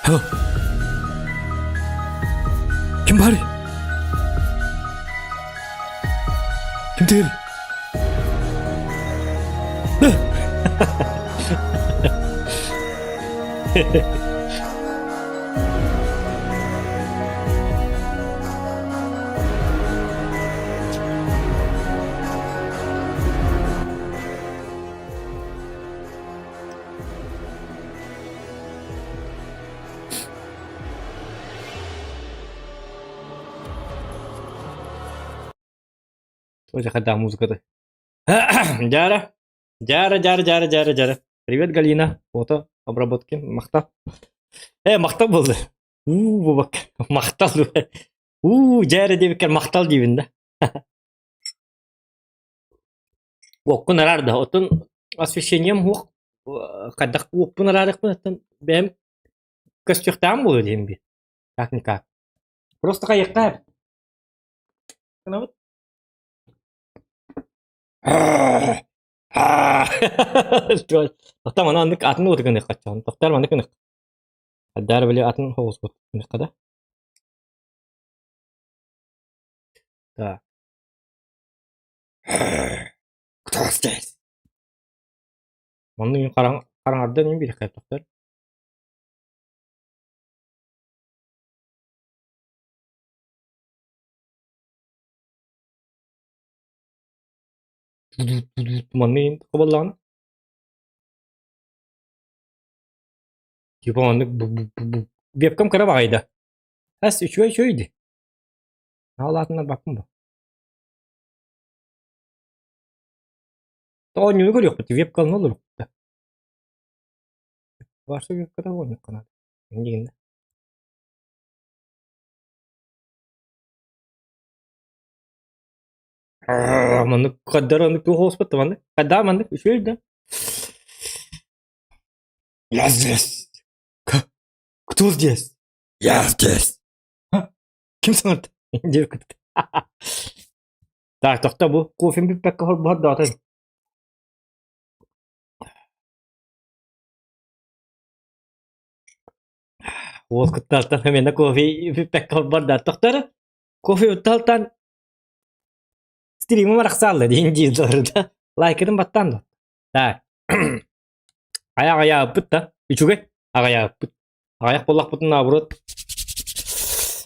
Hello. Ким баарый? Ким тыгыр? Тоже хайдах музыката. Дьара. Дьара, дьара, дьара, дьара, дьара. Привет, Галина. Фото обработки. Махтал. Э, махтал болды. Уу, бубак. Махтал. Уу, дьара диэбиккэр махтал диибин да. Уоккун араар да. Оттон освещением уох хайдах уоппун араарыахпын оттон бэйэм көстүөхтээҕим буолуо диэн би. Как никак. Просто хайыахтаах. Гынабыт. Тоқтар мана аннык атын уоту гыныахха чаҕын. Тоқтар маннык гыныах. Хайдаар били атын хоҕус гыныахха да. Так. Кто здесь? Онну хараҥарда мин бириэххэ тоқтар. Манна иһин хабаллаҕына типа маннык вебкам кыра баҕайда эс үчүгэй үчүгэй дии аалаатыннарбаппын бу оонньууну көрүөхпүт вебкалны олоруохпут Ваша вебката оонньуохха наада иннигиннэ Маннык хаддар оннук туох оҕуспат да маннык. Хайдаа маннык үчүгэй да. Я здесь. Кто здесь? Я здесь. Ким саҥарда? Диэбиккит. Так, тохто бу кофем бүппэккэ холбоһордоотун. Уол кыттаалтан эмиэ кофе бүппэккэ холбордоот тохтор. Кофе утталтан Стримым арахсаалла диэн диир да. Лайкытын баттаан да. Так. Айа аҕайаабыппыт да. Үчүгэй. Аҕайаабыппыт. Аҕайах буоллахпытын наоборот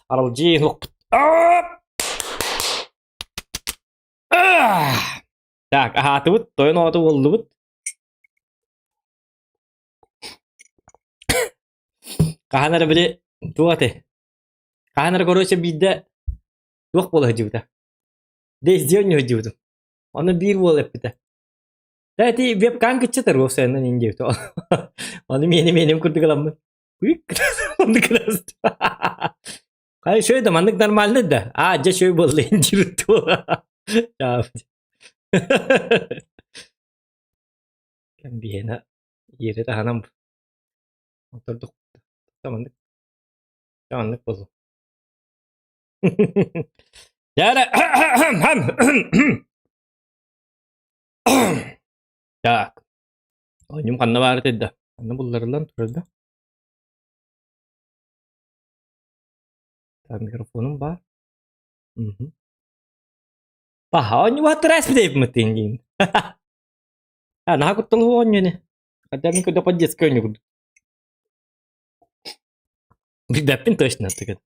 аралдьыйын уохпут. Так, аһаатыбыт, тойон оҕото буоллубут. Хаһан эрэ били туох этэй? Хаһан эрэ короче биирдэ туох буола сылдьыбыта. Везде оонньуу сылдьыбытым. Ону биир уол эппитэ. Да ити вебкам кыччатар уопсайынан ин диэбит. Ону миэнэ миэним курдук ыламмын. Оннук Хай шөй да маннык нормально да. А, дьэ шөй буолла ин диир Биһиэнэ иэри таһынан отордук маннык маннык буолла. Дьэ Так. Оонньуум ханна баар этэй да? Ханна булларыллан турар да? Так, микрофонум баар. Мгм. Паха, оонньуу тырааспыт диин. А, наһаа куттал оонньуу ини. Хотя мин көрдөххө детскай оонньуу курдук. Билбэппин точно тыгын.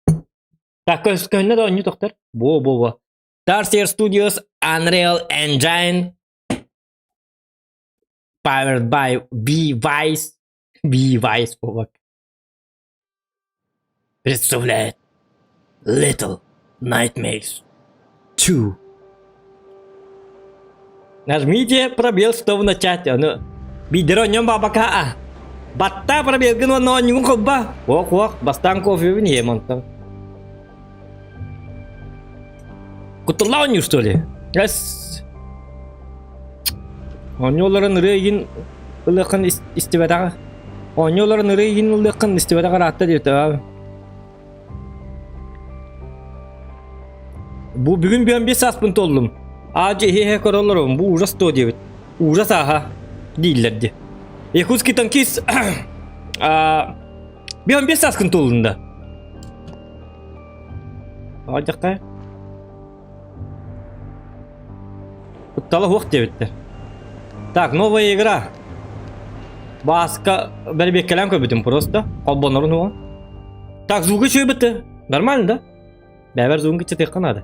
Так, көһүннэ да оонньуу тохтор. Бо, бо, бо. Tarsier Studios Unreal Engine powered by B-Vice. B-Vice буолбак. Представляет Little Nightmares 2. Нажмите пробел, чтобы начать. Ону биирдэрэ оонньоон баабака а. Баттаа пробелгын уонна оонньугун холба. Уох уох, бастаан кофебин иһиэм онтон. Кутталлаах оонньуур что ли? Эс. Оонньууларын ырыа игин ылыаххын истибэтэҕэ. Оонньууларын ырыа игин ылыаххын истибэтэҕэ ыраатта диэбитэ. Бу бүгүн бүөн биэс сааспын туоллум. Аадьы иһэ көрөллөрүм, бу ужас то диэбит. Ужас ааха дииллэр ди. Якутский танкист а, 55 сааскын туоллун да? Аҕайдаххай. Куттала суох диэбиттэр. Так, новая игра. Бааска бэрбиэккэлээн көрбүтүм просто. Холбонорун уо. Так, звугы үчүгэй Нормально, да? Бэбэр звугун кыччатыахха наада.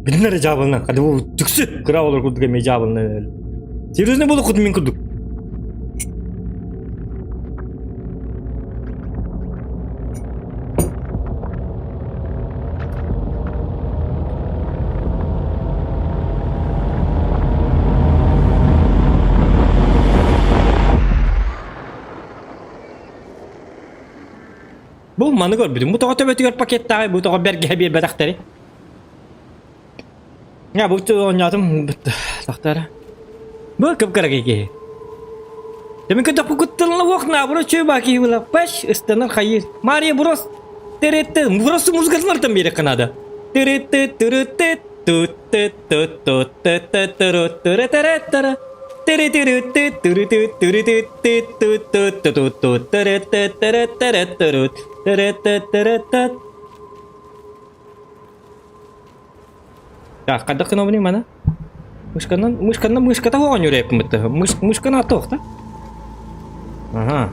Билин эрэ дьаабылынан, кадыбы түксү кыра олор курдук эмиэ дьаабылынан Серьезно буолуоххут мин курдук. Бу маны көрбүтүм. Бу тоҕо төбөтүгэр пакеттааҕый, бу тоҕо бэргэһэ биэрбэтэхтэри. Я бу оонньоотум тахтара. Бу кып-кыракый киһи. Дэмин көтөхпү кутталына уох наабыра чөй баа киһи була. Паш ыстанар хайыр. Мария брос. Тырытты. Просто музыкатын артан биэриэххэ наада. Тырытты тырытты тутты тутты тутты тыры тыры тыры тыры тыры тыры тыры тыры тыры тыры тыры тыры тыры тыры тыры тыры Так, хайдах гынабыный маны? Мышканан, мышканан мышката оонньуур эппин Мыш, мышканы аттыах да? Ага.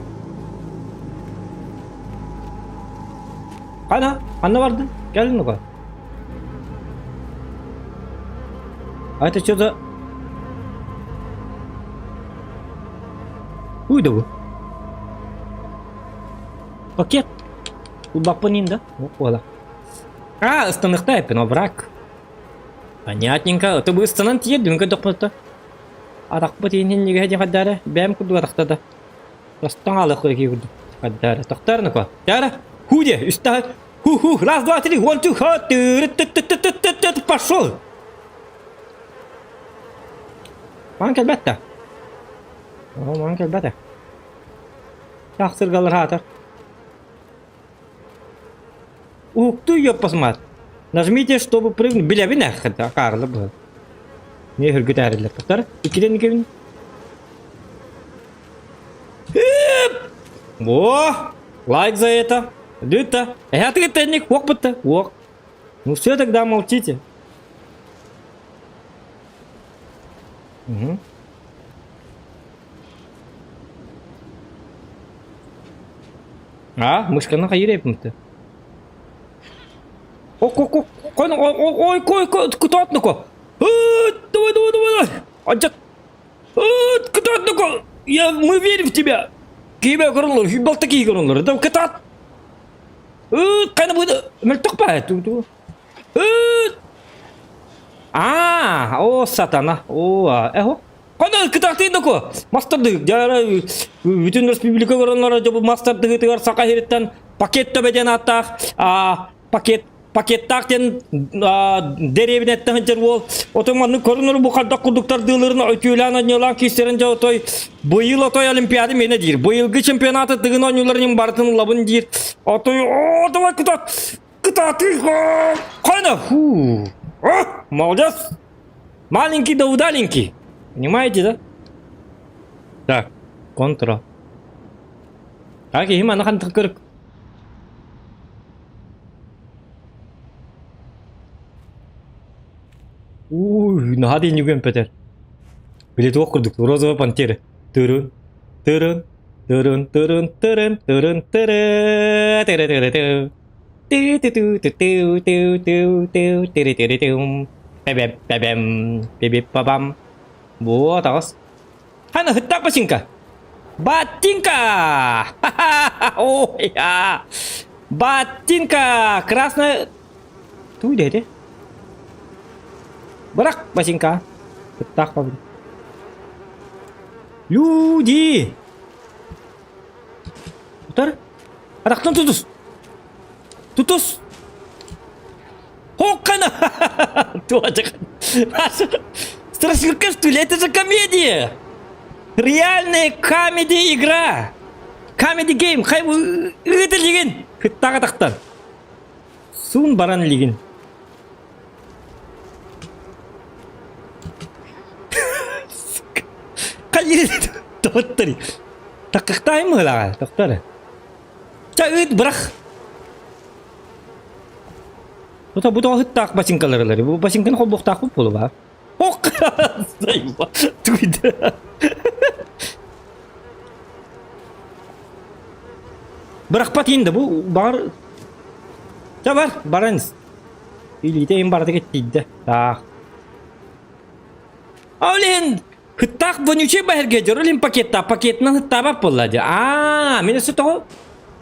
Хана, ханна бардын? Кэлин ну-ка. А это что за... Уй да бу. Пакет. Улбаппын да? Ола. А, ыстаныкта эппин, овраг. Понятненько. Это бы ыстанан тиийэр көрдөхпүт Атахпыт иһин диэн хайдаары бэйэм курдук атахтада. Тостон аалых кии курдук хайдаары. Тохтоор нука. Тара. Ху де, үстаһы. Ху ху, раз, два, три, one, two, ха, пошел. Маан кэлбэт да. О, маан кэлбэт. Тахсыргалар хаатар. Уһуктуу ёппасмаат. Нажмите, чтобы прыгнуть. Билэбин ээ, акаарылар быһа. Не үргүтээрилэр. Тохтор, иккитен иккибин. О, лайк за это. Люта. Эһэ тенник, уок бытта, уок. Ну все тогда молчите. Угу. А, мышканы хайыр эпмити. Ок, ок, ок, ой, ой, ой, ой, кытаатныко. Давай, давай, давай, давай. Анчат. Кытаатныко. Я, мы верим в тебя. Киме көрүлөр, балта кии көрүлөр. Да кытаат. Кайна будет? Мөлтөх ба? А, о, сатана. О, эхо. Ханна кытаахтыын доку мастардык дьара бүтүн республика көрөннөр дьэ бу мастардыгытыгар саха сириттэн пакет төбө диэн ааттаах пакет пакеттаах диэн дэриэбинэттэн сылдьар уол отой маннык көрүнөр бу хайдах курдуктар дыыларын өтүүлээн анньыалаан киирсэрин дьэ отой быйыл отой олимпиада миэнэ диир быйылгы чемпионаты тыгын оонньууларын барытын ылабын диир отой о давай кытаат кытаатыы хайна фу молодец Маленький да удаленький. Понимаете, да? Так, контра. Так, киһи маны хантык көрүк. Уй, наһаа диэн петер. Били туох курдук, розовая пантера. Тырын, тырын, тырын, тырын, тырын, тырын, тыры, тыры, тыры, тыры. Бэбэм, Вот, аҕыс. Хана ыттаах бачыҥка. Ботинка! Ой, Ботинка! Красная... Туй деді. Бырах, ботинка. Ыттаах бабын. Люди! Утар. Атахтан тутус! Тутус! Хоккана! Страшилка, что ли? Это же комедия! Реальная комедия игра! Comedy game! Хай ыытыр деген! Хыттаах атахтан. Суун баран илигин. Хайыр тоттори. Таккахтаайым мыһылаҕа, тохтор. Ча ыыт бырах. Бу бу тоҕо хыттаах бачыҥкалар Бу бачыҥканы холбуохтаахпыт буолуба. Ох! Туйда. Бырахпат иин да бу баҕар Ча бар, баран ис. Илиитэ иһин барыта кэттийдэ. Таах. Ол иһин хыттаах вонючий баһырга дьор илин пакеттаах пакетынан хыттаабат буолла дии. Аа, мин өссө тоҕо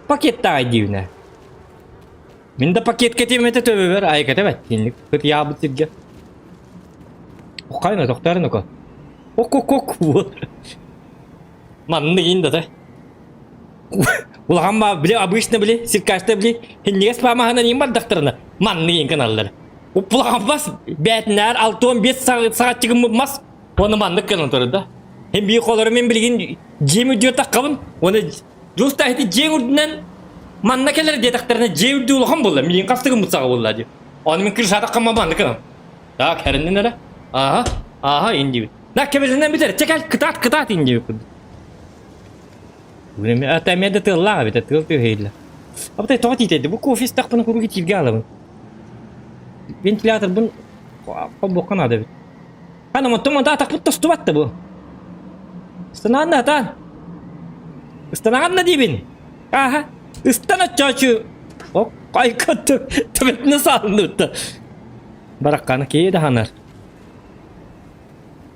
пакеттаах диибинэ. Мин да пакет кэтиэм этэ төбөбөр айыката бэт кинилик ытыйаабыт сиргэ. Оххайна тохтоорун око. Ок-ок-ок Маннык иин да Улахан ба били обычно били циркачта били хиннигес паамаһынан иин бардахтарына маннык иин гыналлар. Улахан бас бээтинээр 65 саҕаччыгым мас оны маннык гынан турар да. Хин бии холору мен билигин дьиэм үрдүгэр таххабын уонна Дьуста ити дьиэҥ үрдүнэн манна кэлэр диэтэхтэринэ дьиэ үрдү улахан буолла миигин хас да гыммыт саҕа буолла дии. Ону мин крышатахха маннык гынан. Так, хэриннин эрэ. Ааха, ааха ин диибит. На кэбилинэн бүтэр. Чэ кэл, кытаат, кытаат ин диэбит курдук. Бүгүн ата эмиэ да тыаллаах эбит, тыал түһэйиллэ. Абытай тоҕо тиитэйди? Бу кофе истэхпинэ куруук итииргэ аалабын. Вентиляторбын холбуохха наада эбит. Хана онтон манта атахпыт тостубат да бу. Ыстанаҕын да атаан. Ыстанаҕын да диибин. Ааха. Ыстан оччоочу. Ок, айка төбөтүнэ саалынныбытта. Баракканы киһи да ханар.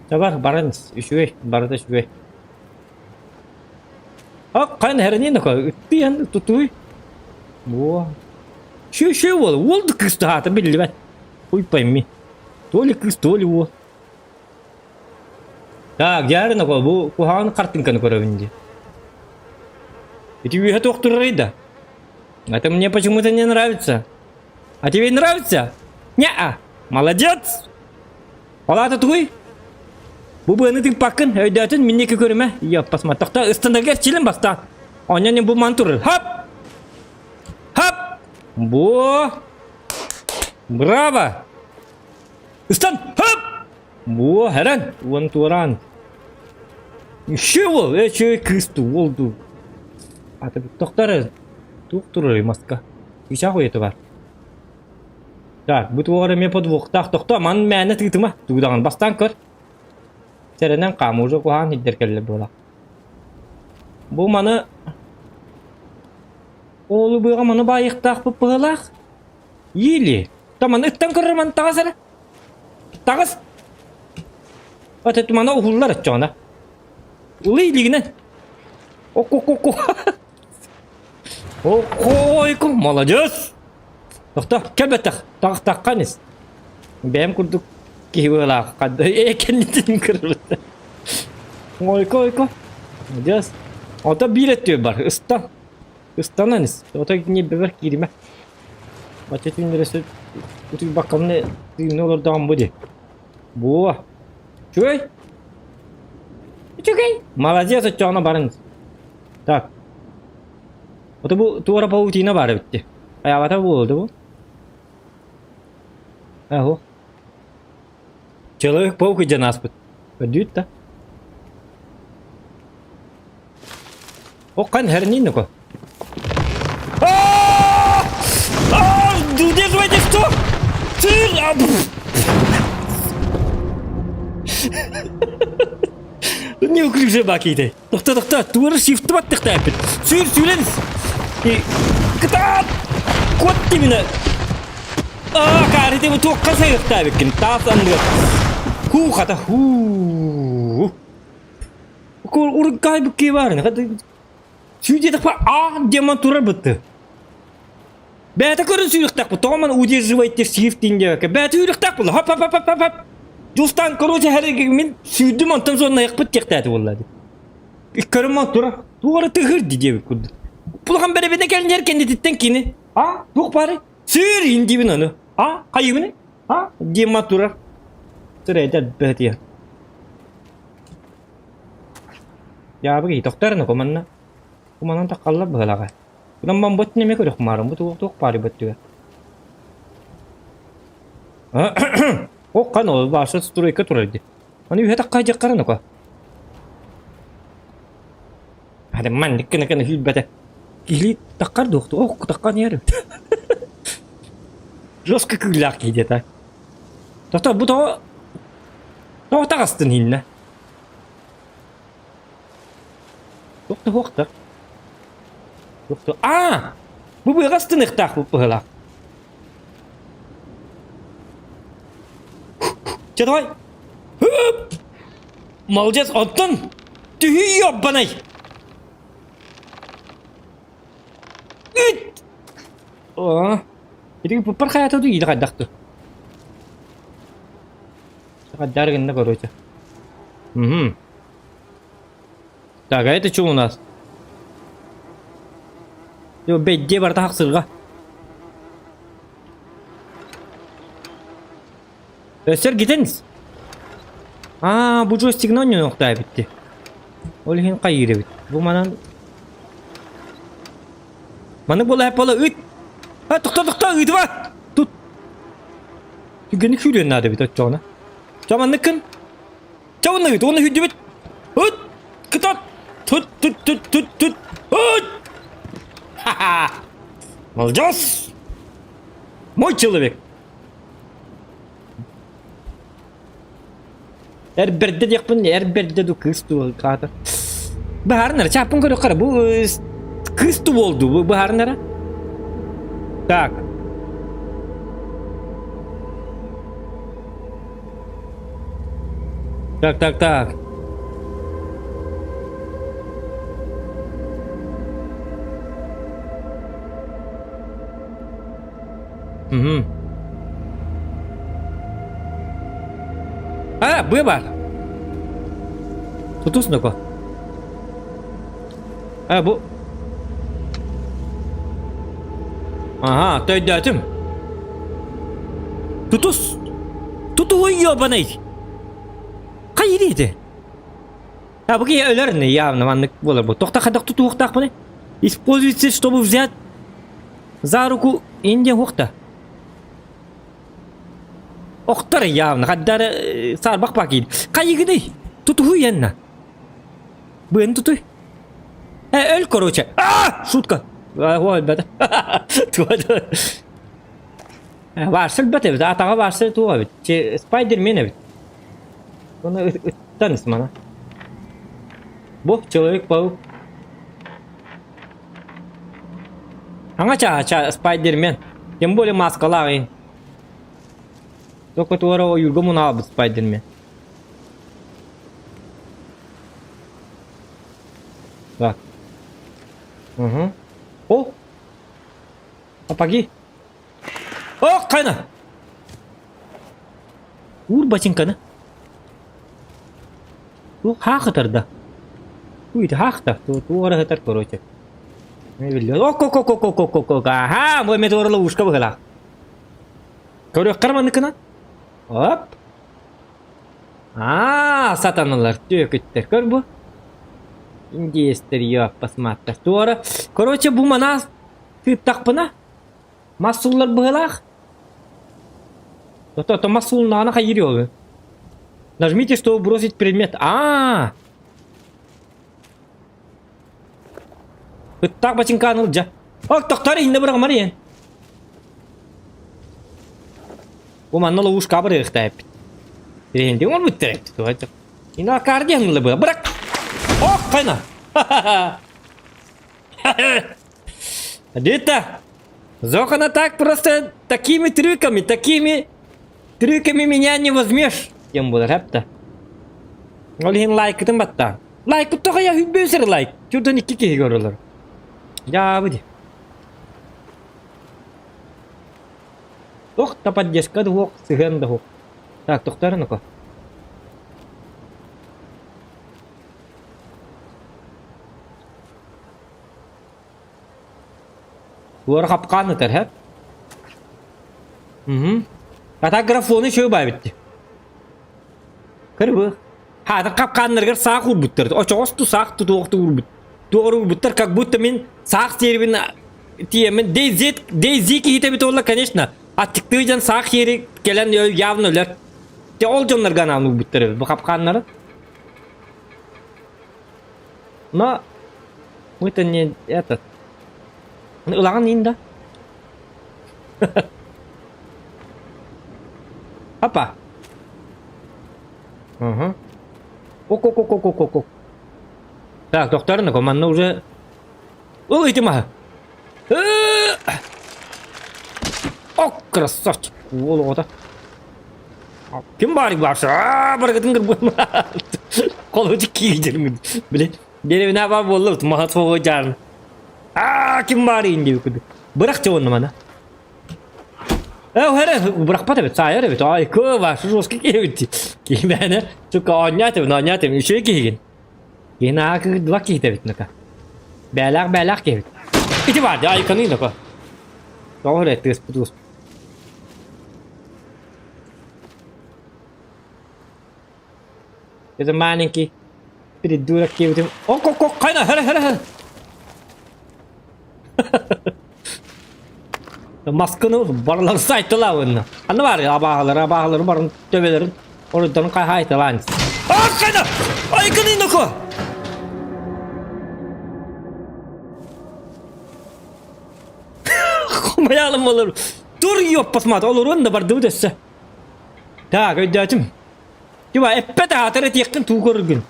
Табар баран үчүгэй, барыта үчүгэй. Ок, хайан хэрэнин око, ыттыйан тутуй. Во. Шү-шү уол, уол да кыыс таһаата биллибэт. Хуй пойми. То ли кыыс, то ли уол. Так, дьаарына бу куһаҕан хартыҥканы көрөбүн дии. Ити үөһэ туох турарый да? Это мне почему-то не нравится. А тебе нравится? Не-а. Молодец! Ол аата тугуй? Бу быаны тыыппаккын, өйдөөтүн, минники көрүмэ. Йоппасма. Тохто, ыстанарга эрчилин бастаан. Онньон бу ман турар. Хоп! Хоп! Бу! Браво! Ыстан! Хоп! Бу, хэрэн! Уон туораан. Үшү уол, э, чү кыыс туу, уол дуу. Аты тохтор, туох турар маска. Үчах уйата бар. Так, бу туох эрэ эмиэ подвохтаах тохто, ман мээнэ тыытыма, туудаҕын бастаан көр. Сэрэнэн хаам, уже куһаҕан сирдэр кэллэ буола. Бу маны Оолу быаҕа маны баайыахтаахпыт быһыылаах. Или Таманы ыттан көрөр маны таҕыс эрэ. Таҕыс! Ата маны уһуллар оччоҕуна. Улый илигинэн. Окко-окко-окко. Окко-ойко, молодец! Тохто, кэлбэтэх, таҕыстахха ис. Бэйэм курдук киһи быһыылаах. Э кэннитин көрбүт. Ойко-ойко. Молодец. Ото биир өттүгэр бар, ыстан. Ыстанан ис. Ото ньиэбэбэр кииримэ. Бачча түүннэри сөп утуйбаккабына тыынна олордоҕум бу дии. Буо. Үчүгэй. Үчүгэй. Молодец оччоҕуна баран. Так. Ото бу туора паутина баар эбит дии. Хайаабата буолуо да бу? Аһо. Человек паук дьан ааспыт. Көрдүүт да. О, хан хэрнин око. Удерживайте что? Неуклюжий бакиты. Тохто, тохто, туора shift баттыхта эппит. Сүүр, сүүрэн. Кытаат! Кот именно. Аа, каарите бу туохха сайыхтаабыккын. Таас анныгар. Хуу, хата, хуу. Уруккай букки баар. Сүүдиэтэхпэ аа диэман турар бытты. Бэйэтэ көрөн сүүрүхтээх тоҕо маны удерживайте shift диэбэккэ бэйэтэ үүрүхтээх буолла хоп хоп хоп хоп хоп Дьулустаан короче хэрэг мин сүүрдүм онтон соннайахпыт диэхтээти буолла дии. Көрөн тура туох эрэ тыһыр дии диэбит курдук. Улахан бэрэбинэ кэлинэр кэннититтэн кини а туох баары сүүр ин диибин ону а хайыбыны а диэн турар. Сырэйдэр бэһэтиэ. Дьаабы киһи тохтор аны куманна. Куманан таххаллар быһылаҕа. Онон ман бу өттүн эмиэ көрүөх маарым. Бу туох туох баарый бу өттүгэр? Ох, хан ол бааса стройка турар дии. Аны үһэ тахха дьаххара нука. Хады маннык гына гына сүүрбэтэ. Киһи таххар дуохту. Ох, таххан иһэр. Жестко күүлээх киһи диэтэ. Тото бу тоҕо тоҕо таҕыстын иһиннэ. Туох да суохтар. Туох да Аа! Бу быаҕа астыныахтаах быһыылаах. Чэ давай. Hıp! Молодец, оттон түһүү ёббанай. Үт! О, ити пуппар хайата ду иилэ хайдах ду. Хайдар гынна короче. Угу. Так, а это что у нас? Йо, бэйдиэ барыта хахсырга. Өссө эргитэн Аа, бу джойстигынан оонньонуохтаа эбит Ол иһин хайыыр эбит. Бу манан Маннык буола буола ыт! А, тохто, тохто, ыытыма! Тут! Түгэни күүрүөн наада эбит оччоҕуна. Ча манныккын. Ча уонна ыыт, уонна сүүрдүбүт. Ыт! Кытат! Тут, тут, тут, тут, тут! Ыт! Ха-ха! Молодец! Мой человек! Эр бэрдэ диэхпин, эр бэрдэ ду кыыс дуу хаата. Быһаарынара, чааппын көрүөххэ бу кыыс дуу буол дуу, быһаарынара. Так. Так, так, так. Угу. А, быа баар. Тутус ноко. А, бу. Ага, төйдөөтүм. Тутус. Тутуһуй ёбаный. Хайыр ити? А, бу киһи өлөр не явно маннык буолар бу. Тохта хайдах тутуохтаахпыный? Используйте, чтобы взять за руку Индия хуохта. Охтор явно хаддар саарбах бакин. Хайыгыный? Тутуһуй янна. Быаны тутуй. Э, өл короче. А! Шутка. Ой, өлбөтө. Баарса өлбөт эбит. Атаҕа баарса туох эбит. Спайдермен эбит. Оны ыттан ысмана. Бу Человек-паук. Аңа чаа Спайдермен. Тем более маскалаах Только туора ойуурга мунаабыт Спайдермен. Так. Угу. О! Апаги. О, қайна! Уур бачыҥканы. Туох хаах ытарда? Уй, хаах да, туох эрэ сытар короче. Ок-ок-ок-ок-ок-ок-ок, аха, бу эмиэ туора ловушка быһыылаах. Көрүөххэ манныкына. Оп. Аа, сатаналар, түөкүттэр. Көр бу. Индиэстэр йоаппас мааттар. Туора, короче, бу манаас тыыттахпына, Мас сууллар быһыылаах. То, то мас сууллаҕына хайыыр ол. Нажмите, чтобы бросить предмет. А, Ыттаах бачыҥкаан ылдьа. Ок, тохтор иһиннэ быраҕымар иһэн. Бу манна ловушка бырыахта эппит. Иһинди оҥорбуттар эппит. Ина кардиан ылла быра. Бырак! Ок, хайна! Дита! Зохана так просто такими трюками, такими трюками меня не возьмешь. Диэн буолар хапта. Ол иһин лайкытын батта. Лайкыт тоҕо хүббүсэр лайк. Чурдан икки киһи көрөлөр. Дьаабы ди. Туох да поддержка да суох, сыһыан да суох. Так, тохтоор ну-ка. Туора хапкаан ытар, һэ? Мгм. А так графоны үчүгэй баайбыт дии. Кырбы. Хаата хапкааннарыгар саах уурбуттар. Очоҕос ту саах тутуох уурбут. Туох уурбуттар, как будто мин саах сиэрибин тиэмин DayZ DayZ киһитэ эбит уолла, конечно. Аттыктыы дьон саах иэри кэлэн явно өлөр. Те ол дьоннорго анаан уурбуттар эбит бу хапкааннары. Но мы-то не этот. Ылаҕын иин да. Опа. Угу. Ок-ок-ок-ок-ок-ок. Так, доктор, манна уже... Ыл ити маһы. Ок, красавчик. Уол оҕото. Ким баарый баарса? Аа, барыгытын кырбыам. Холочу киирдирмин. Биле, деревина баар буолла, маһа суоҕу дьаарын. Аа, ким баарый диэбит курдук. Бырах чуонна мана. Э, эрэ, бырахпат эбит, саайар эбит. Ай, кыва, жесткий киһи Кимээнэ, сука, оонньоот эбит, оонньоот эбит, үчүгэй киһигин. Киһини аа кыырдыбат киһитэ эбит ныка. Бээлээх бээлээх киһи эбит. Ити баар дии, айканый ныка. Тоҕо эрэ тыаспыт уус. Это маленький придурок диэбитим. Ок ок ок хайна хара хара хара. Масканы барыларын сайтылаабынна. Анна бар абааһылары абааһылары барын төбөлөрүн оруйдарын хайайталаан. А хайна! Айканы ноко! Хомайалым олор. Тур ёппасмат олорун да бардыбыт өссө. Так, өйдөөтүм. Тиба эппет аатар этиэххин туу көргүн.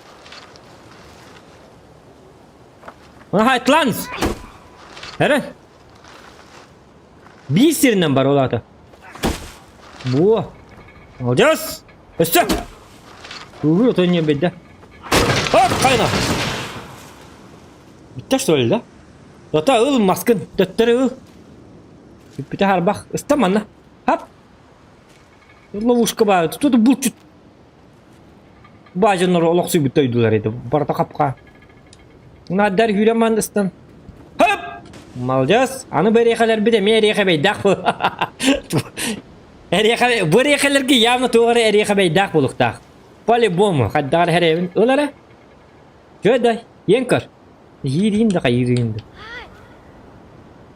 Хайтланс! Эрэ. Биир сиринэн бар ол аата. Буо. Молодец! Өссө! Тугу ото не бедде. Оп, хайна! Бүттэ что ли, да? Ото ыл маскын, төттөрү ыл. Бүппүтэ харбах. Ыстан манна. Хап! Ловушка баар. Тут булчут баажаннар олохсуйбут дойдулар edi. Барыта хапка. Надар хүрэн ман ыстан. Хоп! Молодец! Аны бу эриэхэлэрбит эмиэ эриэхэбэйдээх Эриэхэ бу эриэхэлэргэ явно туох эрэ эриэхэбэйдээх буолуохтаах. По-любому хайдаҕар эрэбин ыл эрэ. Чө да, иэн көр. Иириин да хайыырыын да.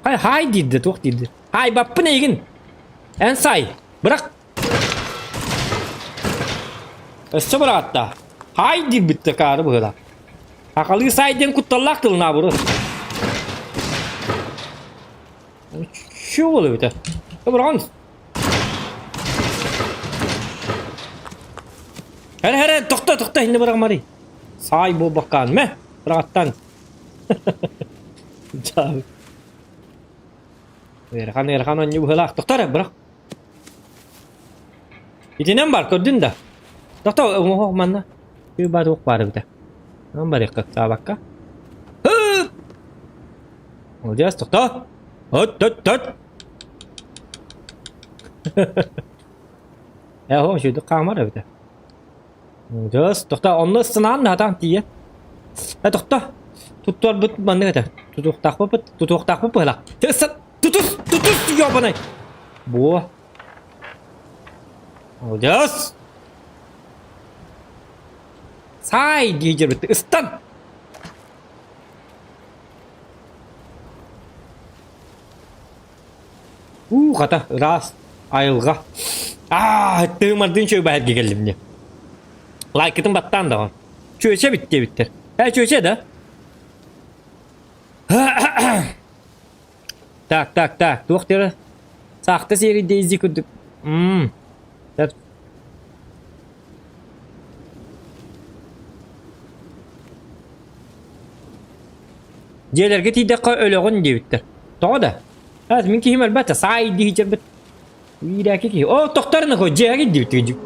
Хай хай диирдэ туох диирдэ. Хайбаппын эйигин. Эн сай. Бырах. Өссө быраатта. Хай диирбит каары быһыла. Акалыы сай диэн кутталлаах тылына буру. Чё буолла эбитэ? Быраҕан. Хэр хэр тохто тохто инне бырагмари. Саай буолбаккаан мэ быраҕаттан. Дьаабы. Ыарахан ыарахан оонньуу быһыылаах. Тохто эрэ бырах. Итинэн бар көрдүн да. Тохто оҥоһох манна. Ү бар уох баар эбитэ. Ан барыахха саабакка. Хып! Молодец, тохто. От от от. Э, оһо, үчүгдүк хаамар эбитэ. Дьос, тохто, онно ыстанаан да хатаан тиийэ. Э, тохто. Туттуарбыт маннык этэ. Тутуохтаахпыт, тутуохтаахпыт быһылаах. Тысса, тутус, тутус, ёбаный. Буо. Молодец. Сай дии дьэрбит. Ыстан. Уу, хата, ыраас айылҕа. Аа, тыымардыын чүөбэһэргэ кэллим дии. Лайкытын баттаан даҕан. Чүөчэ эбит диэбиттэр. Ээ, чүөчэ да? Так, так, так, туох диэри? Саахта сиэри Дейзи курдук. Мм. Дьиэлэргэ тиийдэххэ өлөҕүн диэбиттэр. Тоҕо да? Аас мин киһим өлбөт, саай дии сылдьарбыт. Иирээки киһи. Оо, тохтор нахуй, дьиэҕэ диэбит.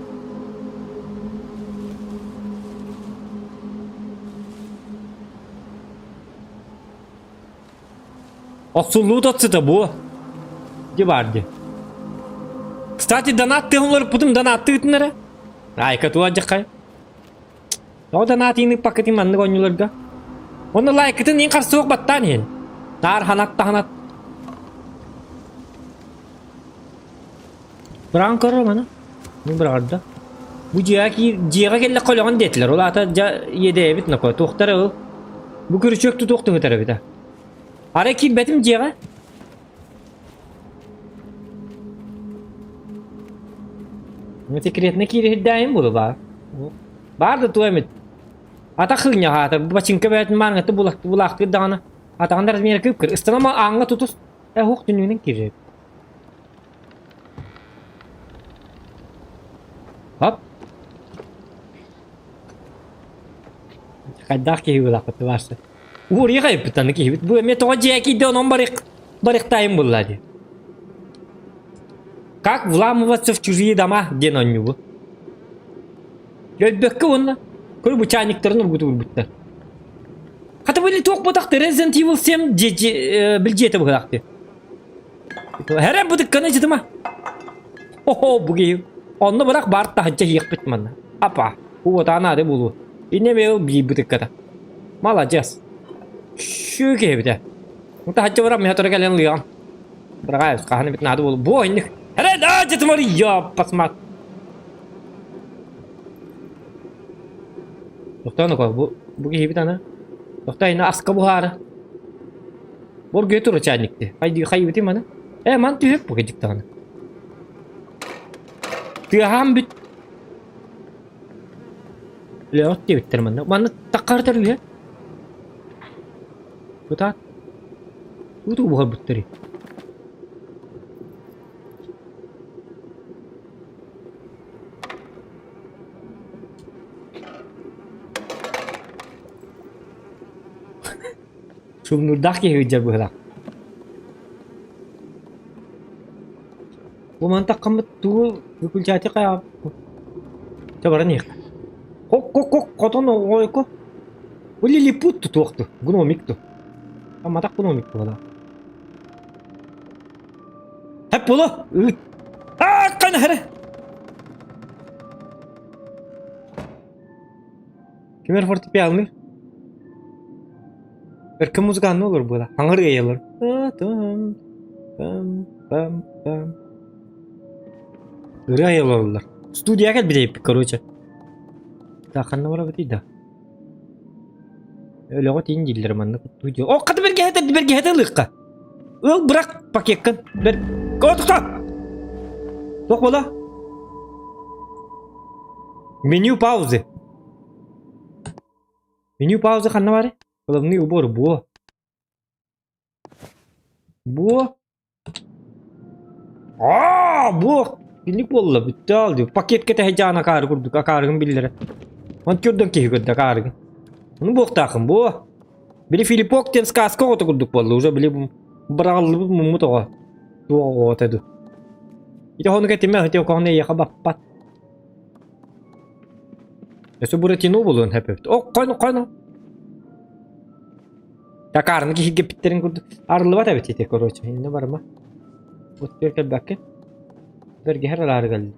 Охсуллуу тотсута буо. Ди баар ди. Кстати, донат тыһын олоруппутум, донаттыытын эрэ. Айка туа дьаххай. Тоҕо донатыыны ыппаккытын маннык оонньууларга? Уонна лайкытын иин харсыах баттаан иһин. Таар ханат таханат. Быраҕан көрөр маны. Мин быраҕарда. Бу дьиэҕэ киир дьиэҕэ кэллэххэ өлөҕүн диэтилэр. Ол аата дьа иэдээбит ноко. Туохтара ыл. Бу күрүчүөк тутуох түһүтэр эбитэ. Арай киирбэтим дьиэҕэ. Секретно киириһирдээйин буолу баар. Баар да туох эмит. Атах хыынньаҕаатар бачыҥка бэйэтин мааҥҥаты булаахтыыр даҕаны атаҕын да размера кыып-кыр. Ыстанама ааҥҥа тутус. Э уһук түннүгүнэн киирэр. Хоп. Хайдах киһи булаахпыт барса. Уоруйа хайыппыт аны киһибит. Бу эмиэ тоҕо дьиэ киирдэ онон барык барыктаайым булла дии. Как вламываться в чужие дома диэн оонньуубу. Өлбөккө уонна көр бу чайниктарын ургутуурбуттар. Хата били туох ботахты Resident Evil 7 билдьиэтэ быһылаахты. Хэрэн бутыкканы дьытыма. Хо-хо бу киһи. Онно бырах баар таһычча иһиэхпит манна. Апа, уотаан аады буолуо. Иннэ эмиэ биир бытыкката. Маладьыас. Шүү киһибитэ. Таһычча баран миһэ тура кэлэн лыаҕым. Быраҕаайыс, хаһан эбит наада буолуо. Бу инник. Эрэ да дьытымар йоппасмат. Тохтоо ну бу бу киһибит аны. Тохтоо ина аска буһаары. Боргуйа тура чайникты. Хайдыы хайыбытым аны. Э ман түһүп бу кедик даҕаны. Тыаһаан бүт. Леот диэбиттэр манна. Манна таккарытар үһэ. Кытаат. Туу буһарбыттары. Сумнурдаах киһи ыдьар быһылаах. Бу мантаххаммыт тугу выключатель хайа Чэ баран иһиэх. Хок-хок-хок хотон оҕойко. Бу лилипут тутуохту, гномик ту. Аматах гномик буолар. Хэп буолу. Аа, канахара. Кимер фортепианный? Өркөн музыканны olur буола. Хаҥыр ыйалар. Пам пам пам. Ырыа айылаллар. Студияга кэлбит короче. Так, ханна барабытый да? Өлөҕө тиин дииллэр манна куттуу дии. О, хата бэргэһэтэ бэргэһэтэ ылыахха. Ыл бырах пакеккын. Бер. Тохто! Туох буола? Меню паузы. Меню паузы ханна баар? Головные уборы буо. Буо. Аа, буо. Киник буолла бүттэ ал дии. Пакет кэтэһэ дьаан акаары курдук акаарыгын биллэрэ. Он түрдөн киһи көрдө акаарыгын. Ону буохтаахын буо. Били Филиппок диэн сказка оҕото курдук буолла уже били быраҕыллыбыт муммут оҕо. Туох оҕото ду. Ити хону кэтимэ, ити окоҕун эйиэхэ баппат. Өссө Буратино буолуон сөп эбит. О, хойно, хойно. Такаарны киһиргэппиттэрин курдук. Арыллыбат эбит ити, короче. Иннэ барыма. Вот түөр кэлбэккин. Бэргэһэр араары кэлли.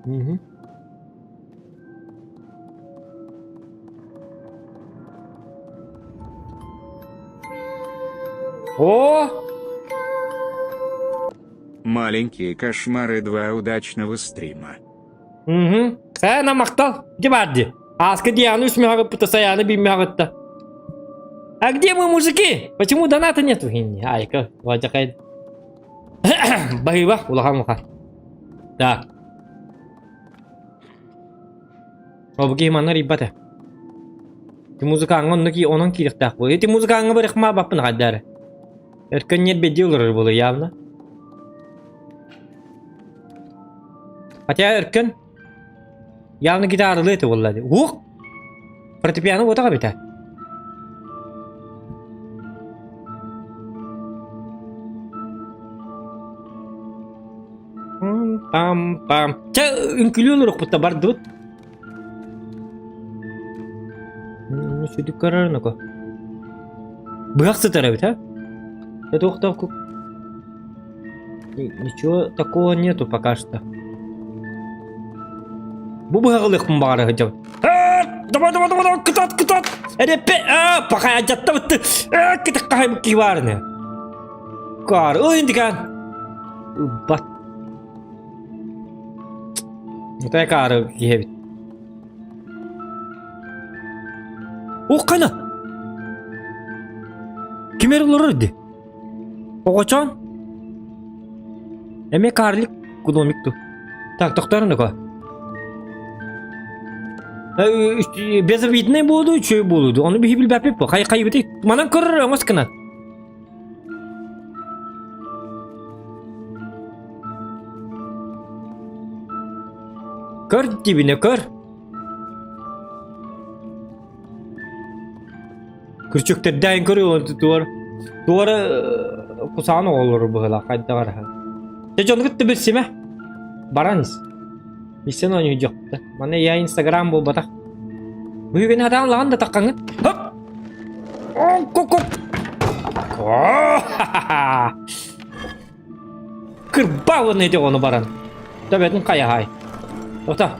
Мгм. О! Маленькие кошмары 2 удачного стрима. Угу. Э, на махтал. Где баар Ааска Диану үс Саяны биммэҕитта. А где мы, мужики? Почему доната нету? Айка, вадякай. Баһыыба, улахан улахан. Так. Ол манна риббата. Ти музыкаҥҥа онно ки онон киириэхтээх буолуо. Ити музыкаҥҥа барыхма баппын хайдары. Өркөн ньиэрбэйдии олорор буолуо явно. Хотя Өркөн явно гитаралыы этэ буолла дии. Ух! Фортепиано буотах эбитэ. Пам-пам. Чэ, үҥкүлүү олоруохпут да бардыбыт. Сүдүк көрөр ноко. Быһах сытар эбит, а? Это Ничего такого нету пока что. Бу быһаҕылыахпын баҕара сылдьабын. Давай, давай, давай, давай, кытат, кытат! Эреппе, а, пока адьаттабытты. Э, кытак кахайбыт киһи баарыны. Каар, ой, индикан. Бат. Утай каары киһи эбит. Уххана! Ким эр олорор ди? Оҕочоон? Эмиэ карлик. Гномик ту. Так, тохтоор ну-ка. Безобидный буолуу, үчүгэй буолуу дуу. Ону биһи билбэппит бу. Хай хайбыты. Манан көрөр оҥос гынан. Көр дибине көр. Күрчүктэрдээн көрүө туор туора кусаан оҕолору быһыылаах хайдах эрэ. Дьэ дьону кытта билсимэ. Баран ис. Билсэн оонньуйдьохпут. Маны я инстаграм буолбатах. Бүгүн хатаан лаҕан да таххаҥыт. Хоп! Кырбаа уонна ити оҕону баран. Төбөтүн хайаһай. Ота.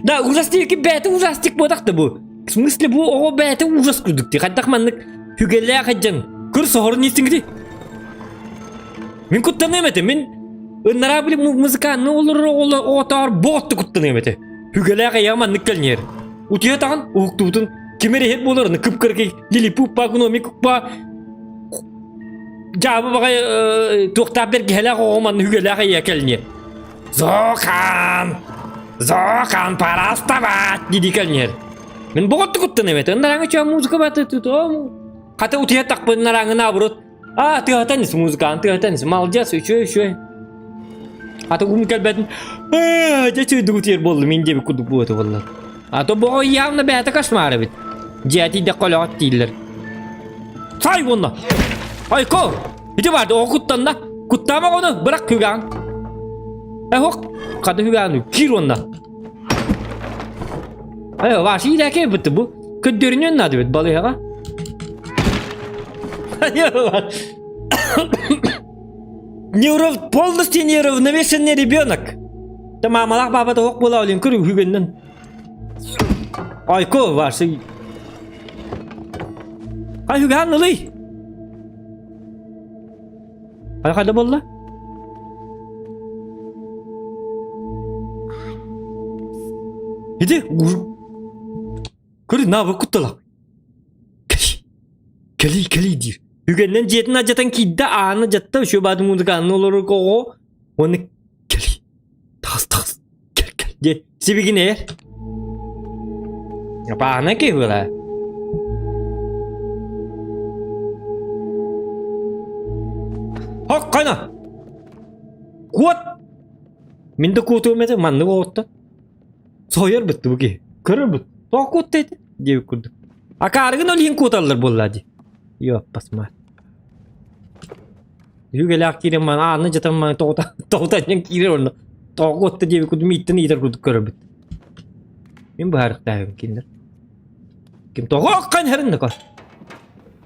Да, ужастик бэйэтэ ужастик буотах да бу. В смысле бу оҕо бэйэтэ ужас курдук дии. Хайдах маннык хүгэлээх сылдьан кыр соһорун истиҥ Мин куттаныам этэ. Мин ыннараа били музыканы олорор оҕотоор боотtu куттаныам этэ. Хүгэлээх эйэҕэ маннык кэлниэр. Утуйа таҕын уһуктубутун ким эрэ иһит буоларын кып-кыракый лилипуппа гномикуппа дьаабы баҕай туохтаах бэргэһэлээх оҕо манна үгэлээх эйэ кэлниэ. Зохан! Зохан, пора вставать! дии кэлниэр. Мин боҕотту куттаныам этэ. Ыннараҥы чөө музыка баты Хата утуйа тахпын нараҥы наоборот А, тыаһатан ис музыканы тыаһатан ис. Молодец, үчүгэй, үчүгэй. Ата уум кэлбэтин. Аа, дьэ чүйдүк утуйар буоллум, мин диэбит курдук буолуо буолла. А то боҕо явно бэйэтэ кошмар эбит. Дьиэ тиийдэххэ өлөҕөт дииллэр. Сай уонна! Айко! Ити барды оҕо куттанна. Куттаама оҕону, бырах күгэҕин. Эхок, хата күгэҕин киир уонна. Э, ваш иилээкэй бытты бу. Көрдөрүнүөн наада эбит балыыһаҕа. Неуров полностью неуравновешенный ребенок. Да мамалах баба тоқ була олин көр үгүннэн. Айко ваши. Ай үгэн ылый. Ай хайда болла? Иди Көр наабы кутталах. Кэли. Кэли, кэли диир. Үгэннэн дьиэтин адьатан киирдэ, ааны дьатта, үчүгэй баады музыканы олорор оҕо уонна кэли. Тахс, тахс. Кэл, кэл диэн сибигинэйэр. Баана киһи буолаа. Хоккана! Куот! Мин да куотуом этэ, маннык оҕоттон. Соһуйар бытты бу киһи. Көрөр бут. Тоҕо куотта ити? Диэбит курдук. Акаарыгын ол иһин куоталлар буоллаа дии. Йоппас мать. Үгэлээх киирэн ман ааны дьатан ман тоҕута тоҕута киирэр онно. Тоҕо куотта диэбит курдук мииттэн ыйытар курдук көрөрбүт. Мин быһаарыктааһым кинилэр. Ким тоҕо аккан иһэрин да көр.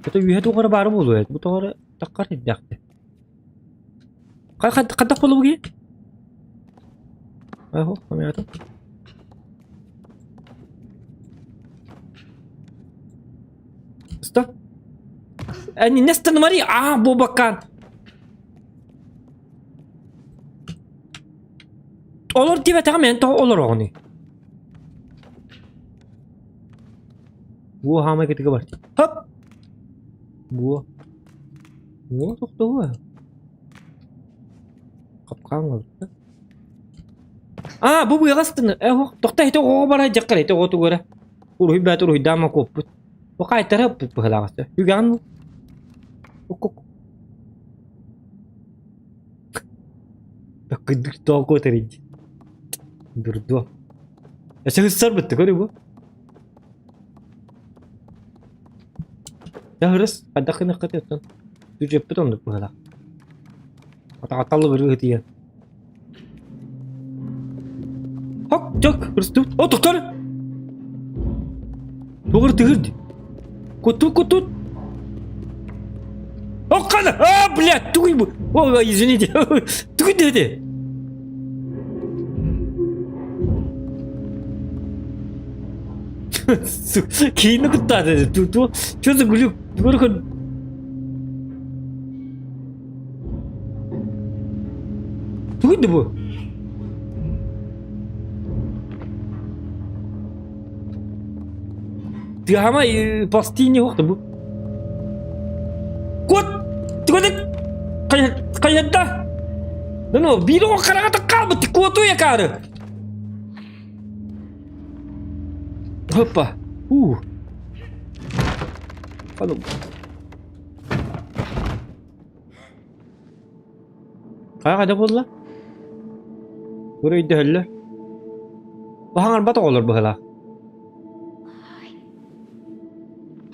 Это үөһэ туох эрэ баара буолуо бу тоҕо эрэ таххар ирдэхтэ. Хайдах буолуо киһи? Айхо, хамыйаатын. Что? Не останови! А, Бобакан! Олор диэбэтэҕим эн тоҕо олороҕунуй? Буо хаамай кытыга бар. Хоп! Буо. Буо тохтоһуо. Хапкаан олорто. Аа, бу быаҕа астына. Э, тохто ити оҕоҕо бара дьаххар ити оҕо тугу эрэ. Уруһуй бэт уруһуйдаама куоппут. Бу хаайтара ыппыт быһылааҕыста. Үгэҕин Уккук. Кыдык тоҕо куотар инди. Дурдуо. Өссө ыссарбытты көрү бу. Дьэ, хайдах гыныахха оттон Бюджеппит оннук быһыылаах. Атаҕатталлы ырыа тиийэн. Хок, дьок, ырыстыбыт. О, тохтор! Туох ыртыгыр дии? Куттут, куттут! О, қана! А, блядь, тугуй бу? О, извините. Тугуй деді? Киини куттааты. Что за глюк? Тугу Тугуй да бу? Тыаһама постини суох да бу. Куот! Тугу хайадда? Ну, биир оҕо хараҕата хаалбыт, куотуй акаары. Опа. У. Ану. Хайа буолла? Көрө өйдөһөллөр. Хаҥарбат оҕолор быһыылаах.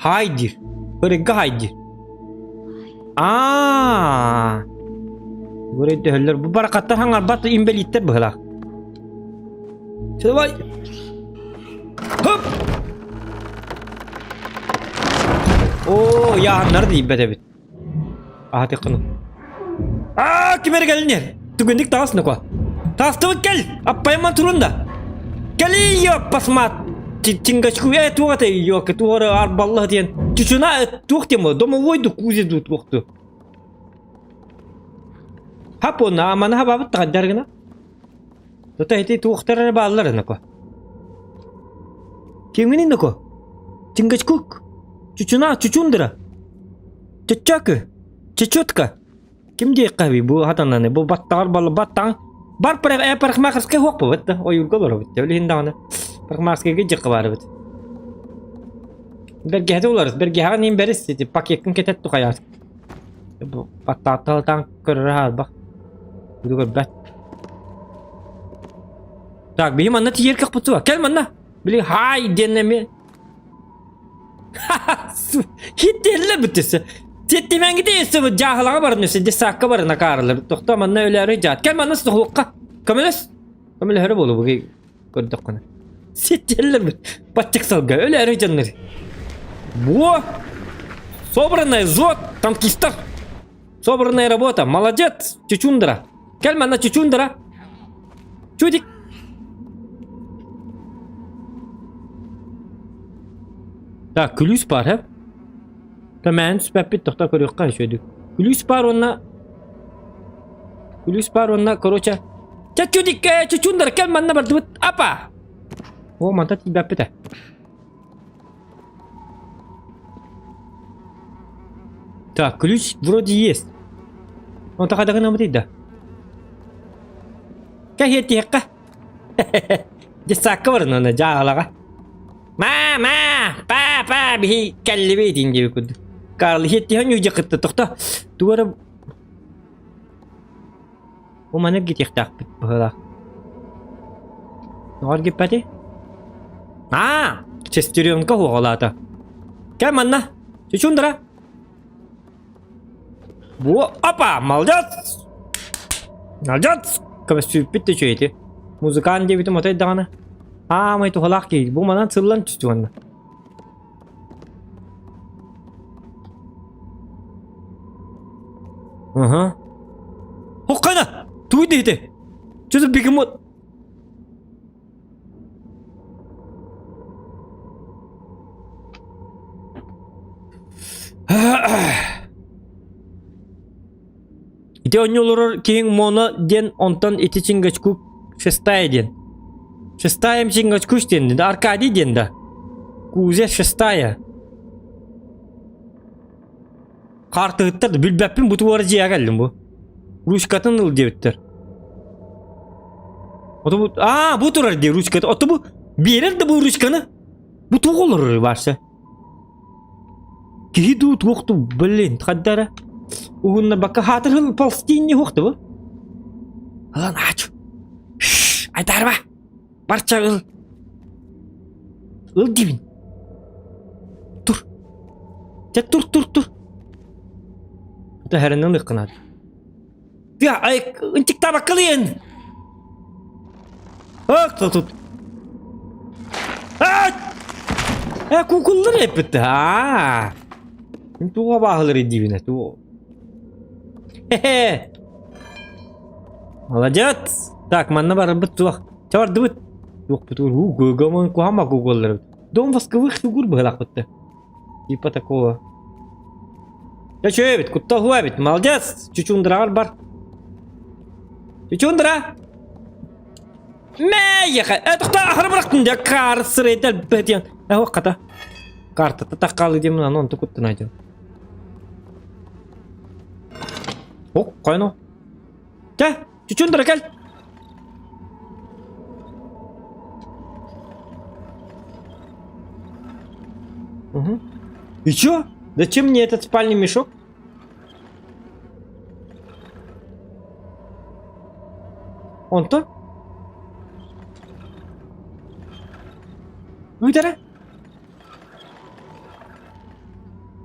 Хаай диир. Көрөргө хаай диир. Аа. Көрө өйдөһөллөр. Бу баракаттар хаҥарбат инбэлииттэр быһыылаах. Давай. Хоп! Оо, яаннар диибэт эбит. Аһатыаххын. Аа, ким эрэ кэлин иһэр. Түгэнник таҕыс нука. Таастыбыт кэл! Аппайамман турун да. Кэлий, ёппасмаат! Чингачку э туох этэй ёка туох эрэ арбалла диэн. Чучуна туох диэн буолла? Домовой ду кузи ду туох ду. Хап уонна аманы хабабыт таҕайдар гына. Тута ити туохтар эрэ бааллар ноко. Кимҥиний ноко? Чингачкук? Чучуна, чучундра? Чөччөөкү? Чечетка? Ким диэххэ бу хатананы бу баттаҕар балла баттаҕын бар э парикмахерскай хуох бу да ойуурга олоробут ол иһин даҕаны парикмахерскайга дьиэххэ баарыбыт бэргэһэтэ уларыс бэргэһэҕэ ним бэрис ити пакеккын кэтэт тухайаар бу баттаатталатаан көрөрө хаарбах Буду көрбөт так биһи манна тиийэр кыахпыт суох кэл манна били хай диэн эмиэ Хиттиэллэр бүттүсэ. Тиэттимэҥҥити өссө бу дьааһылаҕа барын өссө десакка барын акаарылар. Тохтоо манна өлөөрү дьаат. Кэл манна соһуохха. Көмөлөс. Көмөлөһөрө буолу бу көрдөххүнэ. Ситтиэллэр бүт. Баччык сылга өлөөрү дьоннор. Во! Собранная зод танкистов. Собранная работа. Молодец, Чучундра. Кэл манна Чучундра. Чудик. Так, күлүүс баар, һэ? Төмөөн түспэппит, тохтоо көрүөххэ үчүгэйдик. Күлүүс баар уонна Күлүүс баар уонна, короче, Чэ, чудик, чучундра, кэл манна бардыбыт. Апа! О, манта тиийбэппит ээ. Так, ключ вроде есть. Он тахадагына да. Кэһиэтиэххэ. Дьыссаакка баран аны дьааһылаҕа. Мама, папа, биһи кэллибит диэн курдук. Карл иһиэттиһэн ньүүдьэ кытта тохто. Тугу эрэ Бу маны эргитиэхтээхпит быһыылаах. Тоҕо эргиппэти? Аа! Шестеренка уоҕалаата. Кэл манна! Чучундра! Бу опа! Молодец! Молодец! Көмөстүүппүт да үчүгэй ити. Музыкант диэбитим отой даҕаны. Аамай туһалаах киһи. Бу манан сыллан түстү уонна. Ага. Хоккайна! Тугуй диэти? Что за бегемот? Ити онньу олорор киһиҥ Моно диэн онтон ити Чингачкук шестая диэн. Шестая Чингачкуш диэн да Аркадий диэн да. Кузя шестая. Хаартыһыттар да билбэппин бу туора дьиэҕэ кэллим бу. Ручкатын ыл диэбиттэр. Ото бу аа бу турар дии ручката. Ото бу биэрэр да бу ручканы. Бу туох олорор Вася? Киһи дуу туох дуу блин хайда эрэ уһунна бакка хаатырһыл полстинни уох да бу ылан ач айдарба барча ыл ыл диибин тур чэ тур тур тур Тэһэринэн ылыаххынаат Тыа ай ынчыктаабаккалыйын Ах тут Э кукуллар эппит аа Туга баахылар диибинэ туу Хе-хе Молодец Так манна барарбыт туох Чэ бардыбыт Туохпут уу гомон куһама кукуллар Дом восковых фигур быһылаахпытта Типа такого. Чэ чү эбит, куттал эбит. Молодец! Чучундраҕар бар. Чучундра! Мэ, э, тохтоо, ахара бырахтын дьэ, каар сырайда элбэтиэн. Э, хата. Картата таххаалы диэмин, аны онту куттан айдым. Ок, қойно. Чэ! Чучундра кэл! Угу. И чё? Зачем мне этот спальный мешок? Онто? Ыытара?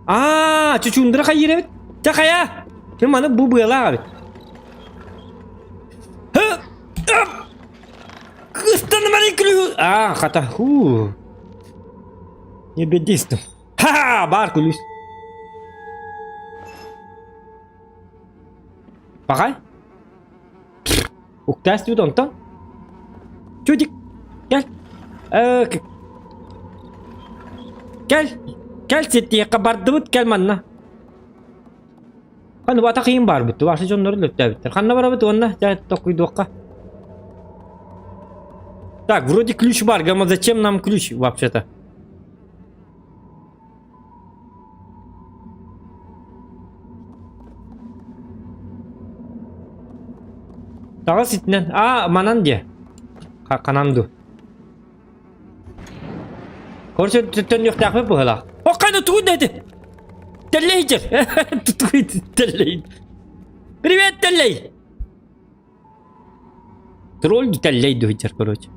Аа, чучундра хайыыр эбит. Чэ хайа? Ким маны бу быалаах эбит. Кыстанымары күлүү. Аа, хата. Ху. Не бедистым. Ха-ха, баар күлүүс. Пахай. Уктаас дуу онтон? Чудик, кэл. Э, кэл. Кэл ситтиэххэ бардыбыт кэл манна. Ханна бу атах иин баар бүттү. Башы дьоннору өлөттөөбүттэр. Ханна барабыт уонна дьэ токуйдуохха. Так, вроде ключ бар, гама зачем нам ключ вообще-то? Таҕыс итинэн. Аа, манан диэ. Ханан дуу. Короче, төннүөхтээхпит быһыылаах. О, хайда тугуй да ити? Тэллэй дьэр. Тугуй тэллэй. Привет, тэллэй! Тролль тэллэй дуу сылдьар, короче.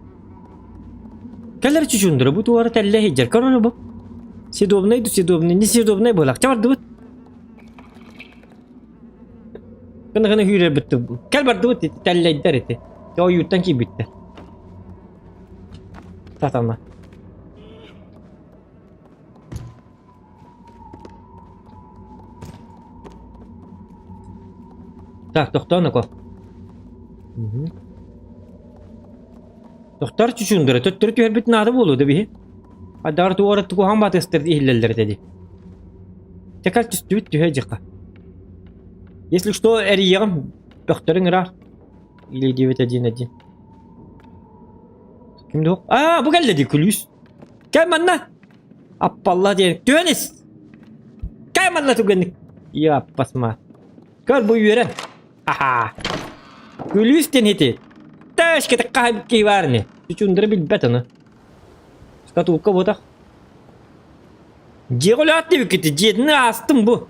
Кэлэр чучундара бу туора тэллэй сылдьар. Короче, бу. Съедобный ду съедобный, не съедобный быһыылаах. Чэ бардыбыт. Гына гына күүрэрбит Кэл бардыбыт ити тэллэйдэр ити. Ойууттан киирбиттэр. Сатана. Так, тохтоо Ноко. Тохтор чучундара төттөрү түһэрбит наада буолуо да биһи. Адар туора тугуһан батыстыр иһиллэллэр этэ дии. Чекал түстүбүт түһэ дьыка. Если что, эрийэҕим бөхтөрүҥ ыраах. Или 9-1-1. Ким да Аа, бу кэллэ дии күлүүс. Кэл манна. Аппалла диэн түһэн ис. Кэл манна түгэнник. Яппасма. Көр бу үөрэн. Аха. Күлүүс диэн ити. Тэшке такка киһи баар ини. Чучундары билбэт ону. Шкатулка буотах. Дьиэҕэ үлэҕит диэбиккит дьиэтин аастым бу.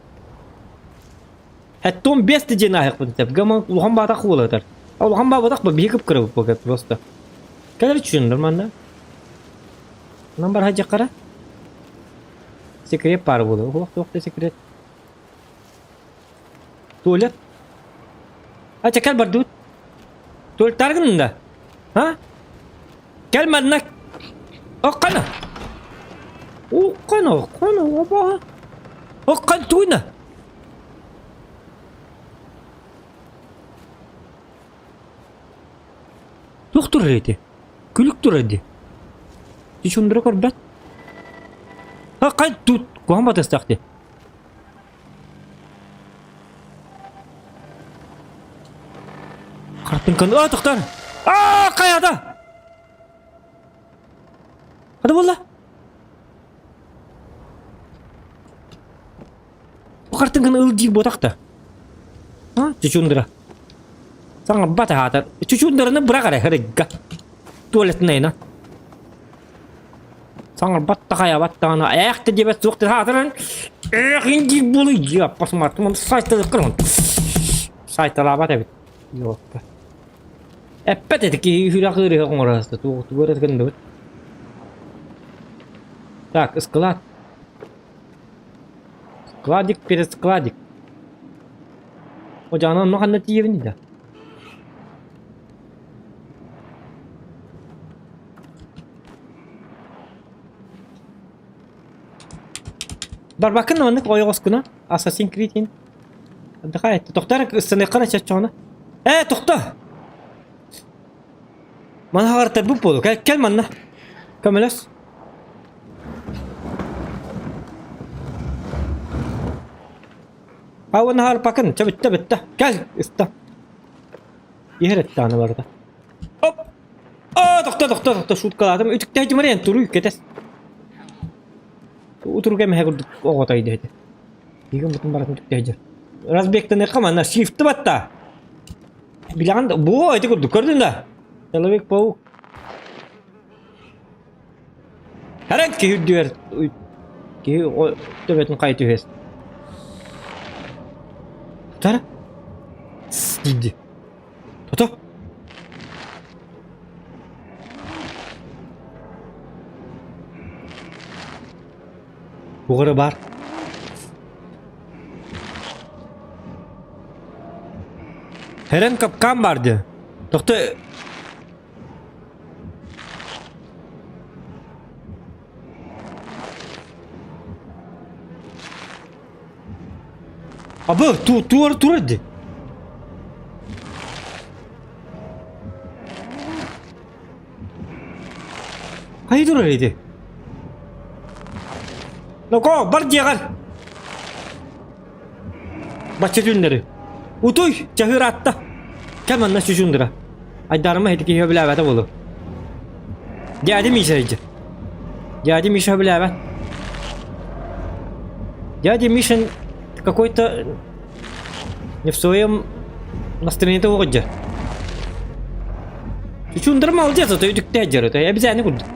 Хэттон бес да дьиэни ааһыахпын сөп. Гама улахан баатах буолатар. Улахан баабатах бу биһи кып-кыра бу просто. Кэлэр чучундar манна. Нам барха дьахара. Секрет паар буолуо. Туох туох да секрет. Туалет. А чэ кэл бардыбыт. Туалеттаар гыннын да? А? Кэл манна. Оккана. Оккана, оккана, оба. Оккан туйна. Туох турар ити? Күлүк турар дии. Чучундура көрбөт. Хай тут куһаҕан батыстаах дии. Хартыҥканы аа тохтоор! Аа хайата! Хата буолла? Бу хартыҥканы ыл диир буотах да. А, чучундра. Саҥарбат аһаатар. Чучундараны бырах эрэ, рыгга. Туалетнайна. Саҥарбат да хайабат даҕаны ээх да диэбэт суох хаатыран ээх индиир буолуй дьиаппас мартым сайталыккын сайталаабат эбит Йоппа. Эппэт эти киһи үһүрэх ыарыһа оҥорор туох тугу эрэ гынныбыт. Так, склад. Складик перед складик. О, дьаана онно ханна тиийэбин да? Барбаккын маннык ойоҕоскуна Assassin's Creed иһин. Отдыхай, тохтор ыстаныаххына чоччоҕуна. Ээ, тохто! Маны хаҕартарбыт буолуо. Кэл, кэл манна. Көмөлөс. А уонна харпакын, чэ бүттэ бүттэ. Кэл, ыста. Иһэр эттэҕинэ барыта. Оп! Аа, тохто, тохто, тохто, шуткалаатым. Үтүктээччи Мариян, туруй, кэтэс. Утурук эмэһэ курдук оҕотой диэти. Биигин бутун барытын үтүктээччи. Разбектаныахха манна, shift батта. Билэҕин да, бу ити курдук көрдүн да? Человек-паук. Харан киһи үрдүгэр киһи төбөтүн хайа түһэс. Тара. Диди. Тото. Угара бар. Хэрэн капкан бар дии. Тохто Абы ту туар турар дии. Хайы турар ити? Ноко, бар дьиэҕэр! Бачча түүннэри. Утуй, чаһыыраатта. Кэм манна чучундура. Айдаарыма ити киһи сөбүлээбэтэ буолуо. Дядя Миша дьэ. Дядя Миша сөбүлээбэт. Дядя Миша какой-то не в своем настроении того дьэ. Чучундра молодец, а то үтүктээ дьэр, это обезьяны курдук.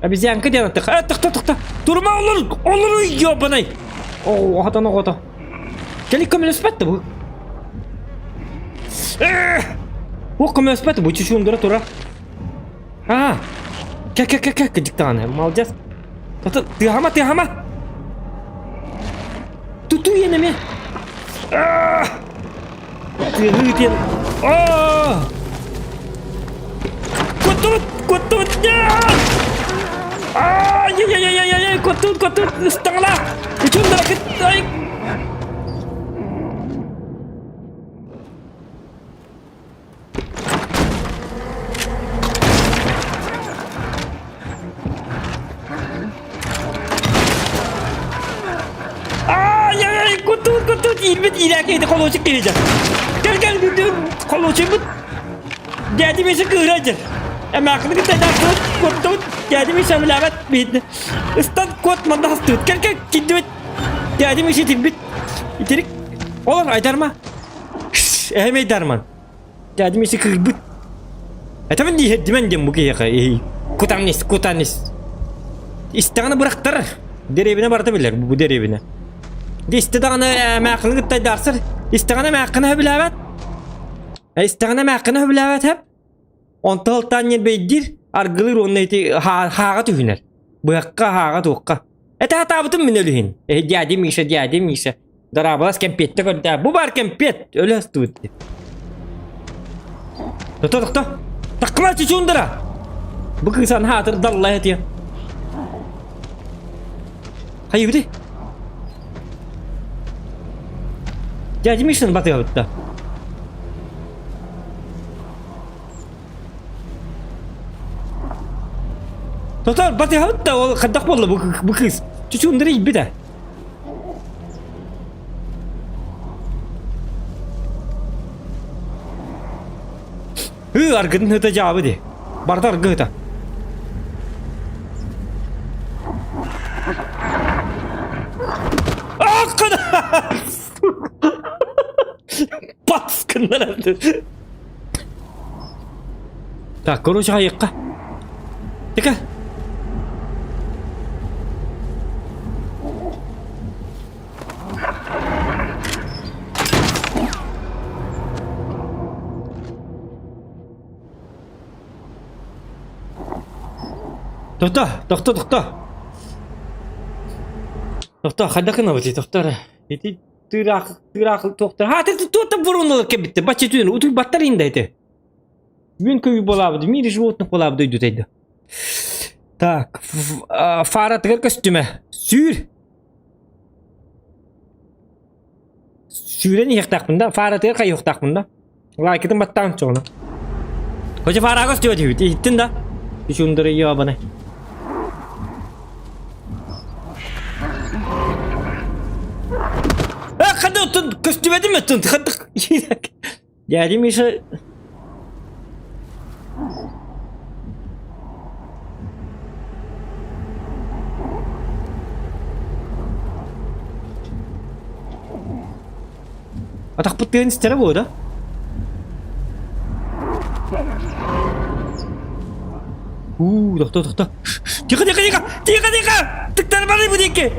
Обезьянка диэн аттых. Э, тохто, тохто. Турма олор, олор, ёбаный. О, оҕотон оҕото. Кэлик көмөлөспөт да бу. О, көмөлөспөт бу чучундра тура. А, кэ кэ кэ кэ кыдьыктаҕына, молодец. Тото, тыаһама, тыаһама. Туту енеме. Тыаһыы диэн. Аа! Куттубут, куттубут. Ай-яй-яй-яй-яй, куттубут, куттубут, ыстаҥала. Үчүн кыт, ай. Ай-яй-яй, куттубут, куттубут, иирбит иирээки холуочук киһи Кэл, кэл, холуочуйбут. Дядя Миша кыыра дьэр. Эмээххини кытта даарсыбыт, куттубут, дядя Миша билээбэт биһитинэ. Ыстан куот манна хастыбыт. Кэл, кэл, киирдибит. Дядя Миша итирбит. Итирик. Олор, айдарма. Эһэм айдарман. Дядя Миша кыырбыт. Этэбин дии иһэрдимэн диэн бу киһиэхэ кутан ис, кутан ис. Истэҕинэ бырахтарар. Дэриэбинэ барыта билэр бу дэриэбинэ. Дьэ истэ даҕаны эмээххини кытта айдаарсар. Истэҕинэ эмээххини сөбүлээбэт. Истэҕинэ эмээххини сөбүлээбэт хэп. Онто ылтаан ньирбэйдиир, аргылыыр уонна ити хааҕа түһүнэр. Быһахха, хааҕа туохха. Этэ сатаабытым мин өлүһүн. Э, дядя Миша, дядя Миша. Дорооболос кэмпиэттэ көрдөө. Бу баар кэмпиэт. Өлө астыбыт. Тохто, тохто. Таккыма чучундара. Бу кыыс анһаатыр далла этиэ. Хайыбыты? Дядя Мишаны батыһабытта. Тотор батыһабыт да ол хайдах буолла бу, бу кыыс? Чучундара иирбит Ыы, аргытын ыта дьаабы дии. Барыта аргы ыта. Пас гыннарар. Так, короче, айыққа. Тика. Тохто, тохто, тохто. Тохто, хайдах гынабытый, тохто эрэ. Ити тыыраах, тыыраах туохтар. Ха, ты туохта бурунулар кэлбиттэр. Бачча түүн утуйбаттар инде ити. Мен көйүү буолаабыт, мире животных буолаабыт дойдутайда. Так, фаратыгар көстүмэ. Сүүр. Сүүрэн иһиэхтээхпин да, фаратыгар хайыахтаахпын да. Лайкытын баттаан чоҕуна. Хоча фарага көстүбэт үһү, иһиттин да. Үчүндөрө ёбаны. Э, хады оттон көстүбэтим оттон хадык. Дядя Миша Атахпыт тыын истэрэ буо да? Тохто, тохто. Тихо, тихо, тихо! Тихо, тихо! Тыктар бары бу диэки!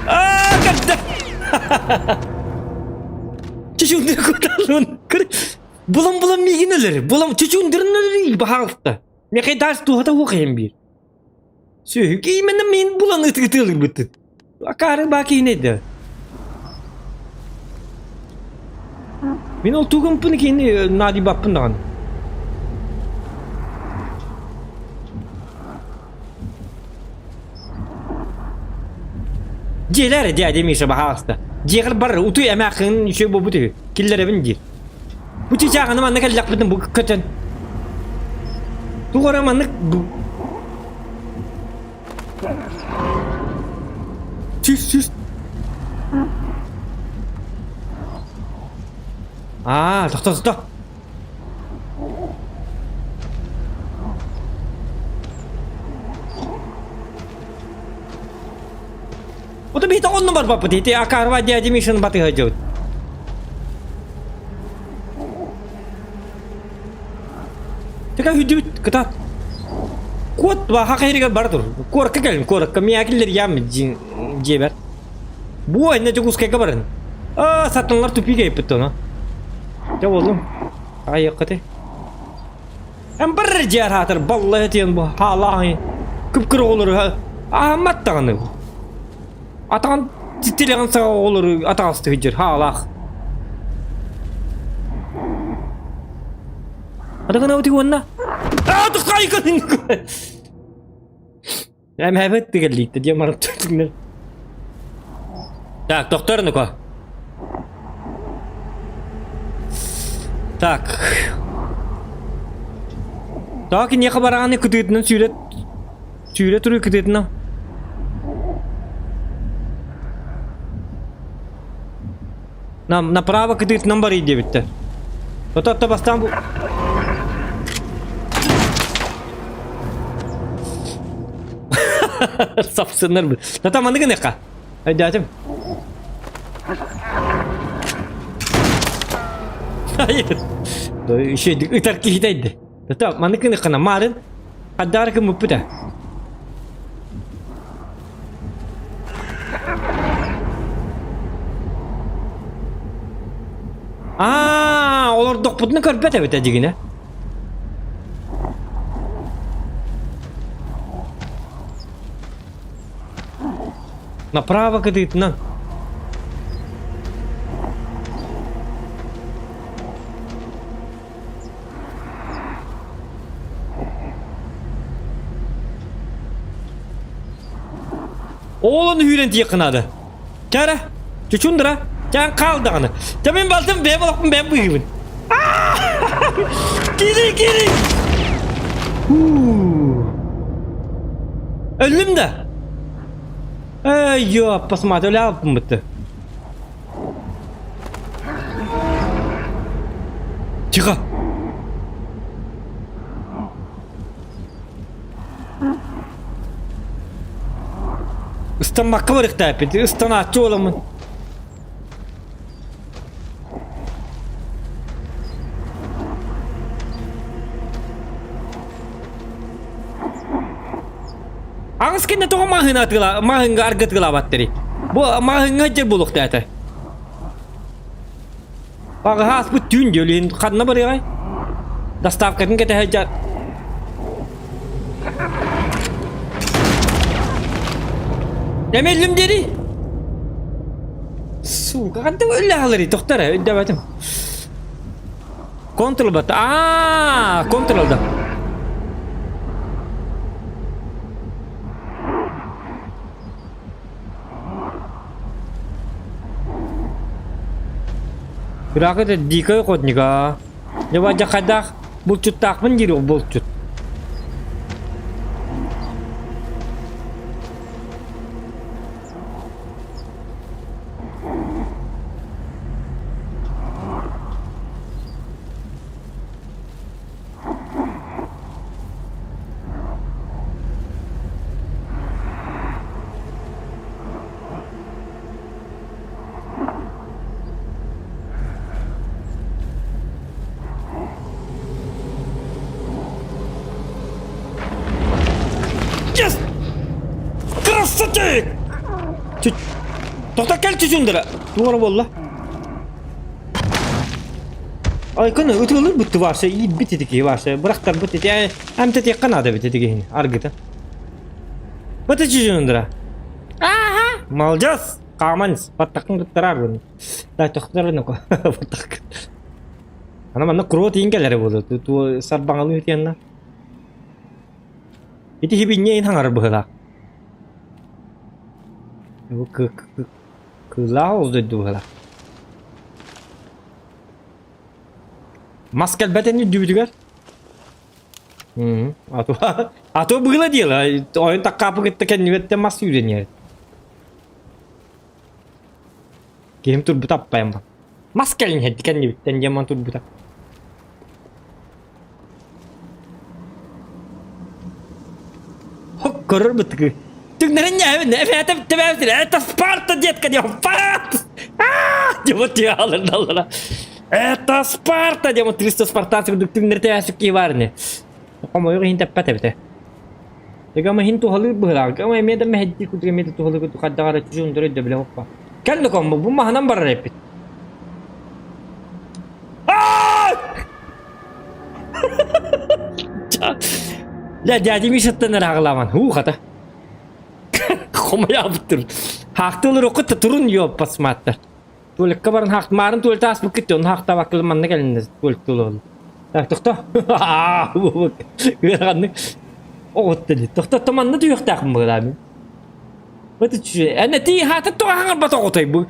Аа, көрдө! Чучундыр куталын. Булан булан миигин өлөр. Булан чучундырын өлөр баһаалта. Мехе даас туһата уох эм биир. Сүөһү именно мин булан ытыгытыылырбыттын. Акаары баа киһинэйдэ. Мин ол тугумпун кини наадыйбаппын даҕаны. Дьиэлэр дядя Миша баһаалыста. Дьиэҕэр бар утуй эмээххин үчүгэй буолбут үһү. Киллэрэбин диир. Бу чычааҕыны манна кэллэхпитин бу көтөн. Туох эрэ маннык Түс түс. Аа, тохто тохто. Ото биһи тоҕонно барбаппыт ити Акарва дядя Мишаны батыһа дьыбыт. Така хүдүбүт кытаат. Куот баха кэһиригэр бара тур. Куоракка кэлин, куоракка миякиллер ям дьиэбэр. Бу инне Дьокуускайга барын. Аа, сатаналар тупик эйпит тоно. Дьэ буоллум. Айыккыты. Эн бар дьиэр хаатар балла этиэн бу хаалааһын кып-кыра оҕолору аһаммат даҕаны. Атаҕын тилэҕин саҕа оҕолору атаҕастыы сылдьар хаалаах. Атаҕын аутик уонна Аа тухайкын Эмээбит тигеллиитте диэн баран түҥнэр. Так, тохтор ну-ка. Так. Так, киниэхэ бараҕаны кытыытынан сүүрэ сүүрэ туруу кытыытынан. На, направо кытыытынан барый диэбиттэр. Ото бастаан бу... Сапсыннар бу. Тата маннык гыныахха. Өйдөөтүм. Hayır. Şey, ытар киһитэйди. Тата маннык гыныаххына маарын хаддаары кыммыппыта. Аа, олордохпутуна көрбөт эбит дьигинэ. Направо кытыытынан. Оолон үүрэн тиэххин наада. Чара, чучундра, чаан хаал даҕаны. Ча мин балтым бэйэм олохпун бэйэм быыһыыбын. Кири, кири! Өллүм да. Эй, ёппасмат, өлө алпын бытты. Тихо! Ыстанмакка барыктааппыт, ыстанааччы буоламмын. Аҕыс кэннэ тоҕо маһыына атыыла маһыҥҥа аргытыылаабаттарый? Бу маһыҥҥа дьэ буолуохтаата. Аҕыһа ааспыт түүн диэ ханна барыаҕай? Доставкатын кэтэһэ дьа Эмэллим диэри? Сука, хантан өллө хааларый? Тохтор ээ, өйдөөбөтүм. Контрол бат. Аа, контрол да. Ыраах это дикая охотника. Дьэ хайдах булчуттаахпын диир булчут. Тохто кэл чучундара. Туора буолла. Ай кыны ытыалыр бытты ваше иирбит ити киһи ваше бырахтарбыт ити эмтэтиэххэ наада эбит ити киһини аргыта. Быты чучундара. Ага. Молодец. Хааман баттаххын кыттараар буну. Да тохторун ко баттах. Ана манна куруо тиин кэлэрэ буолуо. Ту сарбаҥалыы тиэнна. Ити хибинньэ ин хаҥар быһылаах. Бу кыылаах ол дойду быһылаах. Мас кэлбэтин үрдүбүтүгэр. А то, а то было дело. Ойон таккаапы кытта кэннибэттэн мас сүүрэн Киһим турбута аппайан бар. Мас кэлин иһэрди кэннибиттэн диэн турбута. Хок көрөр бытыгы. Түҥнэрин ньээбин, эбээтэ тэбээбитин, это Спарта, детка, диэн Спарта! Диэн вот тиалын Это Спарта, диэн 300 спартанцы курдук түҥнэри тэбээсик киһи баар ини. Хомойуох иһин тэппэт эбитэ. Дэгама иһин туһалыыр быһыылаах. Гама эмиэ да мэһэйдиир курдук эмиэ да туһалыыр курдук хайдах эрэ чужундары өйдөбүлэ хоппа. Кэл доком, бу маһынан барар эппит. Дьэ, дядя Мишаттан ыраҕылааман. Уу, хата. Хомойообуттур. Хаахтыылар оккут турун ёппасмааттар. Туалекка баран хаахт маарын туалет ааспыккыт онно хаахтаабаккылы манна кэлиннэ туалет туолуолу. Так, тохто. Ыараханнык оҕутта дии. Тохто, манна түһүөхтээхпин быһыылаа мин. Вот эн этии хаата тоҕо хаҥарбат оҕотой бу.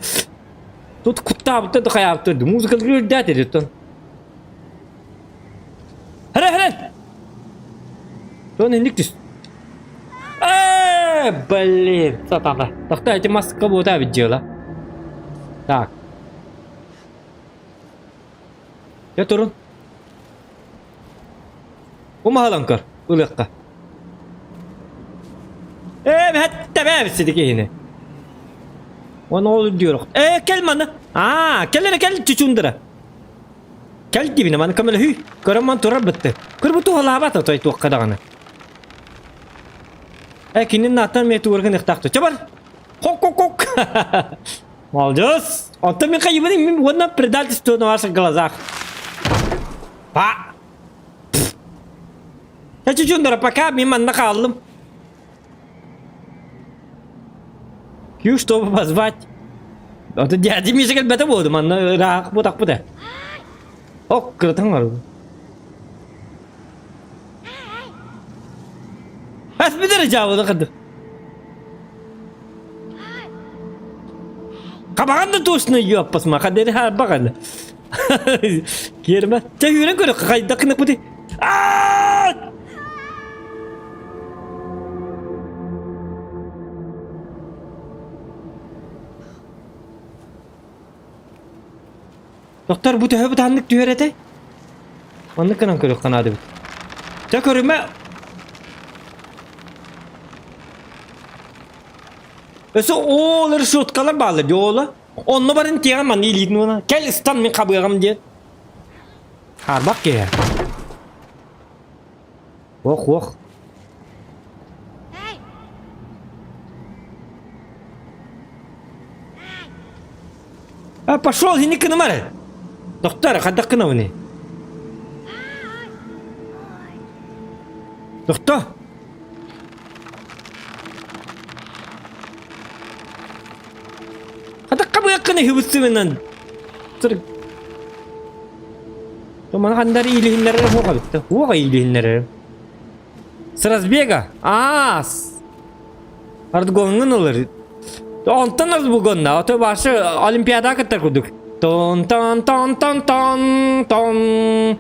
Тут куттаабыттан да хайаабыттан да музыкалыгы үрдэт эдиттэн. Хара хара! Тон инник түс. Э, блин, сатаха. Тохто эти маска буота бит дьыала. Так. Я турун. Умаһалан көр, ылыахха. Ээ, мэһэттэбэ сити киһини. Оны ол үрдүөр. Ээ, кэл маны. Аа, кэл эрэ кэл чучундара. Кэл дибинэ маны көмөлөһүй. Көрөн ман турар бытты. Көр бу туһалаабат отой туохха даҕаны. Э, кинин нааттан мэ туургын ыхтаахту. Чабар! Хок-хок-хок! Молодец! Оттон мин хайыбын мин уонна предательство на ваших глазах. Па! Я чучундара пока мин манна хааллым. Кью, чтобы позвать. Ото дядя Миша кэлбэтэ буолду манна ыраах бутахпыт ээ. Ок, кырытан барбы. Хас бүтэр дьаабыны кырды. Хабаҕан да туосна юаппасма хадери хаарбаҕан. Киэрмэ. Чэ үүрэн көрө хайдах гынаппыты. Аа! Доктор бу төһө бытааннык түһэр этэй? Маннык гынан көрүөххэ наада эбит. Чэ көрүмэ. Өссө оолар шуткалар бааллар дии ола. Онно барын тиэҕэ манна илиитин уона. Кэл ыстан мин хабыаҕым диэн. Хаарбах киһи. Ох, ох. А, пошел, ини кынымар. Доктор, хайдах кынабыный? Доктор! Хайдах хабыаххын үһүбүт Маны хандар иилиһиннэрэр уоҕа бүтте. Уоҕа иилиһиннэрэр. С разбега. Аас. Ардгоҥҥун ылар. Онтон ардгонна. Ото башы олимпиада кыттар курдук. Тон тон тон тон тон тон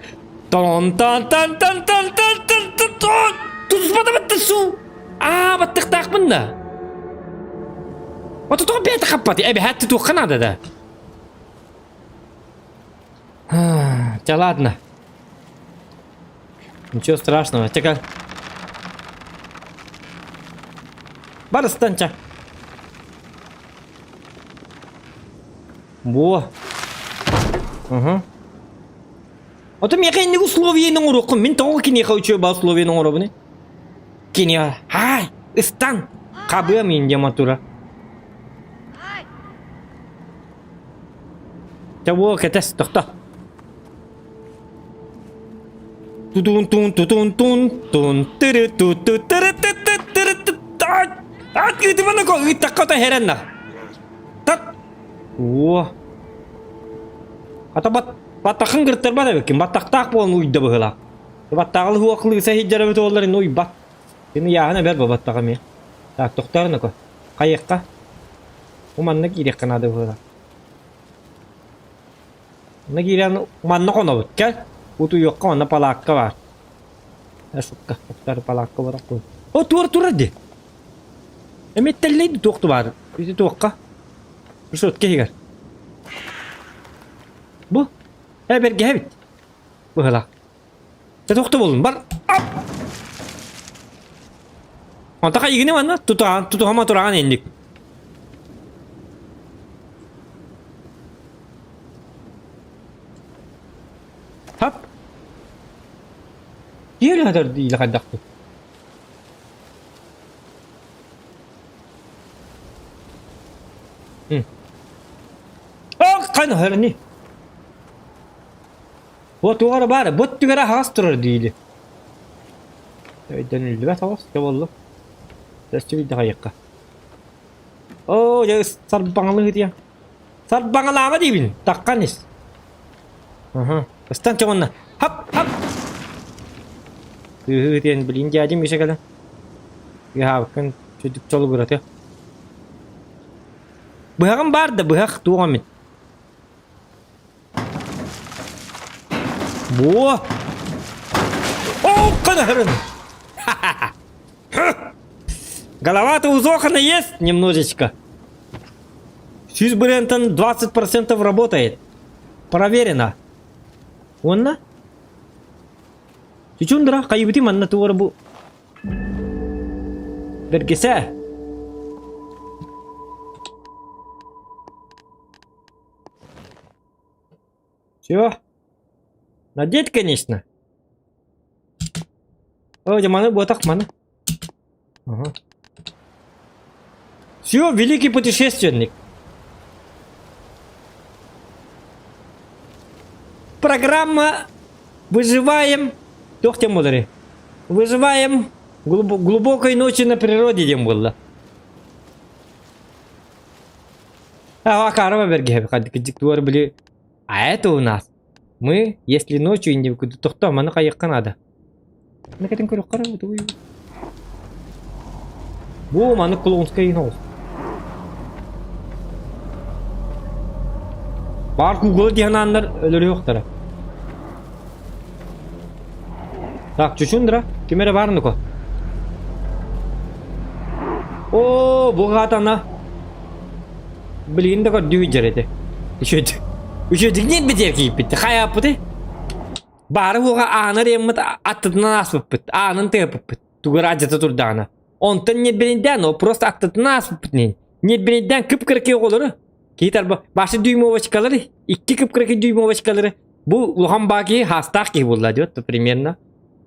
тон тон тон тон тон тон тон тон тон Туспата батты су. Аа баттыктаахпын да. Ото тоҕо бэйэтэ хаппат. Эбэһээт туохха наада да. Ча ладно. Ничего страшного. Чека. Барыстанча. Во. Угу. Ото миэхэ инник условиены оҥоруоххун. Мин тоҕо киниэхэ үчүгэй баа условиены оҥоробун? Киниэхэ, хай, ыстан, хабыам индия матура. Чэ буо кэтэс, тохто. Тутун тун тутун тун тун тыры ту ту тыры ты ты тыры ты Ат ыытыманы ко ыыттахха то херенна. Тат. О. Ата бат баттахын кыртарбат эбиккин. Баттахтаах буолан уйда быһыла. Баттаҕыл хуоклыы сахиджара бит олларын уйбат. Кини яһына бер баттаҕа ми. Так тохтор ко. Хайыкка. Уманна киириэххэ наада быһыла. Онно киирэн манна хонобут кэл. Утуйуохха онно палаакка баар. Сукка, тохтор палаакка барахпын. О, туор турар дии. Эмиттэллэй туох баар. Ити туохха? Сотка иһигэр. Бу э бэргэһэбит. Быһылаах. Чэ туохта буоллун бар. Онто хайыгыны манна тутаан тутуһама тураан инник. Хап. Киэр хатар диилэ хайдахпыт. Ах, хан хөрни. Бу туох эрэ баар, бу өттүгэр аһаҕас турар диили. Өйдөнүллүбэт оҕус, дьэ буоллум. Өстүбүйдэ хайыахха. Оо, дьэ сарбаҥалыы диэн. Сарбаҥалаама диибин, таххан ис. Аха, ыстан чоҕунна. Хап, хап! Кыыһы диэн билин дядим үсэ кэлэн. Ыһаабыккын чүдүк чолугуратыа. Быһаҕым баар да быһах туох эмит. Во! О, канахрын! Голова-то у Зохана есть немножечко. Сүүс брендтан 20% работает. Проверено. Уонна? Чучундра, хайыбыты манна туора бу. Бергесе. Все. Надеть, конечно. О, маны буотах маны. Ага. Все, великий путешественник. Программа «Выживаем». Туох тем буолары? Выживаем глубокой ночи на природе диэн буолла. А Акарова бэргэһэбит хаддик туор били а это у нас мы если ночью не тохто маны хайыахха наада Накатын көрөххө тугуй Бу маны клоунскай оҕус Баар куукула диэн ааннар өлөрүөхтэрэ Так, чучундра, ким эрэ баар нука? Оо, бу хаатана. Билигин да көрдүү сылдьар этэ. Үчүгэй. Үчүгэйдик ньиэрбитигэр киирбит. Хайааппытый? Баары уоҕа ааны арыйаммыт аттытынан ааспыппыт. Аанын тыаппыппыт. Тугу эрэ алдьата турдаҕына. Онтон ньиэрбинэйдээн, ол просто аттытынан ааспыппыт нин. Ньиэрбинэйдээн кып-кыракый оҕолору Киһи тарба башы дюймовочкалары, икки кып-кыракый дюймовочкалары бу улахан баа киһи хаастаах киһи буолла диэт примерно.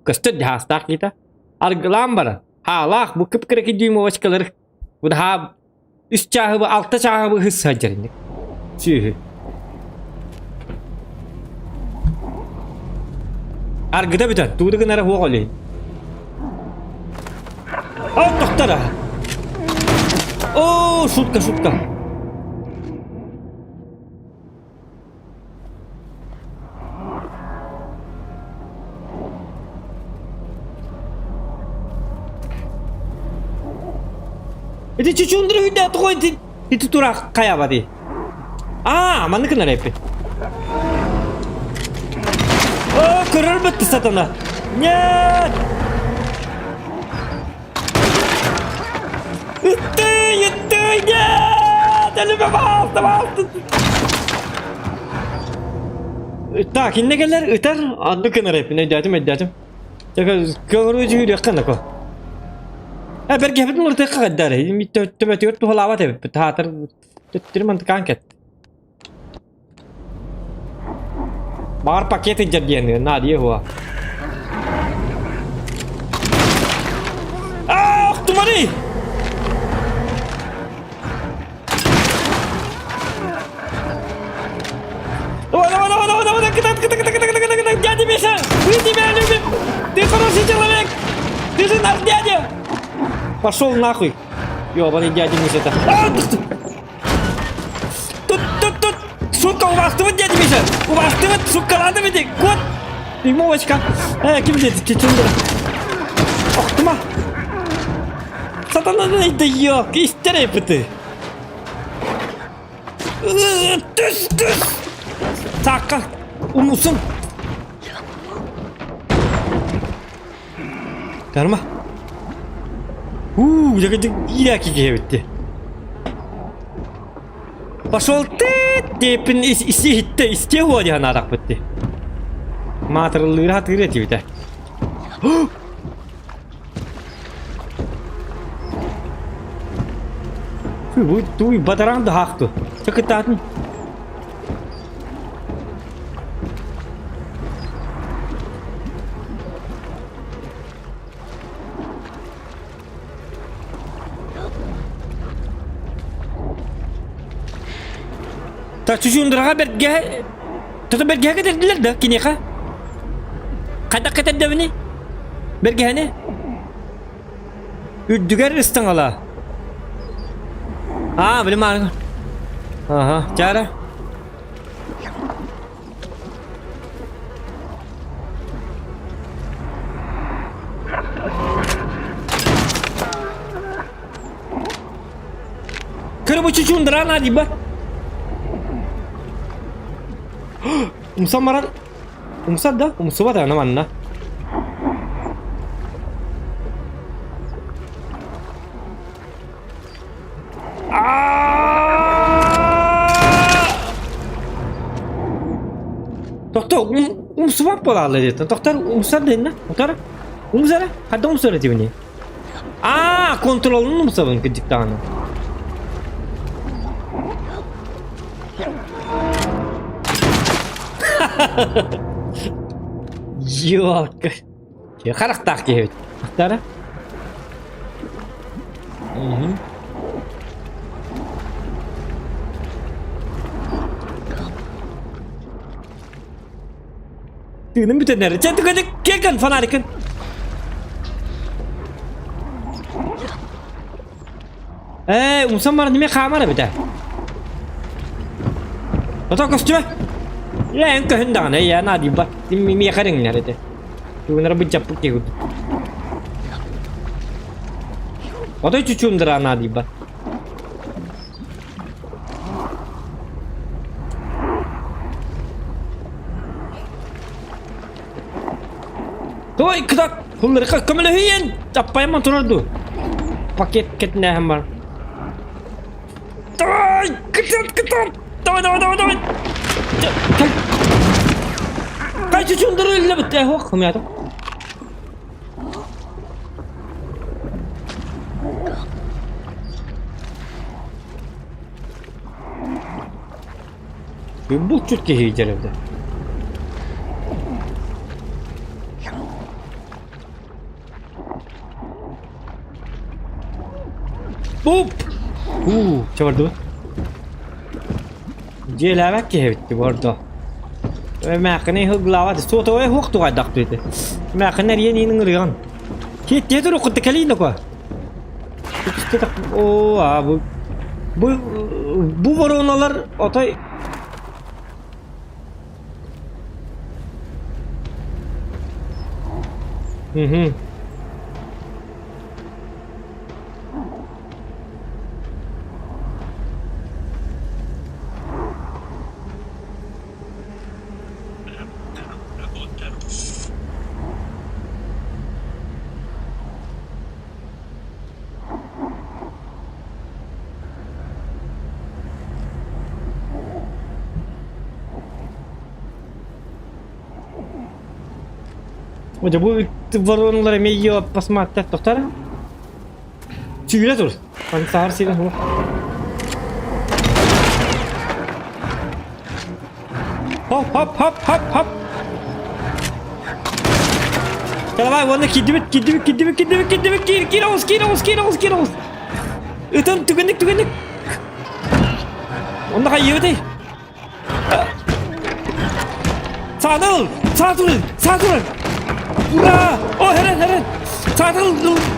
Көстөр хаастаах киһитэ. Аргылаан баран, хаалаах бу кып-кыракый дюймовочкалары бу хаа үс чааһы алта чааһы быһыс сылдьар Сүөһү. Аргыта бүтэн, тугу да гынара суох олей. О, тохтора! О, шутка, шутка. Ити чучундра үйдә тугой ити тура каябады. Аа, маннык гынар эппит. О, көрөр бытты сатана. Нет! Ытты, ытты, нет! Элеме басты, басты. Так, инне келер, ытар, анды гынар эппин, өйдөөтүм, өйдөөтүм. Көңөрү жүгүрүөххэ нако. Э, бэргэһэбитин уларытыахха каддар. Төбөтүгэр туһалаабат эбиппит. Таатар төттөрү мантыкаан кэт. Баҕар пакет илдьэр диэн наадыйа уһуа. Ах, тумары! Кытат, кытат, кытат, кытат, кытат, кытат, дядя Миша! Мы тебя любим! Ты хороший человек! Ты же наш дядя! Пошел нахуй! Ёбаный дядя Миша-то. А, Тут, тут, тут! Сука, у вас тут дядя Миша! У вас тут, сука, ладно, веди! Кот! Дюймовочка! Э, ким дядя? Чечендера! Ох, тума! Сатана, да ёк, истерепы Түс, түс! Саакка умусын. Карма. Уу, иляки киһи Пошел ты, диэппин иһиттэ, истиэ уо диэн аатахпыт дии. Маатырыллыыра хатыыр этибитэ. Бу туй батараан да хаахту. Чакытаатын. Так чучундраҕа бэргэһэ Тото бэргэһэ кэтэрдилэр да киниэхэ? Хайдах кэтэрдэбиний? Бэргэһэни? Үрдүгэр ыстаҥала. Аа, били мааны. Аха, чаара. Көрө бу чучундраана дии Умсан баран Умсар да? Умсубат ана манна. Тохто, умсубат буолаалла диэтин. Тохтор умсар дэннэ. Утар. Умсара? Хадда умсар этибини? Аа, контролун умсабын кырдьык даҕаны. Ёлка. Харахтаах киһи эбит. Ахтара? Мгм. Тыыным бүтэн эрэ. Чэ, түгэнэ киэргэн фонарикын. Ээ, умсан баран неме хаамар эбитэ. Ото көстүбэ. Ээ, эн көһүн даҕаны, я наадыйбат. Миэхэ эриҥнэр этэ. Тугунара быдьаппыт киһи курдук. Отой чучундара наадыйбат. Той кытат! Хулларга көмөлөһүйэн! Аппайаман турар дуу? Пакет кэтинээһин бар. Давай! Кытат, кытат! Давай, давай, давай, давай! Кэл! Кай чучундары иллэбит, э, хуох, хумятым. Булчут киһи дьэрэлдэ. Оп! Уу, чабардыбыт. Дьиэлээбэт киһи эбит бордо. Мээххини ыһыглаабат, суотовай уох тугайдах диэти. Мээххин эрийэн иин ыҥырыаҕын. Киэттиэ туруоххут кэлиин око. Оо, аа бу бу бу вороналар отой Мгм. Дьэ бу вороналар эмиэ ее посмотрят тохтор. Сүүрэ тур. Саһар сирин суох. Хоп хоп хоп хоп хоп. Давай, уонна киирдибит, киирдибит, киирдибит, киирдибит, киирдибит, киир, киир оҕус, киир оҕус, киир оҕус, киир оҕус. Ытын, түгэнник, түгэнник. Онно хайыыбытый? Саатыл! Саатыл! Саатыл! Ура! О, хэрэн, хэрэн! Саатыл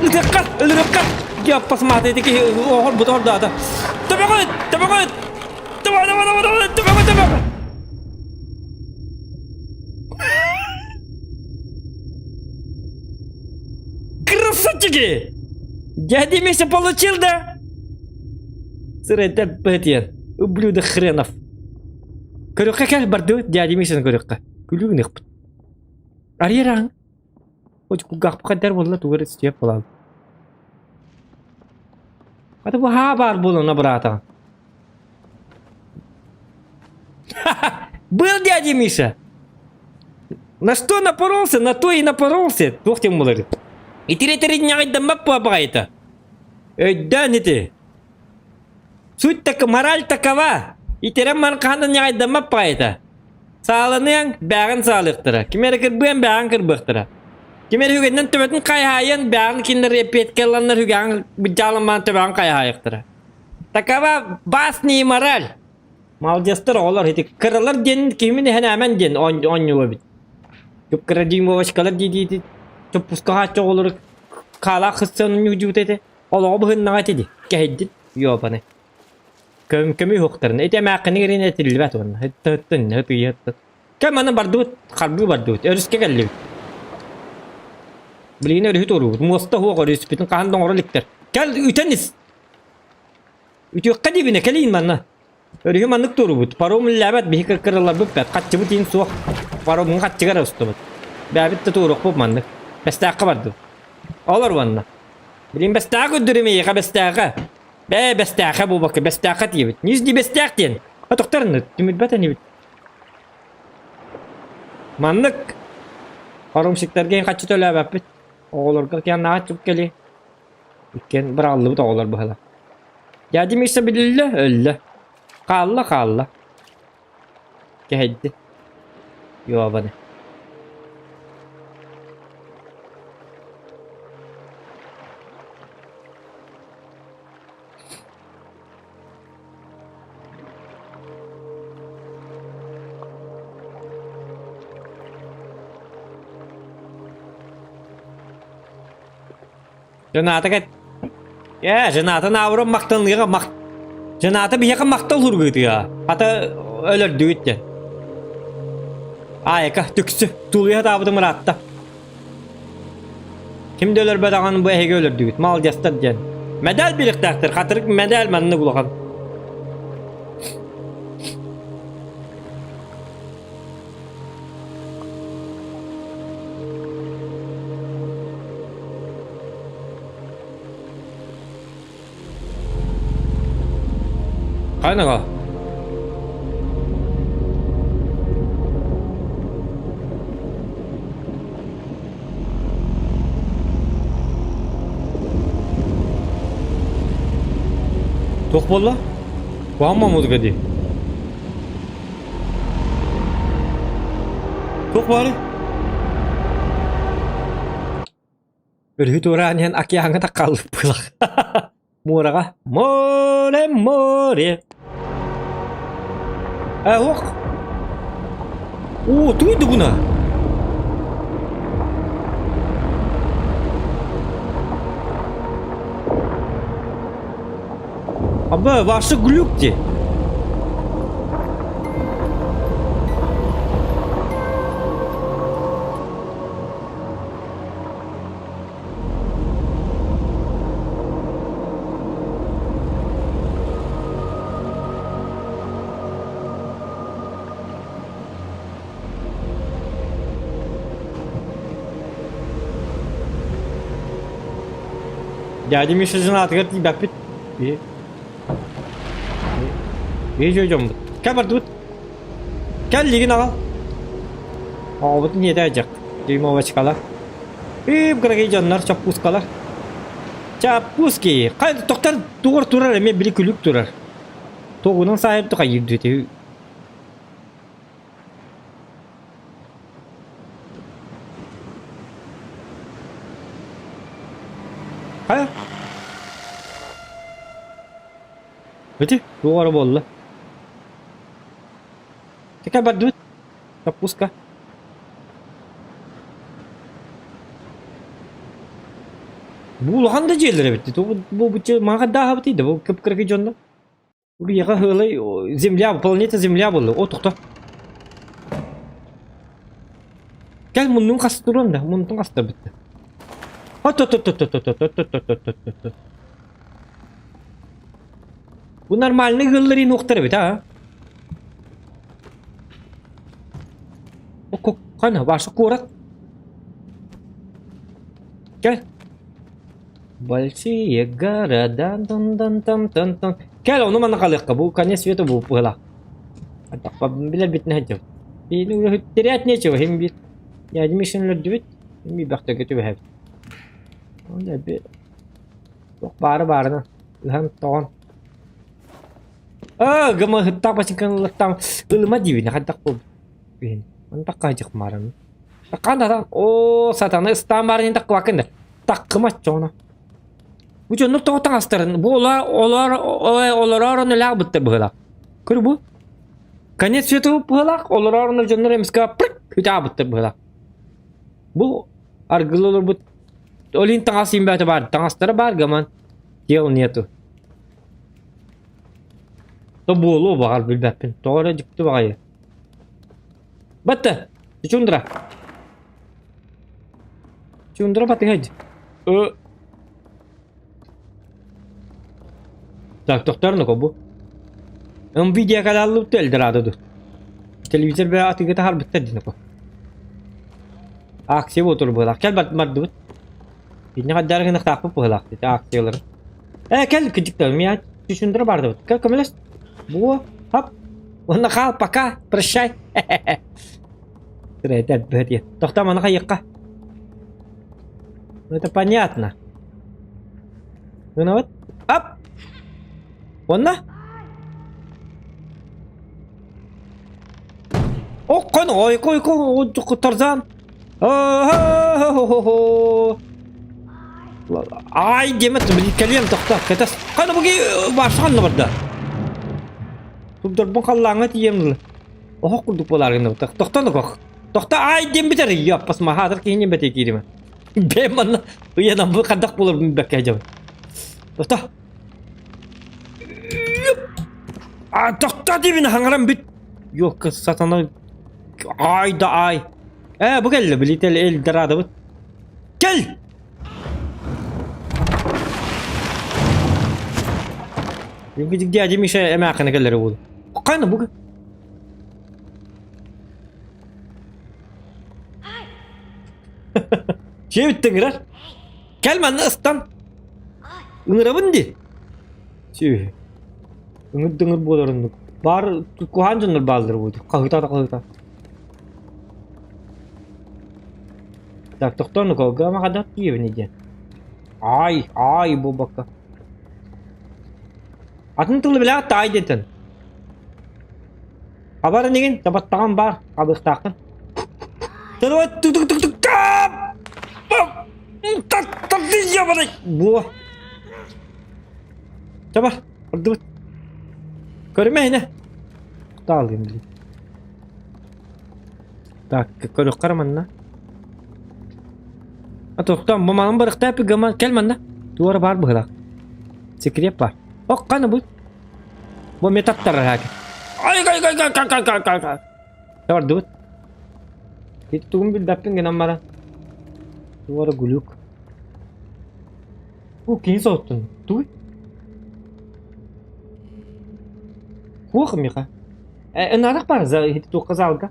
ытыахха, өлөрүөххэ! Дьаппас маата ити киһи оҕорбут ордаата. Төбөҕүт! Төбөҕүт! Төбө, төбө, төбө, төбө, төбөҕүт, төбөҕүт! Красавчики! Дядя Миша получил, да? Сырайдар бэтиэн. Ублюдок хренов. Көрүөххэ кэл бардыбыт дядя Мишаны көрүөххэ. Күлүү гыныахпыт. Арыйараҥ. Кулгаахпыт буолла тугу эрэ ситиэх буолаҕын. Хата бу хаа баар буолан абыраатаҕын. Был дядя Миша! На что напоролся, на то и напоролся. Туох диэн буолар? Итири ньаҕайдаммат буолбаҕайта. Өйдөөн ити. Суть так мораль такова. Итирэн мархаанан ньаҕайдаммат баҕайыта. Сааланыаҥ, бээҕин саалыахтара. Ким эрэ кырбыан, бээҕин кырбыахтара. Ким эрэ үгэннэн төбөтүн хайаайан, бээҕин кинилэр эппиэткэ ыланнар үгэҕин быдьааланмаан төбөҕүн хайаайыахтара. Такова басни и мораль. Молодецтар оҕолор ити кыралар диэн киһимин иһэн диэн оонньуу эбит. Кыра дюймовочкалар дии-дии чоппуска хааччы оҕолору хаалаах хыссан оонньуу этэ. Олоҕу быһыннаҕа ити дии. Кэһэйдин, ёбаны. Көм көмү уһуктарын. Ити эмээххини гэрин этиллибэт уонна. Ыттын, ытыйыттын. Кэм аны бардыбыт, харбыы бардыбыт. Өрүскэ кэллибит. Билигин өрүһү туоруубут. Муоста уһуох өрүспүтүн хаһан да оҥоро иликтэр. Кэл, үтэн ис. Үтүөххэ диибинэ, кэлиин манна. Өрүһү маннык туоруубут. Паром үллээбэт, биһи кыркырыларбыт бэт. Хаччыбыт иин суох. Паромҥа хаччыга эрэ устубут. Бээбит да туоруохпут маннык. Бэстээххэ бардыбыт. Олор уонна. Билин бэстээхэ көрдөрүм эйиэхэ бэстээхэ. Бээ бэстээхэ буолбакка бэстээхэ тиийэбит. Ньүс дии бэстээх диэн. Отохторун түмүрбэт инибит. Маннык паромщиктарга иһин хаччы төлөөбөппүт. Оҕолорго кианнаҕа чуп кэли. Иккиэн быраҕыллыбыт оҕолор быһыла. Дядя Миша билиллэ, өллө. Хаалла, хаалла. Кэһэйди. Ёбаны. Жената кэт. Ээ, жената наоборот махтаныаҕа мах. Жената биһиэхэ махтал ургытыа. Хата өлөрдүгүт диэн. Аайка түксү тулуйа сатаабытым ыраатта. Ким да өлөрбөтөҕүн бу эһиги өлөрдүгүт. Молодецтар диэн. Медаль бириэхтээхтэр. Хатырык медаль маннык улахан. Хайнаҕа? Туох буолла? Куһаҕан музыка дии. Туох баарый? Өрүһү туораан иһэн океаҥҥа таххаллык быһыылаах. Муораҕа. Море, море. Э, ох. Оо, туй дугуна. Аба, ваша глюк дии. Дядя Миша женатыгар тиийбэппит. Биһи дьоммут. Кэл бардыбыт. Кэллигин аҕал. Оҕобутун ийэтэ дьах. Дюймовочкалар. Үп кыракый дьоннор чоппуускалар. Чаппуски. Хай тохтор тугар турар эмиэ били күлүк турар. Тугунан саайып тухайыр дүтү. Хайа? Ити туох эрэ буолла. Тэкэ бардыбыт. Соппуска. Бу улахан да дьиэлэр эбит. Бу бу маҕа дааһабытый да бу кып-кыракый дьонно. Биһиэхэ ыалай земля, планета Земля буолла. О, тохто. Кэл муннун хастыруом да, муннун хастарбыт. От-от-от-от-от-от-от-от-от-от-от. Бу нормальный ыаллар иин уохтар эбит, а? О, хана, ваша куорат. Кэл. Большие города, тан тан тан тан тан. Кэл, ону манна халыахха, бу конец света бу быһыла. Билэр битин сылдьабыт. Биини терять нечего, хим бир. Дядя Мишин өлөрдүбүт, хим бөхтөргө түбэһэбит. Ол эби туох баары баарына ыһан тоҕон. Аа, гыма ыһыттаах бачыҥканы ыллаттаам ылыма диибин, хайдах буолбут. Биһин. Антах хаажык мааран. Таккан Оо, сатана ыстаан баарын таккыбаккын да. Таккыма чоҕуна. Бу дьоннор тоҕо таҥастарын бу олор олор олорор онолаах бытта быһыылаах. Көр бу. Конец света быһыылаах олорор онор дьоннор эмискэ прыг үтаабыттар быһыылаах. Бу аргылы олорбут олин таҥас имбээтэ баар таҥастара баар гаман тел нету. То буолуо баҕар билбэппин. Тоҕо эрэ дьикти баҕайы. Батта! Чундра! Чундра батыһа Ö. Так, тохторно бу. Nvidia каналлыбыт Эльдорадо ду. Телевизор бэ атыыга таһаарбыттар дии ко. Акция буолтур быһылаах. Кэл бардыбыт. Инне хаддары гынахтаахпыт быһылаах дии акциялары. Э, кэл кыдьыктар, мия чучундра бардыбыт. Кэл көмөлөс. Буо, хап. Уонна хаал, пока, прощай. Кыра бөһөтиэ. Тохтоо маны хайыахха. Ну это понятно. Ну вот. Ап! Уонна? Оккон ойко ойко Тарзан. Ай диэмэт кэлиэм тохтоо кэтэс. Хана буги баарса ханна барда? Турдарбын халлааҥҥа тиийэм дылы. Оһох курдук буолаар гынна. Тохтоо кох. Тохтоо ай диэн бүтэр. Яппас маһаатар киһини бэтэ кииримэ. Бэм манна ыйанан бу хардах буолар бэккэ дьабын. Тохтоо. А тохтоо диибин хаҥаран бүт. Ёкка сатана ай да ай. Ээ бу кэллэ билител Эльдорадобыт. Кэл! Дядя дядя Миша эмээххинэ кэллэрэ буолу. Ханна бу? Дьиэ бүттэ ыҥырар. Кэл манна ыстан. Ыҥырабын дии. Сүөһү. Ыҥыр да ыҥыр буолар оннук. Баар куһаан дьоннор бааллар буолду. Хаһыта да хаһыта. Так, тохтоон уколга маҕадат тиийэбин диэн. Ай, ай буолбакка. Атын тылы билэҕит таай диэтин. Хабар инигин, табаттаҕын баар, хабыахтааххын. Давай, тук тук тук тук Буо. Табар, ордубут. Көрүмэ иһинэ. Таалыым били. Так, көрүөххэ манна. А тохтоо, мамам барыхтаа пигама кэл манна. Туора баар быһылаах. Секрет бар. Ок, қаны бұл? Бу эмиэ таттарар хаакы. Ай ай ай ай ай ай ай ай. Бардыбыт. Ити тугун билбэппин гынан баран. Туора глюк. Бу кини соһуттун. Тугуй? Хуох миха. Э, ынарах бар за ити туохха залга.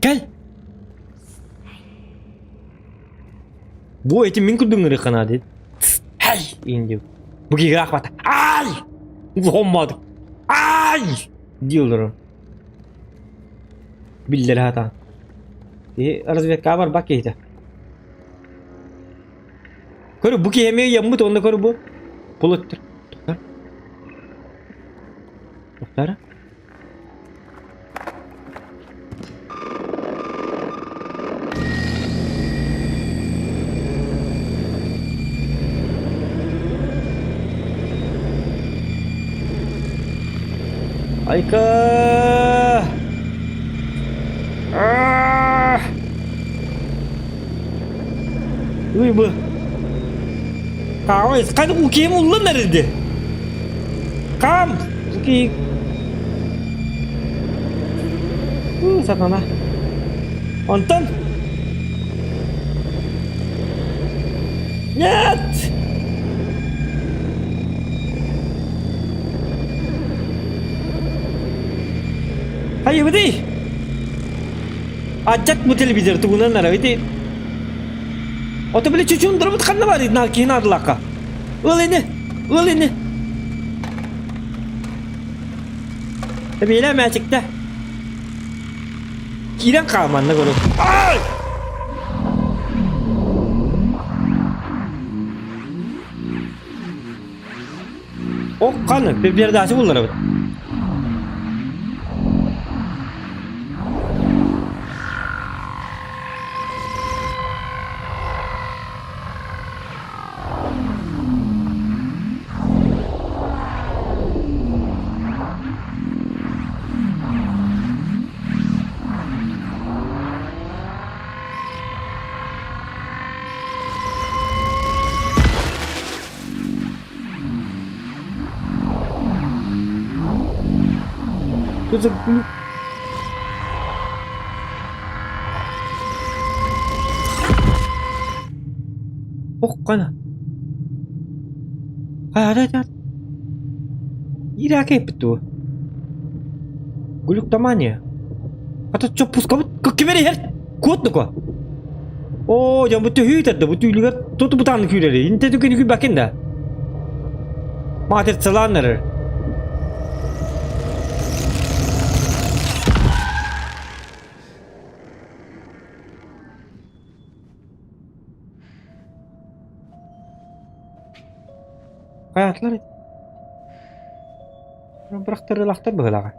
Кэл! Бу эти мин курдук ыҥырыахха диэт. Ай! Иин диэбит. Бу киһи аахпата. Ай! Хоммоодук. Ай! Дии олорор. Биллэрэ сатаан. Киһи разведкаҕа барбат киһитэ. Көр бу киһи эмиэ ыйаммыт уонна көр бу. Пулаттар. Тохтор. Айка! Көрү бу. Хаамай, қайда укием уллан эрди. Кам, уки. Сатана. Онтон. Нет! Хайыбыдый? Адьат бу телевизор тугунан арабыт Ото били чучундурбут ханна бар наар киһи наадалаахха. Ыл ини, ыл ини. Эбиэлэ мээчиктэ. Киирэн хаал манна көрө. Ай! Ок ханы, передача булларабыт. Оххана. Хайа Иирээки эппит дуо? Глюктомания. Хата чоппускабыт ким эрэ иһэр куот нука. Оо, дьон бу төһүү тарда, бу түүлүгэр туту бутаан күүрэри. Инте түгэн күүбэкин да. Матерцалаан эрэр. Хайаатылар Бырахтарыылаахтар быһыылааҕа.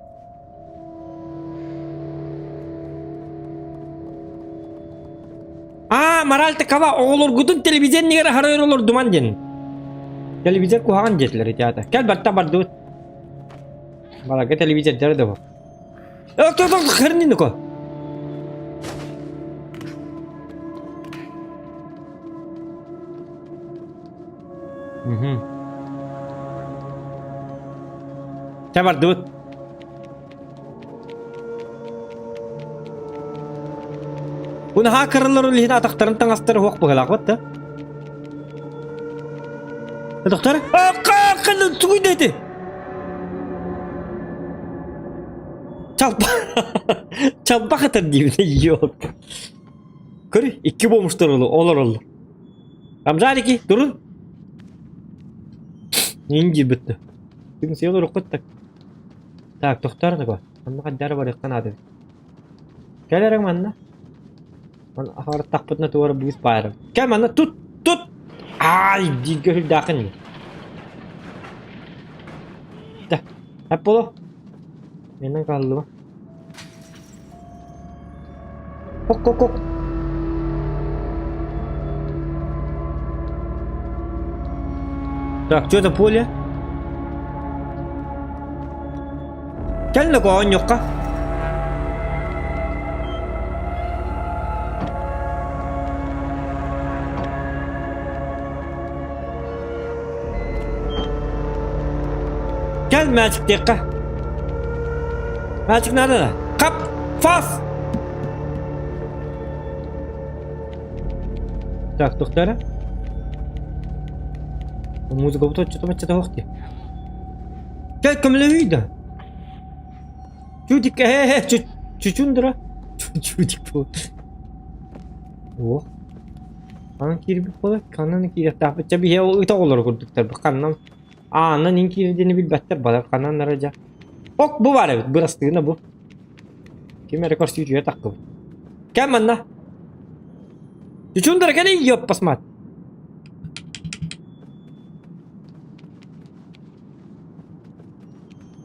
Аа, мораль такова, оҕолоргутун телевизионнигэр аһара өр олордуман диэн. Телевизор куһаҕан диэтилэр ити аата. Кэл барта бардыбыт. Баларга телевизордары да бар. Хернинико. Мгм. Чэ бардыбыт. Бу наһаа кыралар ол иһин атахтарын таҥастары суох быһыылаахпыт да. Доктор, тугуй да ити? Чалба Чалбах этэр диибин, ёлка. Көр, икки бомжтар олороллор. Амжарики, турун. Инди бүтті. Бүгін сел ұрық так. Так, тоқтар такой. Манна қаддары бар яққан ады. Кел әрің манна. Ман ахар тақпытына туары бүгіс байырым. Кел манна, тут, тут. Ай, диге хүлдақын. Да, әп боло. Менен қалды ма? Ок, ок, ок. Так, что это поле? Кэллэ оонньуохха. Кэл мээчиктиэххэ. Мээчик наада да? Хап! Фас! Так, тохтоо Музыка бут оччото суох дии. Кэл көмөлөһүй да. Чудик, э, э, чучундра. Чудик бу. О. Ханан киирбит буолар, ханан киириэхтээхпит. Чэ биһиэ ыт оҕолоро курдуктар. Ханнан аанан ин киирдиини билбэттэр балар ханан дьа. Ок бу баар эбит, бырастыына бу. Ким эрэ көрсүүтүгэр таххыбыт. Кэм манна. Чучундра кэлин ёп посмат.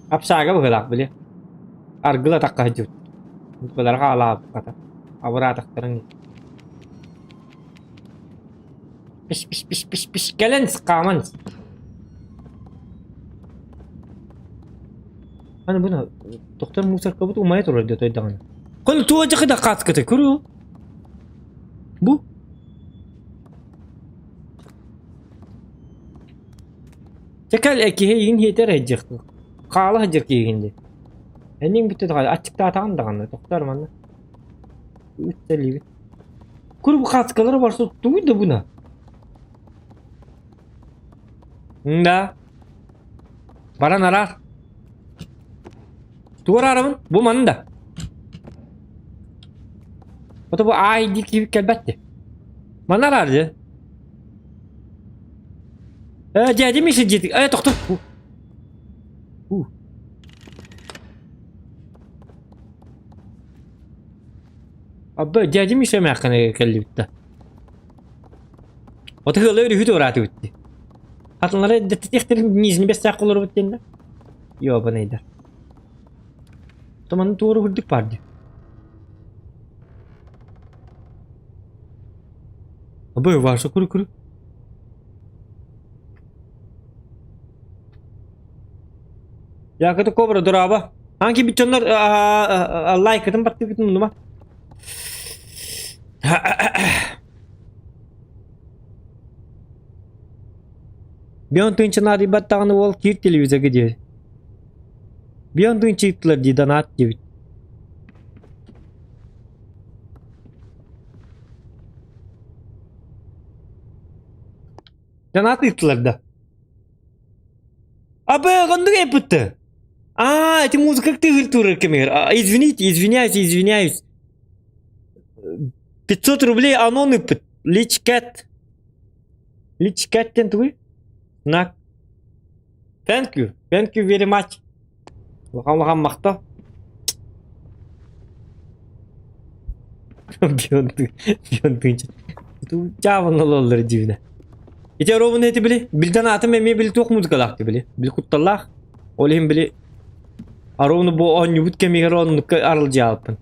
Апсаага быһыылаах били. Аргыла тахха сылдьыбыт. Быларга алаабыт Абыраатахтарын Пиш пиш пиш пиш пиш кэлэн хааман Аны буну доктор мусоркабыт умайа турар диye тойдаҕына. Кон туга жакыда кааскыты көрү. Бу. Чэ кэл киһи эйигин иһитэр сылдьыахтын. Хаала сылдьар киһигин дии. Эниҥ бүттэ даҕаны аччыктаатаҕын даҕаны тохтоор манна. Үттэлиибит. Кур бу хаацкалара барса тугуй да буна? Да. Баран араах. Тугу араарабын? Бу манна да. Ото бу аай дии киһи кэлбэт дии. Манна араар дии. Э, дядя Миша дии. Э, тохтоо. Абба дядя Миша эмээххин кэллибит да. Ото ыала өрүһү туораатыбыт дии. Хатылары дэттиэхтэрин нижний бэстээх олоробут диэннэ. Ёбанайдар. Туманы туора үрдүк баар дии. Абы Ваша куру-куру. Яката кобра дораба. Анки бичоннор лайкытын баттыбытын мунума. Бион тыынча наадыйбат даҕаны уол киир телевизорга диэбит. Бион тыынча ыыттылар дии донат диэбит. Донат ыыттылар да. Абы, оннук эппитте. А, эти музыка тыгыр турар кемер. Извините, извиняюсь, извиняюсь. 500 рублей анон ыппыт. Личкэт. Личкэт диэн тугуй? Знак. Thank you. Thank you very much. Улахан улахан махтал. Чаабан ололлор дивне. Ити ровно эти били. Билден атым эмиэ били туох музыкалаах били. Били кутталлаах. Ол иһин били ровно бу оонньуубут кэмигэр оннукка арылдьаалпын.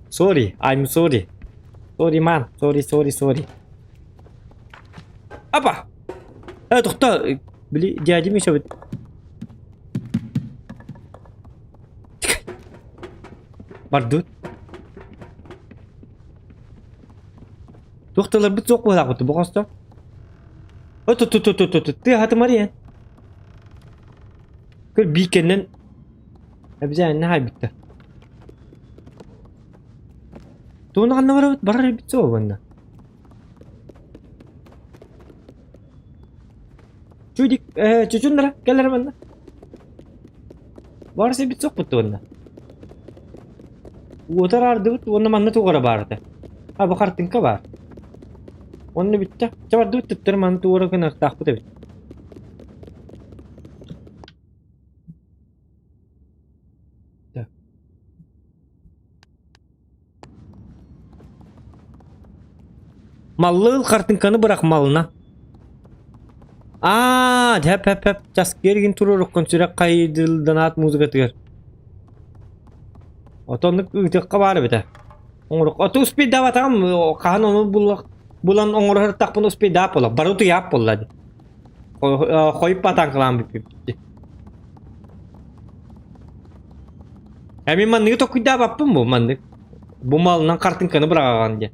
Sorry, I'm sorry. Sorry man, sorry, sorry, sorry. Апа! Э, тохто, били дядя Миша бит. Бардыбыт. Туох тыларбыт суох быһалаахпыт бу хосто. Ту-ту-ту-ту-ту, ты хатымар Көр биикэннэн обязательно хайбыттар. Тугун ханна барабыт? Барар эбит суох уонна. Чудик, э, чучундара, кэлэр манна. Барыс эбит суохпут уонна. Уотар ардыбыт уонна манна тугара баарыта. А, бу хартыҥка баар. Онно бүттэ. Чэ бардыбыт төттөрү манна туора гыныахтаахпыт эбит. Так. Маллыыл хартыҥканы бырах малына. Аа, хэп хэп хэп часкергин туруоруккун сүрэх хайдылданаат музыкатыгар. Отоннук ыытыахха баар эбитэ. Оҥорук. Оту успейдаабатаҕым хаһан ону буллах булан оҥорор тахпын успейдаап буолла. Бары утуйаап буолла дии. Хойуппатаан кылаан бүппүт. Эми манныгы токуйдаабаппын бу маннык. Бу малынан хартыҥканы быраҕаҕын диэн.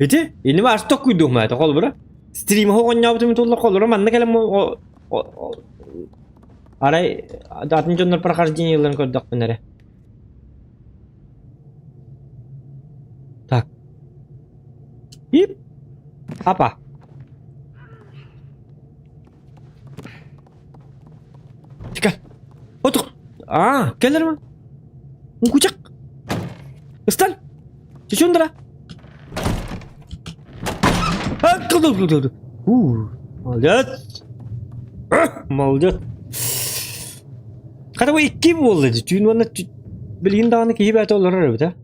Ити иним ас токуйдуум это холбура. Стрим оҕонньообутум тулла холбура манна кэлэн арай атын дьоннор прохождениеларын көрдөхпүн эрэ. Так. Ип. Апа. Тика. Отук. А, кэлэр ма? Кучак. Ыстан. Чучундра. Молодец. Молодец. Хата бу икки буолла дии. Түүн уонна билигин даҕаны киһи бэйэтэ олорор эбит а.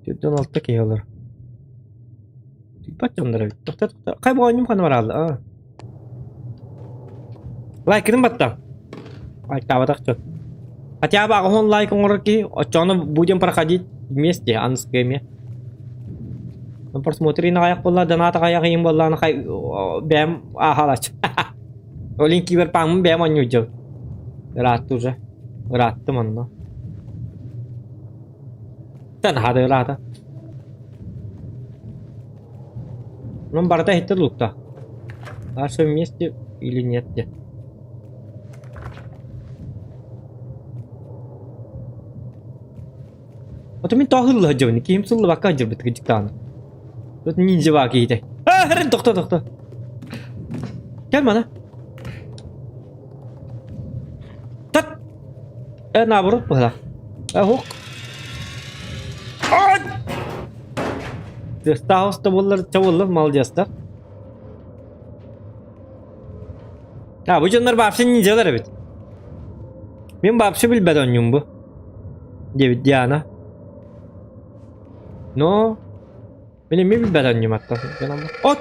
46 киһи олорор. Тыыппат дьоннор эбит. Тохто тохто. Хай бу оонньуум ханна бараалла? Аа. Лайкытын баттаа. Лайктаабатах дьон. Хотя бы аҕыс лайк оҥорор киһи, оччоҕуна будем проходить вместе, аныскы эмиэ. Просмотры аҕыйах буолла, донат аҕыйах ыйым буоллаҕына хай бэйэм ааһалач. Ол иһин киберпаҥмын бэйэм оонньуу Ыраатты уже. Ырааттым онно. Наһаа да ыраата. Онон барыта иһиттэ луукта. В нашем месте или нет де. Ото мин тоҕо ылла сылдьабын, киһим сыллыбакка сылдьарбыт кырдьыктаҕына. Тут ниндзя баа киһитэ. Аа, тохто, тохто. Кэл мана. Тат! Э, наоборот быһылаах. Э, хук. Тыастаах оста буоллар, чабыллар, молодецтар. А, бу дьоннор вообще ниндзялар эбит. Мин вообще билбэт оонньуум бу. Диэбит Диана. Но... Мин эмиэ билбэт оонньуум аттан. О,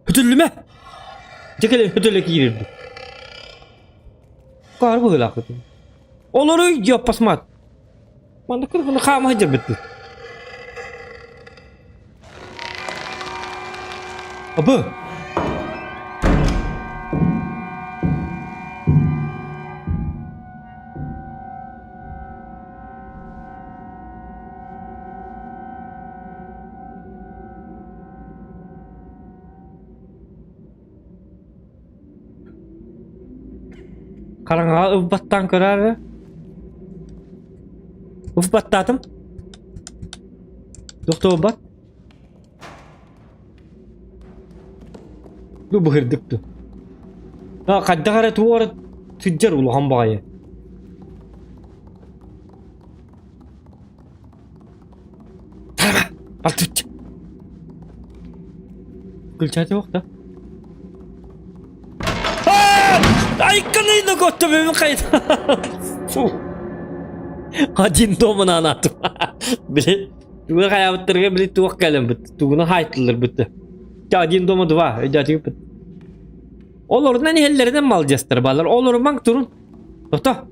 Хөтөллүмэ! Дьэ кэлэн хөтөлө киирэрбит. Каар быһыылаахпыт. Олоруй дьоппасмат. Манна кыргыны хаама сылдьарбыт. Абы! Хараҥаҕа ылбаттаан көрөөр эрэ. Ылбаттаатым. Туох да буолбат. Бу быһырдык дуу. А хайдах эрэ туох эрэ сылдьар улахан баҕайы. Алтычча. Включать да? Айканы готовим Фу. Один дома на анатым. Били, тугу хайабыттарга били туох кэлэн бит. Тугуну хайтылар битти. Один дома два. Өйдөөтүгүт. Олорунан иһэллэринэн малдьастар балар. Олорумаҥ турун. Тото.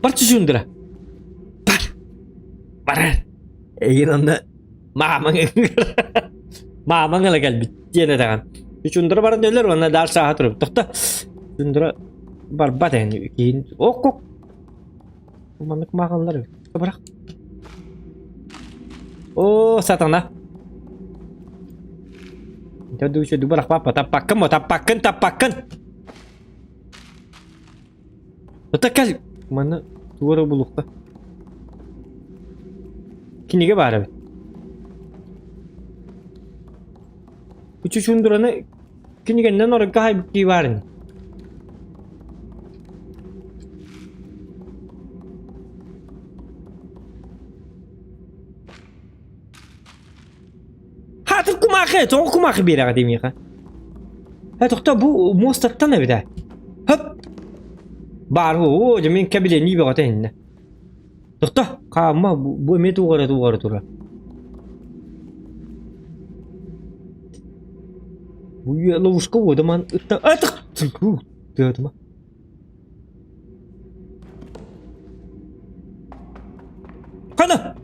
Бар чучундра. Бар. Бар. Эйин онно маамаҥ маамаҥ ыла кэлбит диэн этэҕин. Чучундра баран өлөр уонна даар сааһа турар. Тохто. Чучундра барбат эн киин. Ок ок. Маннык мааҕаллар эбит. Бырах. О, сатана. Дьэ дуу дуу бырахпаппа таппаккын бо таппаккын таппаккын. Ота кэл манна туора булукка. Кинигэ баар эбит. Үчүчүндураны кинигэннэн оройго хайбыт кии баар ини. Хаатыр кумаахы, тоҕо кумаахы биэрэҕит миэхэ? Э, тохтоо, бу муостаттан эбит ээ. Хөп! Баар, оо, дьэ мин кэбилэнии бөҕөтө иһиннэ. Тохтоо, хаама, бу эмиэ туох эрэ туох эрэ турар. Бу ловушка уодаман ытта... Атых! Тыатыма. Хана!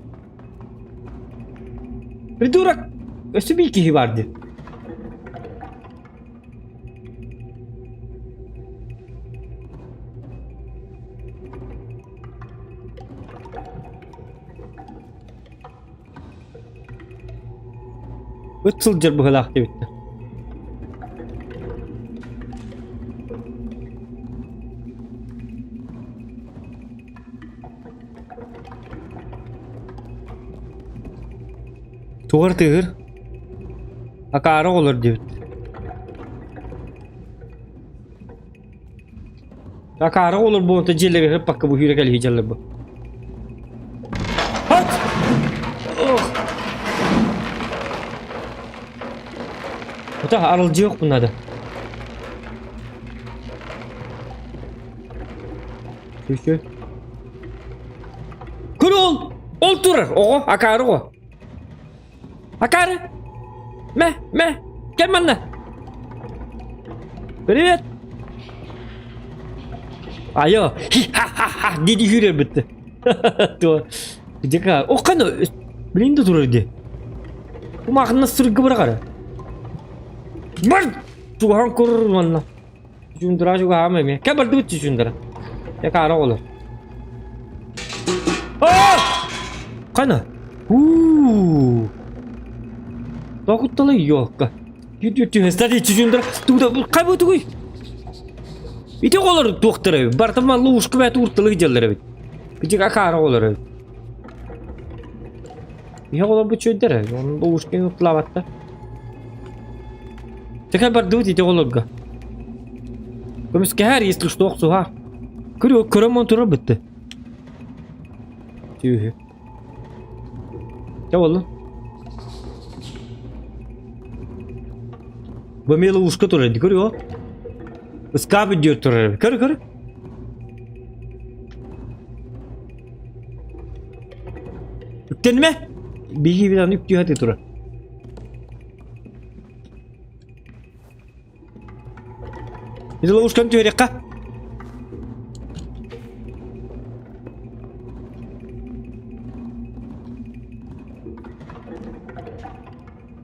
Придурок! Өссө биир киһи баар дии. Ыт сылдьар быһыылаах диэбиттэр. Тугар тыыһыр? Акаары оҕолор диэбит. Акаары оҕолор буолан дьиэлэригэр сыппакка бу сүүрэ кэлиһи дьаллар бу. Хат! Ох! Ото аралдьыах надо. Түс Көр ол! Ол турар, оҕо, акаары оҕо. Акаары! Мэ, мэ, кэл манна! Привет! Айо, хи-ха-ха-ха, диди сүүрэр бытты. То, где-ка, о, қана, блин да турар ди. Кумахына сыргы бырағары. Бар! Туған көрір манна. Чундура чугаһаама эмиэ. Кэ бардыбыт чучундара. Дьэ каара оҕолор. Хана? Уу! Тоҕутталай ёлка. Түһэстэр чүчүндэр тугда хай тугуй? Ити оҕолор туохтара барыта маллы ушка бэт уурталык дьаллар эбит. Кичик акаара оҕолор эбит. Ihe оҕолор бу чөйдер Onun da ушка уурталаабатта. Тэкэ бардыбыт ити оҕолорго. Көмүскэһэр если что охсуһар. Көрө көрөмөн турар бытты. Түүһү. Чэ буоллун. Бу эмиэ ловушка турар дии көрүө. Ыскаап үрдүгэр турар эбит. Көр көр. Үктэнмэ. Биһиги бит аны үктүү сатыы турар. Ити ловушканы түһэриэххэ.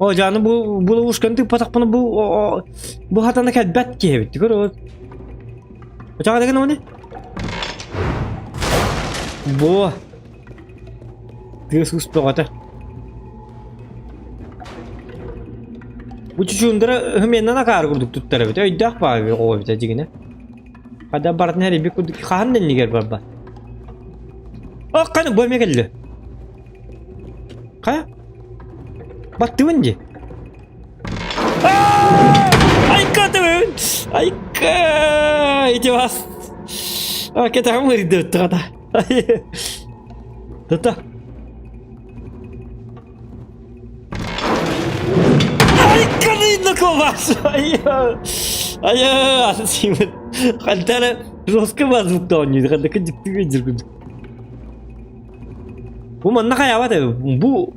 О, дьааны бу бу ловушканы тыыппатахпына бу бу хатана кэлбэт киһи эбит. Көр вот. Очаҕа деген оны? Бу. Тыас уус бөҕөтө. Бу чучуундара ыһымиэннэн акаары курдук туттар эбит. Өйдөөх баҕайы оҕо эбит дьигинэ. Хада барытын эрийбит курдук хаһан да иннигэр барбат. Ох, ханы бу эмиэ кэллэ. Хайа? Баттыбын дии. Айка тыбын! Айка! Ити бас. Кэтэҕим ыырдыбыт хата. Тута. Айа, асы Хантара жестко звукта оонньуур, ханна кыдьыктыы кыдьыр Бу манна хайаабат бу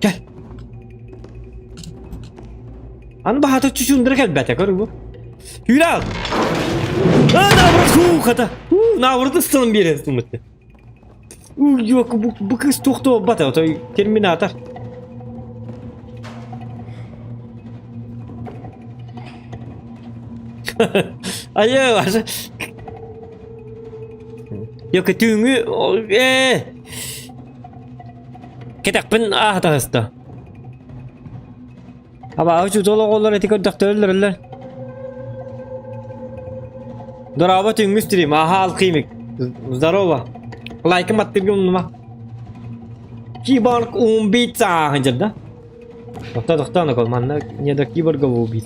Кэл. Аны баһата чучундара кэлбэтэ көр бу. Юра! А, наоборот, хуу, хата. Хуу, наоборот ысталын биэрэ сыммытты. Уйок, бу, бу кыз туохта бата, отой терминатор. Айа, аша. Yok, түүҥҥү ээ Кэтэхпин ааһа таҕыста. Абааһы учуутал оҕолор ити көрдөхтөрөллөрөллөр. Дорообо түүҥҥү стрим, аха алхимик. Здорово. Лайкым аттырга умнума. Киборг убийца сылдьар да? Тохтоо тохтоо Нокол, манна не до киборга убийц.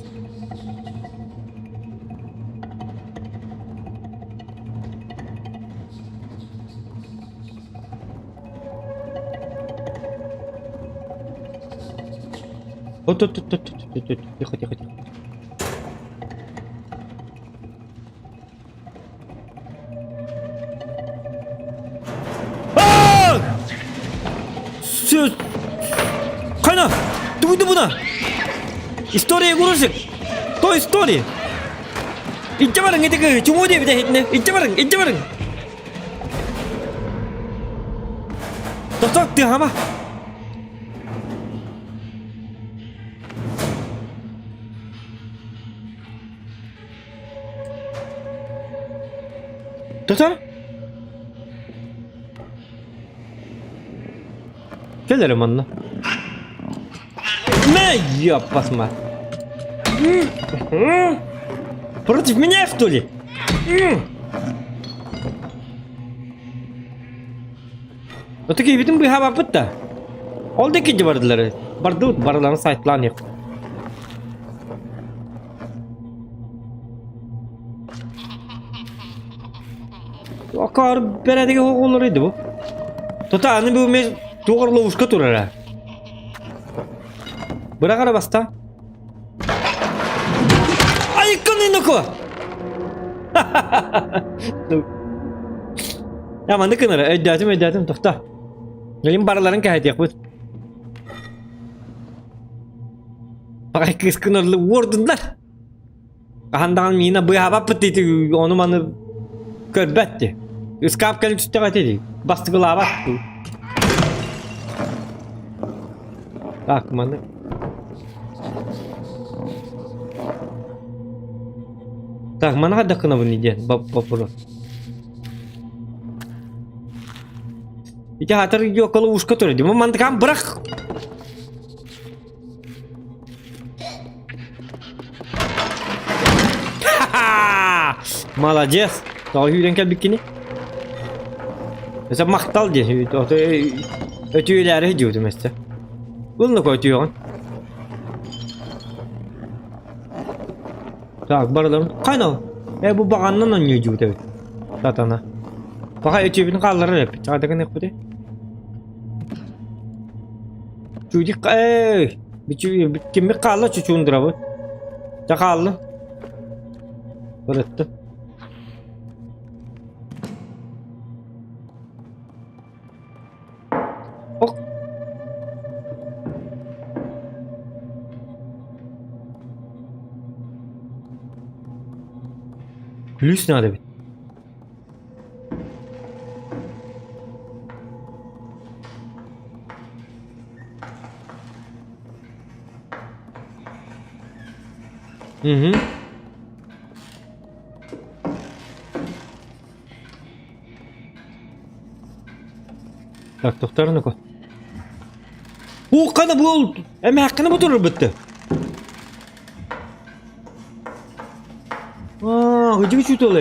Вот тут, тут, тут, тут, тут, тихо, тихо, тихо. А! Все. Хайна! Тугу буна? История игрушек! Той истории! Илдьэ барыҥ ити кыыһы, чумуу диэбитэ иһитинэ. Илдьэ барыҥ, илдьэ барыҥ! Тохтоо, тыаһаама! Тохтоо! Кэл эрэ манна. Мэ, ёппасма. Против меня, что ли? Оту киһибитин быыһаабаппыт да. Ол да киди бардылар. Бардыбыт барыларын сайтлаан иһ. Акаар бэрээдэгэ оҕолор edi бу. Тута аны бу мен тугар ловушка турара. Бырагара баста. Айыккын иноко! Я маннык гынара өйдөөтүм өйдөөтүм тохто. Билин барыларын кэһэтиэхпит. Пагай кыыскын орлы уордуннар. Хаһан даҕаны миинэ быыһаабаппыт дии ону маны көрбөт дии. Ыскаап кэлин түстэҕэ ити дии. Бастыгылаабат дуу. Так, маны Так, маны хайдах гынабын диэн вопрос. Ити аатар ёколовушка турар дии. Мандыкаан бырах! Молодец! Тоҕо сүүрэн кэлбиккини? Өсө махтал диэн өтүөлээри сылдьыбытым өссө. Ылла өтүөҕүн. Так, барыларын хайна ол? Э бу баҕаннан оонньуу эбит. Сатана. Баҕа өтүөбүтүн хаалларар эппит. Чаҕа гыныахпытый? Чудик эй! Киммит хаалла чучуундурабыт. Дьэ хааллын. Ырыттым. Ок. Күлүүс наада эбит. Угу. Так, тохтор ну-ка. Уукканы бул! Эмээххини бутурбутты. А, где чутала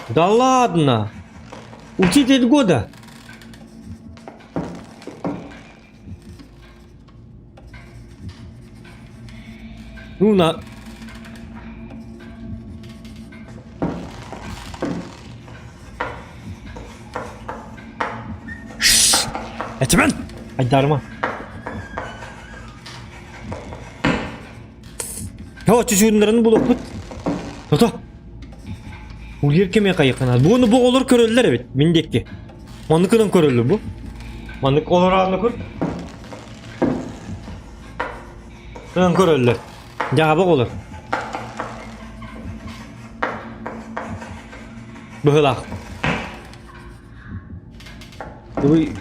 Да ладно! Учитель года! Ну на... Этимэн! Айдарма. Оо, чучууннарын булуппут. Тото. Улир кеме кайыккана. Буну бу олор көрөллөр эбит. Мин диэки. Манныкынан көрөллөр бу. Маннык олор ааны көр. Кынан көрөллөр. Дьаабак олор. Быһылаах. Ой,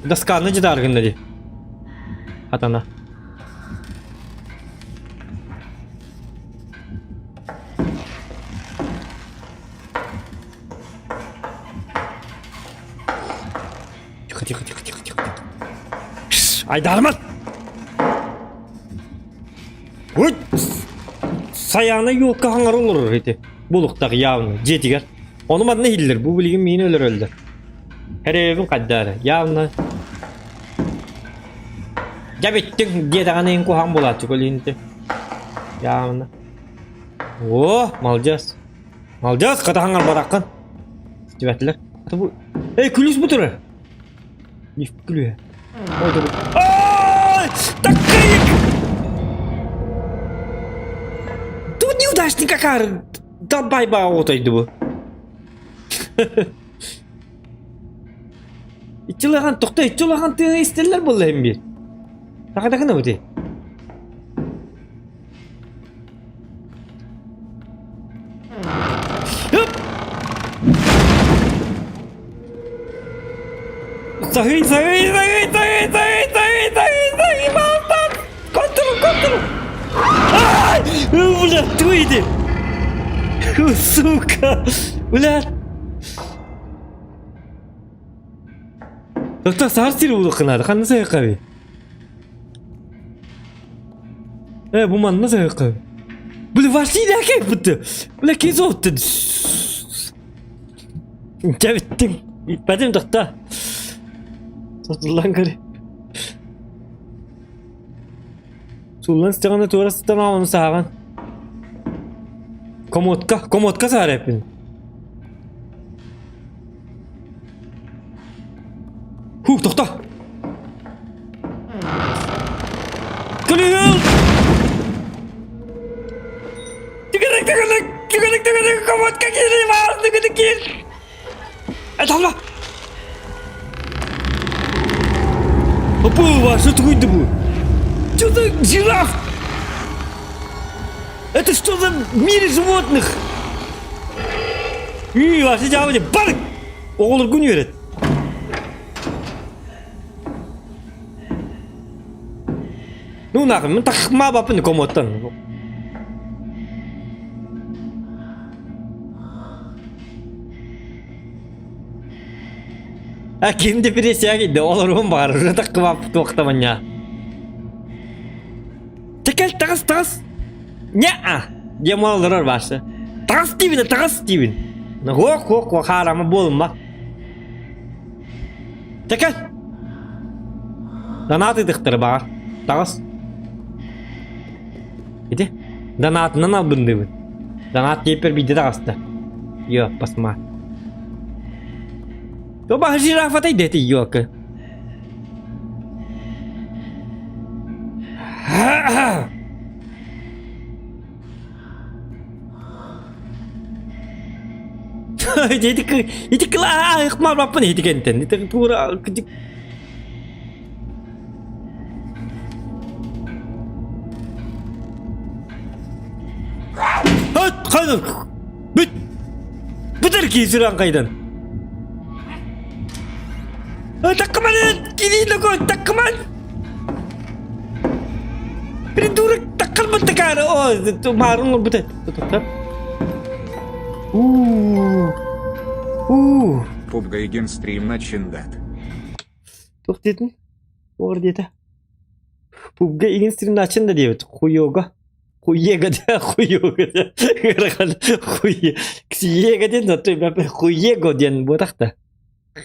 досканы дьытаар гынна дии. Хатана. Тихо, тихо, тихо, тихо, тихо. Айдарман! Ой! Сайаана юлка хаҥар олорор ити. Булуктах явно дьиэтигэр. Ону манна иһиллэр, бу билигин миин өлөрөллөр. Эрэйэбин хайдаары, явно. Дьэ бүттүҥ диэтэҕинэ иһин куһаҕан буолааччы көлүүнтэ. Явно. О, молодец. Молодец, хатаһаҥ арбатаххын. Истибэтилэр. Ата бу... Эй, күлүүс бу турар. Не күлүүһэ. Ой, да бу. Ай! Такая! Тут неудачник какая! Далбайба оҕотойду бу. Иччи улахан тохто иччи улахан тыаһы истэллэр буолла иһин биир. Такатакына бути. Саһый, саһый, саһый, саһый, саһый, саһый, саһый, саһый, малтан! Контрол, контрол! Ай! Бля, выйди! Сука! Бля! Доктор саар сир улахынаар, ханна сыһыккаби? Э, бу манна сыһыккаби. Бля, Василий акай бутты. Бля, кизоттun. Дьэ бүттүҥ. Иппэтим тохто. Сотуллан көр. Суллан сытаҕына туора сытан ону сааҕын. Комодка, комодка саар эппин. Хух, тохто! Күлүһүл! Түгэрик, түгэрик, түгэрик, түгэрик, комодка киирии баар, түгэрик киир! Э, талла! Опа, что такое бу? Что за жираф? Это что за в мире животных? Үй, вообще жабы бар! Оҕолор күн үөрет. Ну нахуй, мен тахма бапын комоттан. А ким депрессияҕа киирдэ, олоруон баҕарар, таккыбап туохтаманньа. Чэ кэл, таҕыс, таҕыс. Не-а, диэн олорор баасы. Таҕыс диибин, таҕыс диибин. Хуох, хуох, хуох, хаарама буолума. Чэ кэл. Донат ыытыахтара баҕар. Таҕыс. Ити, донатынан албынныыбын. Донат диэппэр биирдэ таҕыста. Йо, басма. Тоба жирафатай дети йока. Ити ити кылаа ити кентен. Ити тура Бүт! Бүтэр киһи сүрэн хайдан. Таккыман! Кириилэко, таккыман! Придурок, таккарбыт такары! О, маарын олбута. У. У. Пубгайген стрим начиндат. Туох диэтин? Туох диэтэ? Пубга игин стримначин да диэбит. Хуёга. Хуега диэн хуёга диэн ыарахан хуе ксиега диэн зато хуего диэн буотах да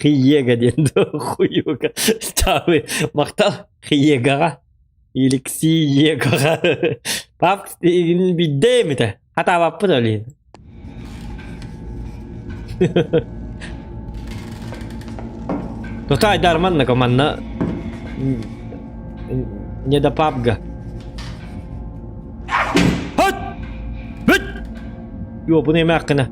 хиега диэн хуёга ставы махтал хиегаҕа или ксиегаҕа пап игин бидде эмитэ хатаабаппыт ол иһин Тута айдарманна манна не до пабга. Хот! Бүт! Йо, бұны еме аққына.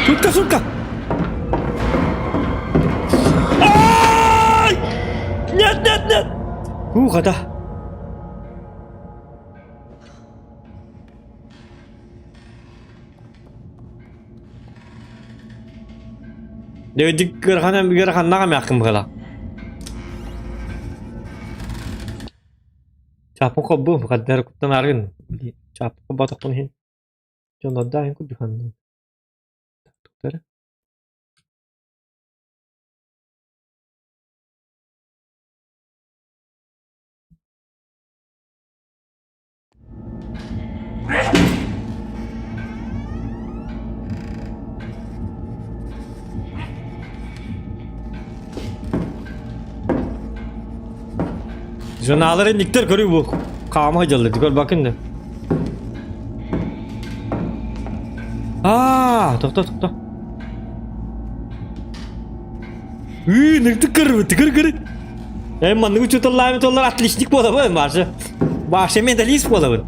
Сутка, сутка! Ай! Нет, нет, нет! Ух, это... Дик ыараханнаҕа эмээххин быһыылаах. Чааппын холбуом, хардары куттанааргын. Чааппын холботохпун иһин дьоннордоох курдук ханна. Журналлар инниктэр көрүү бу. Хаама сылдьаллар, көрбөккүн да. Аа, тохто, тохто. Ыы, ныртык көрбүт, көр көр. Эн маннык учууталлаабыт олор отличник буолабын, Маша. Маша медалист буолабын.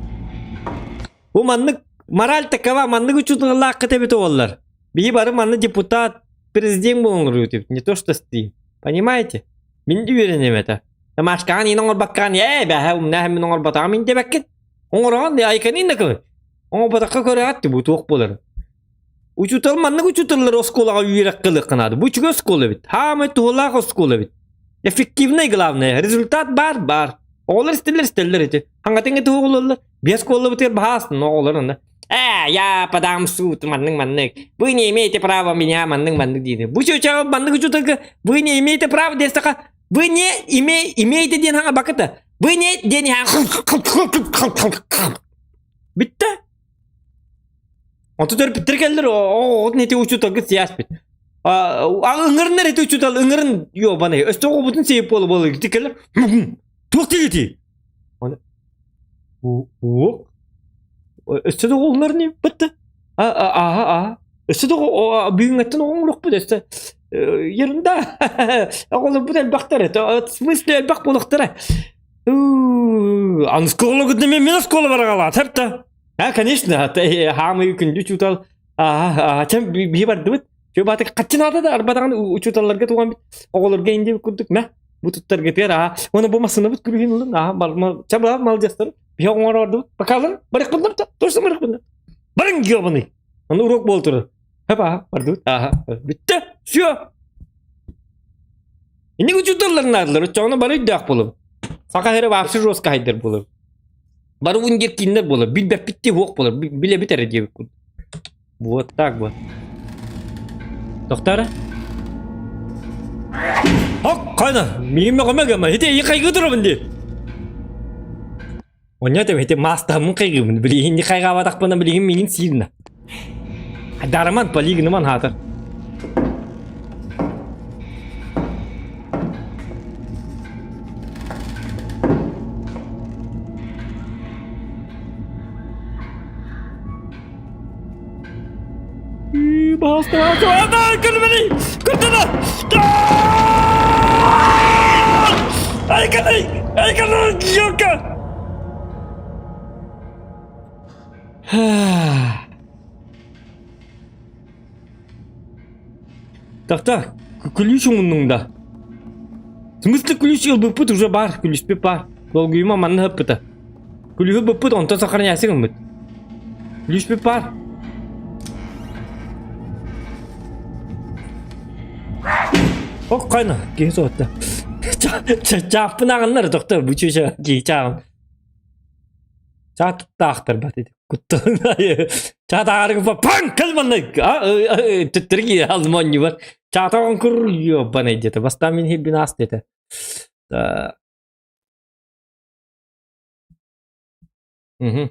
Бу маннык мораль такова, маннык учууталлааххыт эбит уоллар. Биһи бары манны депутат, президент буолуҥ не то что стрим. Понимаете? Мин үөрэнем этэ. Машкаҕын иин оҥорбаккаҕын ээ бэһэ умнаһын мин оҥорботоҕум мин диэбэккин. Оҥороҕун айканин да кыл. Оҥорботоххо көрөҕөт бу туох буолар. Учуутал маннык учууталлары оскуолаҕа үөрэххэ ылыахха наада. Бу үчүгэй оскуола эбит. Хаамай туһалаах оскуола эбит. Эффективный главное. Результат баар баар. Оҕолор истэллэр истэллэр ити. Хаҥатыҥа туһу оҕололлор. Биэс оскуолабытыгар баһаас оҕолор онно. Э, я подам в суд, маннык маннык. Вы не имеете права меня маннык маннык диир. Бу чуча маннык учууталга вы не имеете права диэстэхэ вы не име имеете диэн хаҥа бакыта. Вы не диэн Бүттэ. Онто төрөппүттэр кэллэр, оҕотун ити учууталга сийээспит. Ыҥырыннар ити учуутал ыҥырын ёбаный. Өстө оҕобутун сиэп буола буола ити кэллэр. Туох диэти? Оны Уок. Өссө да оҕолорун бытты. Ааха ааха. Өссө да бүгүҥҥэттэн оҕоҥ өссө ерунда. Оҕолорбут элбэхтэр. В смысле элбэх буолуохтара. Аны школа мен мен школа барагалаат хепта. А, конечно, хаамый күндү учуутал. Аа, чэм биһи бардыбыт. Чө бааты хаччынаата да арбатаҕын учууталларга туган бит оҕолорго инди курдук мэ бу туттаргытыгар аа уонна бу массыынабыт күрүһүн ылын аа барма чэ баа малдьастар биһи оҥорордубут бакалын барыхпыннар да точно барыхпыннар барыҥ гёбаный аны урок буол турар хэп аа бардыбыт ааха бүттэ все инник учууталлар наадалар оччоҕуна бары өйдөөх буолуҥ саха сирэ вообще жестко хайдар буолар Бары ундер кинилэр буолар. Билбэппит диэ суох буолар. Билэбит эрэ диэбит курдук. Вот так вот. Тохтоо Хок, хайна, миигин мөҕөмө гыма, ити эйи хайгыы турабын дии. Онньо этим, ити маастаһыммын хайгыыбын, билигин хайҕаабатахпына билигин миигин сиирнэ. Дараман, полигныман хаатар. Пожалуйста, пожалуйста, көрмөний! Көрдөнө! Ай, катай! Ай, катай! Ёлка! Так, так, ключ уҥуннуҥ да. В смысле ключ ылбыппыт уже бар, күлүспүт бар. Долгуйума манна ыппыта. Күлүһү быппыт, онтон сохраняйся гыммыт. Күлүспүт бар. Ок, хайна, киһи соһутта. Чааппын аҕыннар, доктор, бу чүчэ киһи чааҕын. Чаа туттаахтар бат ити. Кутталын Чаа таарыгы паң кэл манна төттөрү киирэ алдым онньубар. Чаата оҥкур ёбанай диэтэ. Бастаан мин хирбин аас диэтэ. Мгм.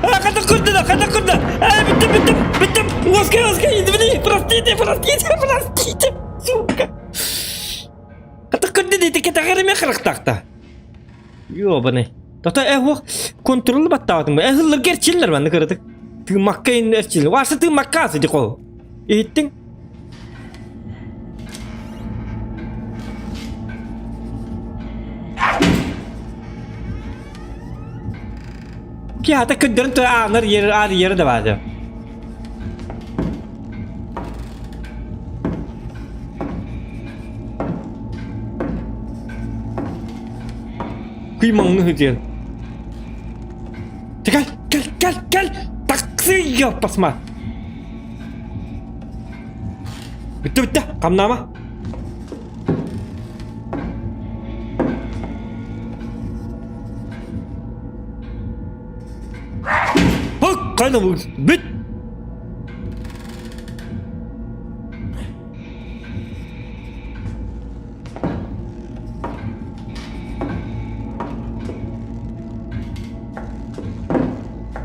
А, хата курдуна, хата курда! А, бүттүм, бүттүм, бүттүм! Лоскай, лоскай, извини, простите, простите, простите, сука! Хата курдуна, ити кэтэҕэримэ харахтаахта. Ёбаный. Тото э уох контролу баттаабатым. Э хылларга эрчиллэр манны кыратык. Тыымакка ин эрчиллэр. Варса тыымакка асы дихо. Иһиттиҥ? Киһата көрдөрөн тура аанар ер аар еры да баады. Күй маңны хытыан. Кел, кел, кел, кел! Таксы ёппасма! Бүттэ, бүттэ, хамнаама. Хок, қайда бұл? Бүт!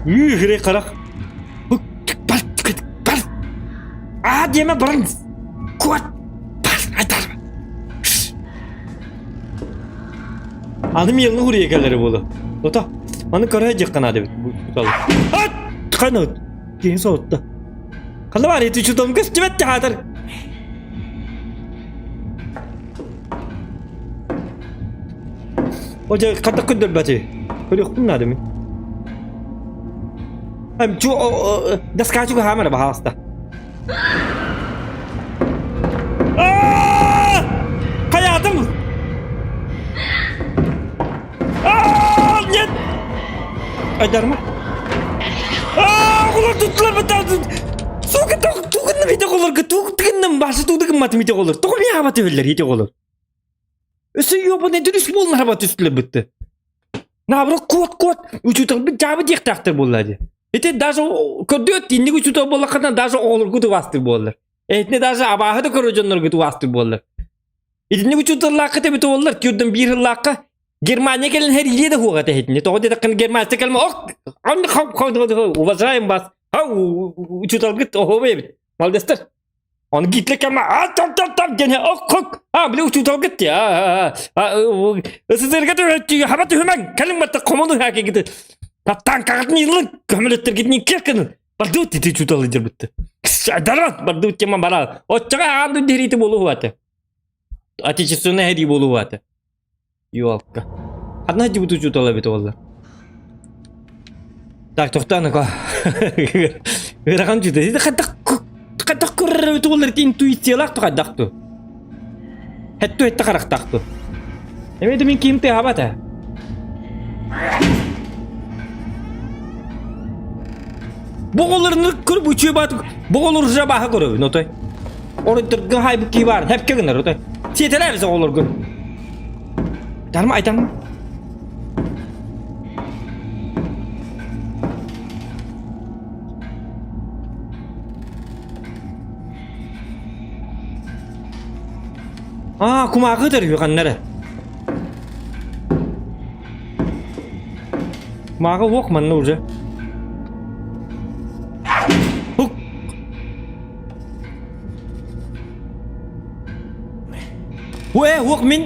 Ү, қарақ. Бар, А, диэмэ баран куот бар айтар. Аны миэлни хуруйа кэлэрэ буолуо. Ото маны көрө диэххэ наада эбит бу туталы. Ат! Хана киһи соһутта. Ханна баар ити чутом көстүбэт театр. О дьэ хата көрдөрбөтүй. Көрүөхпүн наада мин. Эм чу доскачуга хаамара баһаалыста. Хайаатым? Нет! Айдарма. Оҕолор туттулар бытаатын. Сука, тугунным ити оҕолорго, тугунным башы туудыгымматым ити оҕолор. Тоҕо миэхэ түһэллэр ити оҕолор. Өссө ёбаный дүрүс буолан хаба түстүлэр бытты. Наоборот, куот куот учууталбыт дьаабы диэхтээхтэр буолла дии. Ити даже көрдүөт инник учуутал буоллаххына даже оҕолоргут убаастыыр буоллар. Этини даже абааһы да көрөр дьонноргут убаастыыр буоллар. Итинник учууталлааххыт эбит буоллар, түрдэн биир сыллаахха Германия кэлэн иһэр да хуоҕа этэ Тоҕо диэтэххинэ Германия кэлмэ ох уважаем вас учууталгыт оһуобай эбит молодецтар Оны Гитлер кэлмэ а там там там диэн ох а били учууталгыт дии а СССРга хаба түһүмэҥ кэлиҥ батта хомону хаакигит танкаҕытын илын көмөлөттөргитин киркин бардыбыт ити учууталы дьэрбитти даран бардыбыт тема бара оччоҕо аан дойду сэриитэ буолуо отечественная сэрии буолуо Ёлка. Ханна сылдьыбыт учуутал эбит буолла? Так, тохтоо ну-ка. Ыарахан учуутал. Ити хайдах хайдах көрөр эбит буоллар ити интуициялаах ту хайдах ту? Хетту хетте харахтаах ту. Эмиэ да мин ким тыаһабат ээ. Бу оҕолорун көрүп үчүгэй баат бу оҕолор уже бааһа көрөбүн отой. Оройдорго хайбыт киһи баар, хэпкэ гынар отой. Сиэтэлээбис оҕолоргун. Айтарма, айтарма. Аа, кумааҕы ытар үһү ханна эрэ. Кумааҕы уох манна уже. Хук. Уэ, уох мин.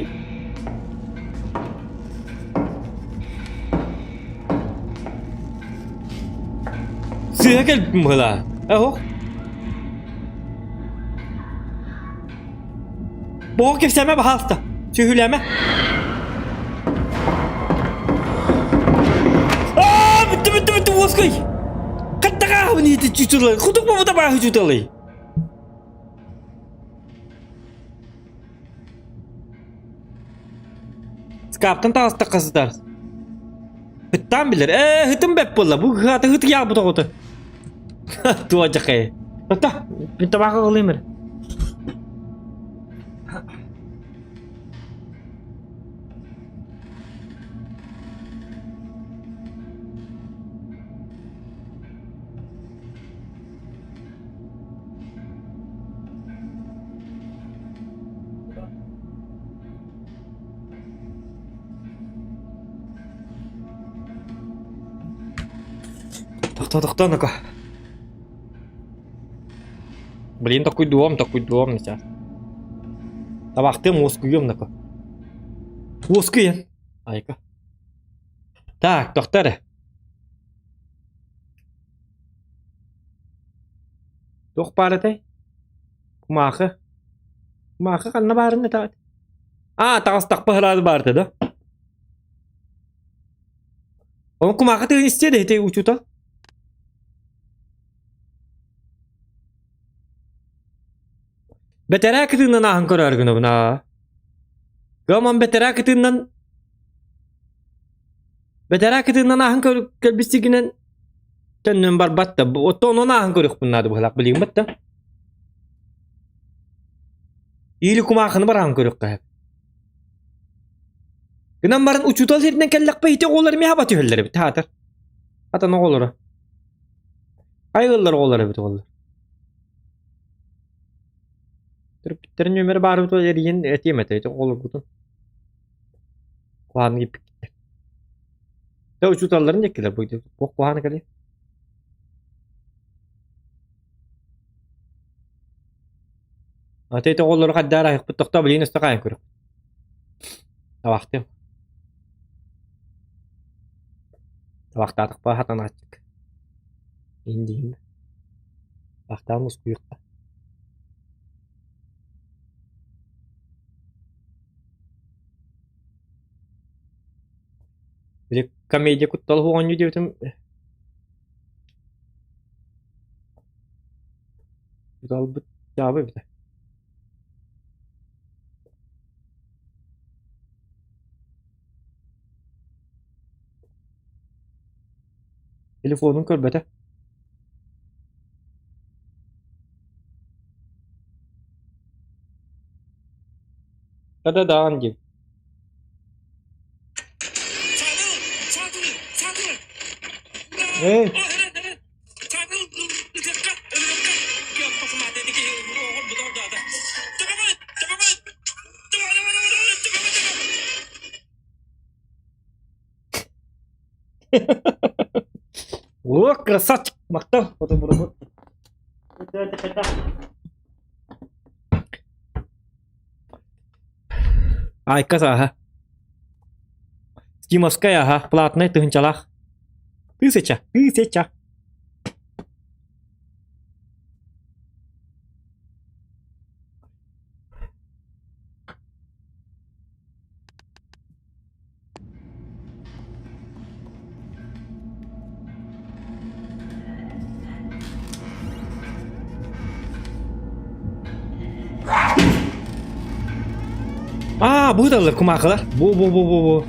Сыыһа кэлбитим быһыылаа. Э, уох. Боҕо кэпсээмэ баһаалыста. Сүһүлээмэ. Аа, бүттү, бүттү, бүттү, уоскуй. Хаттаҕааһын иити чучулай. Кутук бобута бааһы чуталый. Скаптан таҕыстахха сытар. Ыттаан билэр. Ээ, ыһытым бэп буолла. Бу ыһаата ыһыт яабыт оҕото. Туа дьахай. Ата, мин табаахы ылыым эрэ. Тохтоо, тохтоо, ну-ка. Блин, такой дом, такой дом сейчас. Табахтым, уоскуйуом, ну-ка. Уоскуйан. Айка. Так, тохтоо эрэ. Туох баар этэй? Кумаахы. Кумаахы ханна баарын этэҕит? Аа, таҕыстахпа ыраады баарта да? Ол кумаахы тыын истиэ да ити учуутал? Бэтэрээ кытыынан ааһан көрөөр гынабын аа. Гаман бэтэрээ кытыынан бэтэрээ кытыынан ааһан кэлбистигинэн төннөн барбат да. Оттон онон ааһан көрүөхпүн наада быһалаах билигин да. Или кумаахыны бараан көрүөххэ. Гынан баран учуутал сиринэн кэллэхпэ ити оҕолор эмиэ хаба түһэллэр эбит хаатар. Атан оҕолоро. Айыллар оҕолор эбит оҕолор. Төрөппүттэрин нүөмэрэ баар эбит эрийэн этиэм этэ ити оҕолоргутун. Куһаҕаны кииппиттэр. Дьэ учууталларын диэккилэр бу туох куһаҕана кэлиэ. Аты ити оҕолору хайдаар аһыахпыт тохтоо билигин өстө хаайан көрүөх. Табахтыам. Табахтаатахпа хатанааччык. Индиин. Табахтаан мускуйуохха. Били комедия куттал оонньуу диэбитим Ыталбыт дьаабы эбитэ. Телефонун көрбөтө. Да-да-даан диэн. Эй! О, красавчик! Махтал! Айка сааһа. Стимовскай аһа, платнай тыһынчалаах. Тысяча, тысяча. Аа, бу ыталлар кумаахылар. Бу бу бу бу бу.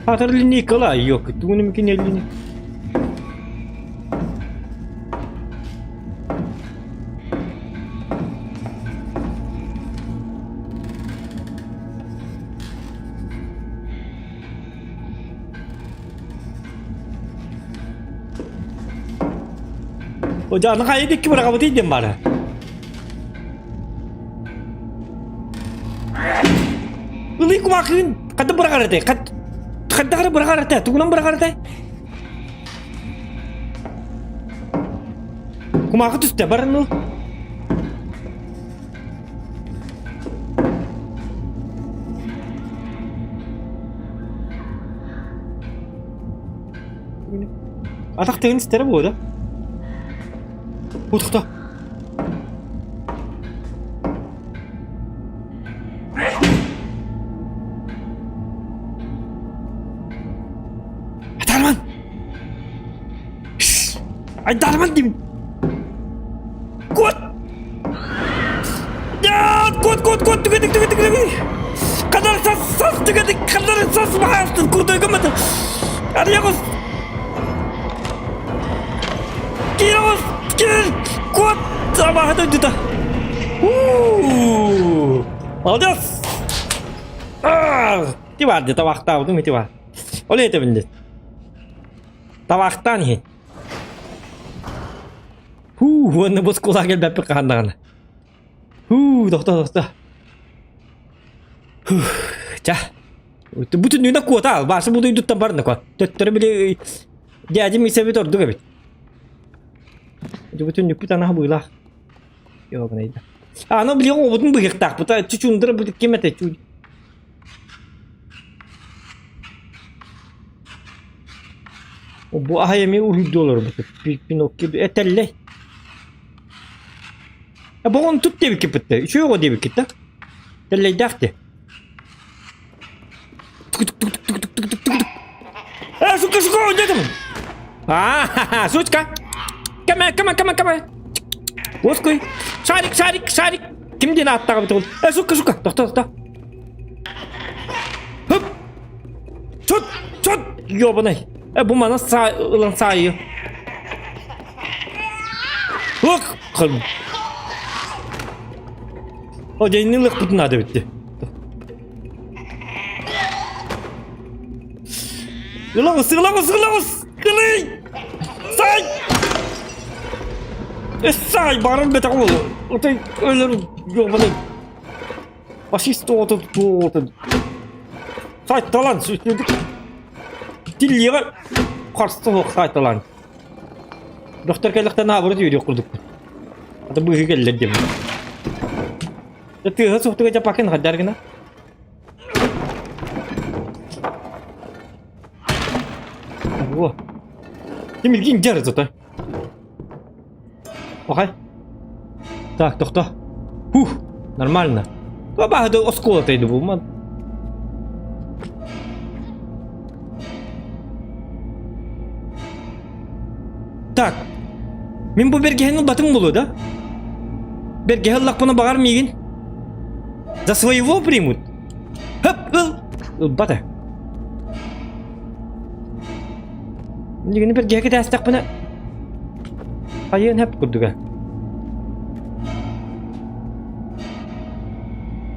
Атар линейкала, ёк, тугун микин линейка. Аны хайа дикки быраҕабытый диэн баара. Ылый кумаахыын хата быраҕар этэй? Хайдах эрэ быраҕар этэ? Тугунан быраҕар этэй? Кумаахы түстэ, барын ыл. Атах тыгын истэрэ буолуо да? Утухта. Айдарман! Айдарман деймін! Кот! Кот, кот, кот, түгедік, түгедік, түгедік! Қадар сас, сас, түгедік, қадар сас, мағастын, крутой комната! Арьягос! Кирос! Кир! Кот! Абаһыта өйдөтө! Молодец! Ити бар дии, табахтаабытым ити бар. Ол этэбин дии. Табахтаан иһин. Хуу, уонна бу оскуолаҕа кэлбэппит хаһан даҕаны. Хуу, тохто, тохто. Ча. Бүтүннүүнэ куота, баасы бу дойдуттан барна куот. Төттөрү били дядим исэбит ордук эбит. Бүтүннүкпүт анаһа быылаах. Йоҕунайда. Аны били оҕобутун быһыахтаахпыт. Чучундара бу ким этэ? Бу аһай эмиэ уһуйду олорбут. Пиноккио этэллэй. Боҕон тут диэбиккит да. Үчүгэй оҕо диэбиккит да. Тэллэйдээх дии. Э, сука, сука, ойдотум. А, сучка. Кэме, кэме, кэме, кэме. Уоскуй. Шарик, шарик, шарик. Ким диэн ааттаҕа бит ол? Э, сука, сука. Тохто, тохто. Хөп. Чут, чут. Ёбаный. Э, бу мана са ылан саайы. Ох, кым. О, дьэйни ылыахпытын наада эбит Ылаҕыс, ылаҕыс, ылаҕыс! Кылый! Сай! Сай, баран бэтэх уолу. Отой өлөр ёбаный. Фашист оҕото туоҕутун. Сайталан, сүтүдүк. Тиллиэҕэ харса суох сайталан. Доктор кэллэхтэн аабыры түйүрүөх курдукпун. Ата быыһы кэллэр диэммин. Тыаһа суохтуга дьапакын хаддар гына. Во. Тимиргин дьар зато. Окей. Так, тохто. Фух, нормально. Баба да оскола тайды бу ман. Так. Мин бу бэргэһэни ылбатым буолуо да? Бэргэһэ ыллахпына баҕар миигин за своего примут. Хөп, ыл. Ылбата. Билигини бэргэһэ кэтээстэхпинэ хайыан хөп курдуга.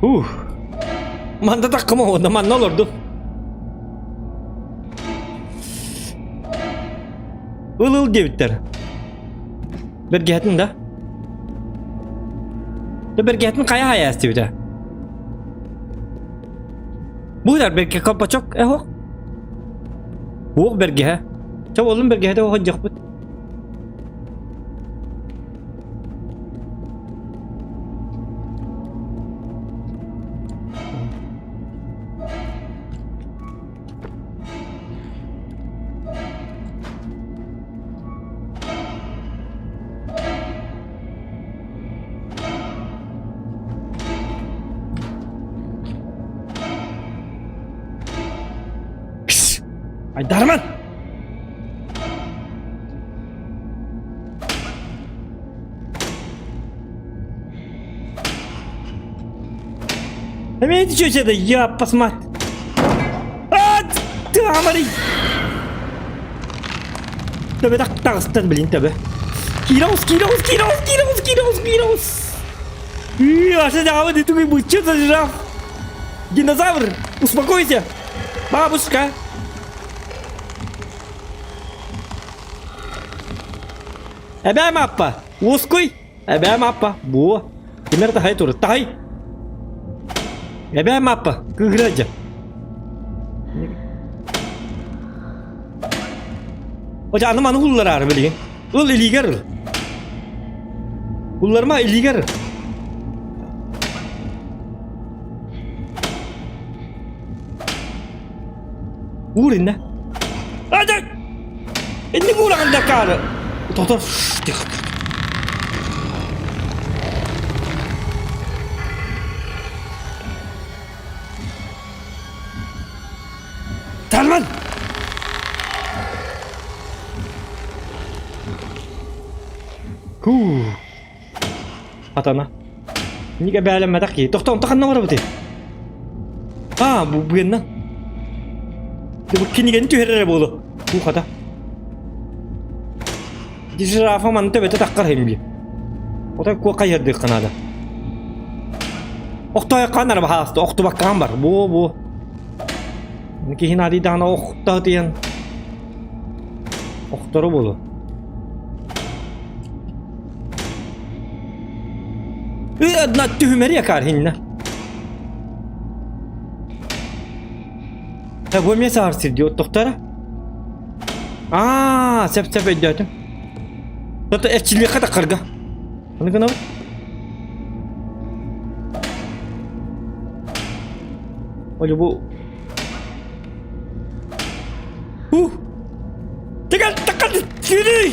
Ух. Манна таккым уонна манна олордум. Ыл-ыл диэбиттэр. Бэргэһэтин да? Да бэргэһэтин хайа хайа эстибитэ? Бу бэргэ колпачок эһох. Уох бэргэһэ. Чэ уолум бэргэһэтэ оһодьохпут. Айдарман! Эмиэ чүчэ да я посмотри. А, ты Төбө таҕыстан блин төбө. Киирэ киирэ киирэ киирэ киирэ киирэ Аса даҕабы ты быччы жираф. Динозавр, успокойся. Бабушка. Эбээм аппа! Уоскуй! Эбээм аппа! Буо! Кимэр таһай тур, таһай! Эбээм аппа! Кыыһыра дьэ. Отя аны маны уллараары билигин. Ыл илиигэр ыл. Улларма илиигэр. Уур иннэ. Ада! Инник уураҕын да акаары. Тохтор. Тихо. Талман! Хуу. Атана. Нигэ бээлэммэтэх киһи. Тохтоо, онто ханна барабытый? Аа, бу буенна. Бу кинигэни түһэрэрэ буолу. Бу хата. Жирафа манна төбөтө таххар химби. Отой куо хайырдыахха наада. Охтоойоххо нара баһааста, охтубаккаан бар. Бу бу. Киһи наадыйдаҕына охтоотуйан охторо буолуо. Одна түһүмэри акаар хинна. Бу эмиэ саар сирди оттохтара. Аа, сөп-сөп өйдөөтүм. Тото эрчиллиэххэ таххарга. Аны гынабыт. Оле бу Ух! Тыгал такал сири!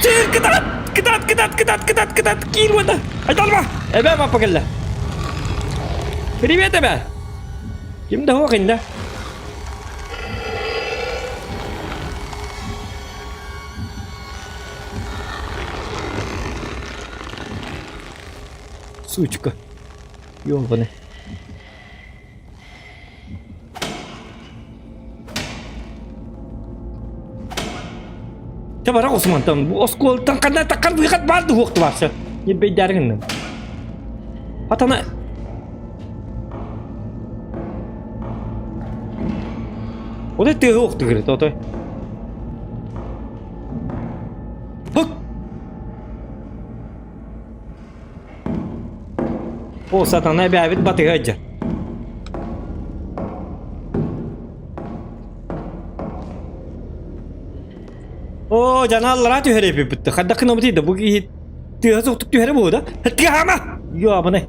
Сир кытаат! Кытаат, кытаат, кытаат, кытаат, кытаат, киир уота! Айдалма! Эбээ папа кэллэ. Привет, эбээ! Ким да хуох инде? Сучка. Ёбаный. Чэ бара Османтан бу оскуолаттан ханна таххар быыхат баар дуһуохту баарса. Ньирбэйдээри гынным. Атана Отой тыаһы уохту кырыт отой. Хук! О, сатана эбээбит батыһа сылдьар. Оо, дьана аллараа түһэр эбиппит. Хайдах гынабытый да бу киһи тыаһа суохтук түһэрэ буолуо да? Тыаһаама! Ёбаный.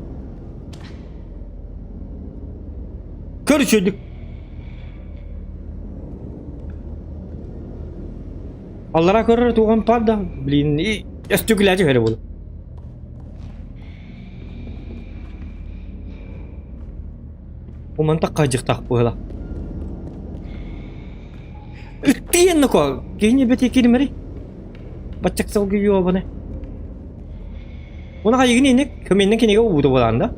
Көр үчүгүйдүк. Аллараа көрөр туган пар да, блин, өстүгүлээ түһэрэ буолуо. Бу мантан хайдьыктаах быһыла. Үттиэн ноко, киһини бэти киримэри. Баччак сылгы юобаны. Уна хайыгын инник, көмөннен кинигэ уубута буолаан да.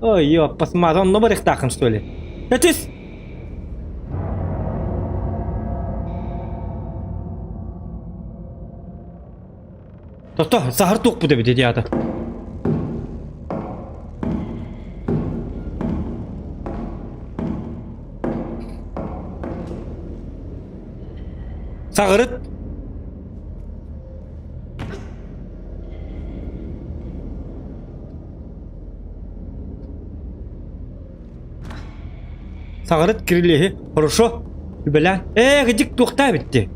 Ой, ёппас, маза онно барыхтаахын что ли? Этис! Тохто, саһар туохпут эбит ити аата. Саҕырыт. Саҕарыт кирилиэһи хорошо үбэлээн ээ кыдьык туохтаа эбитти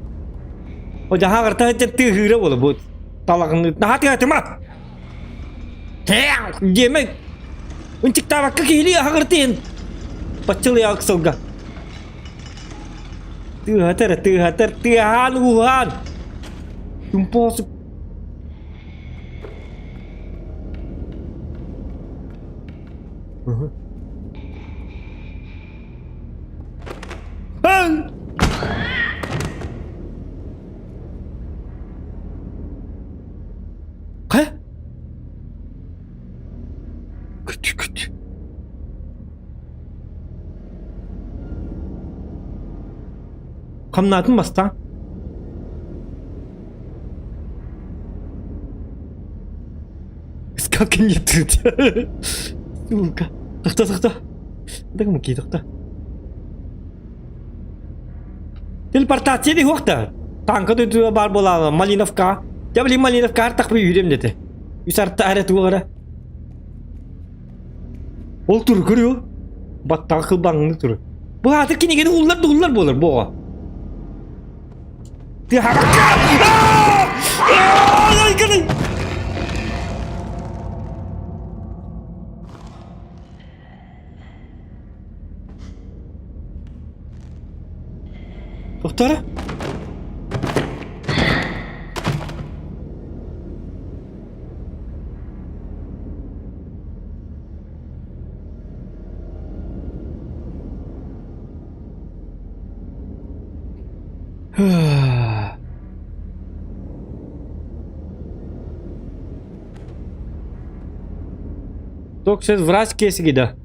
о дьаһааҕырта сылдьан тыаһыыра буола бу талаҕын наһаа тыаһатыма диэмэ ынчыктаабакка киһилии аһаҕыртыйын баччылыйа ыксалга тыаһатар тыаһатар тыаһаан ууһаан тумпоосук Хайа? Күт күт. Хамнаатын бастаан. Как не тут? Сука. Тохто, тохто. Да кому тохто. Телепортация дии суох да. Танка дойдуга баар буолаала Малиновка. Дьэ блин Малиновка артахпы үүрүм дэтэ. Үс арта эрэ туох эрэ. Ол тур көрүө. Баттаҕа кылбаҥны тур. Бу ааты кинигэни уллар да уллар буолар бу оҕо. Тохтоо Токсес врач кесиги да.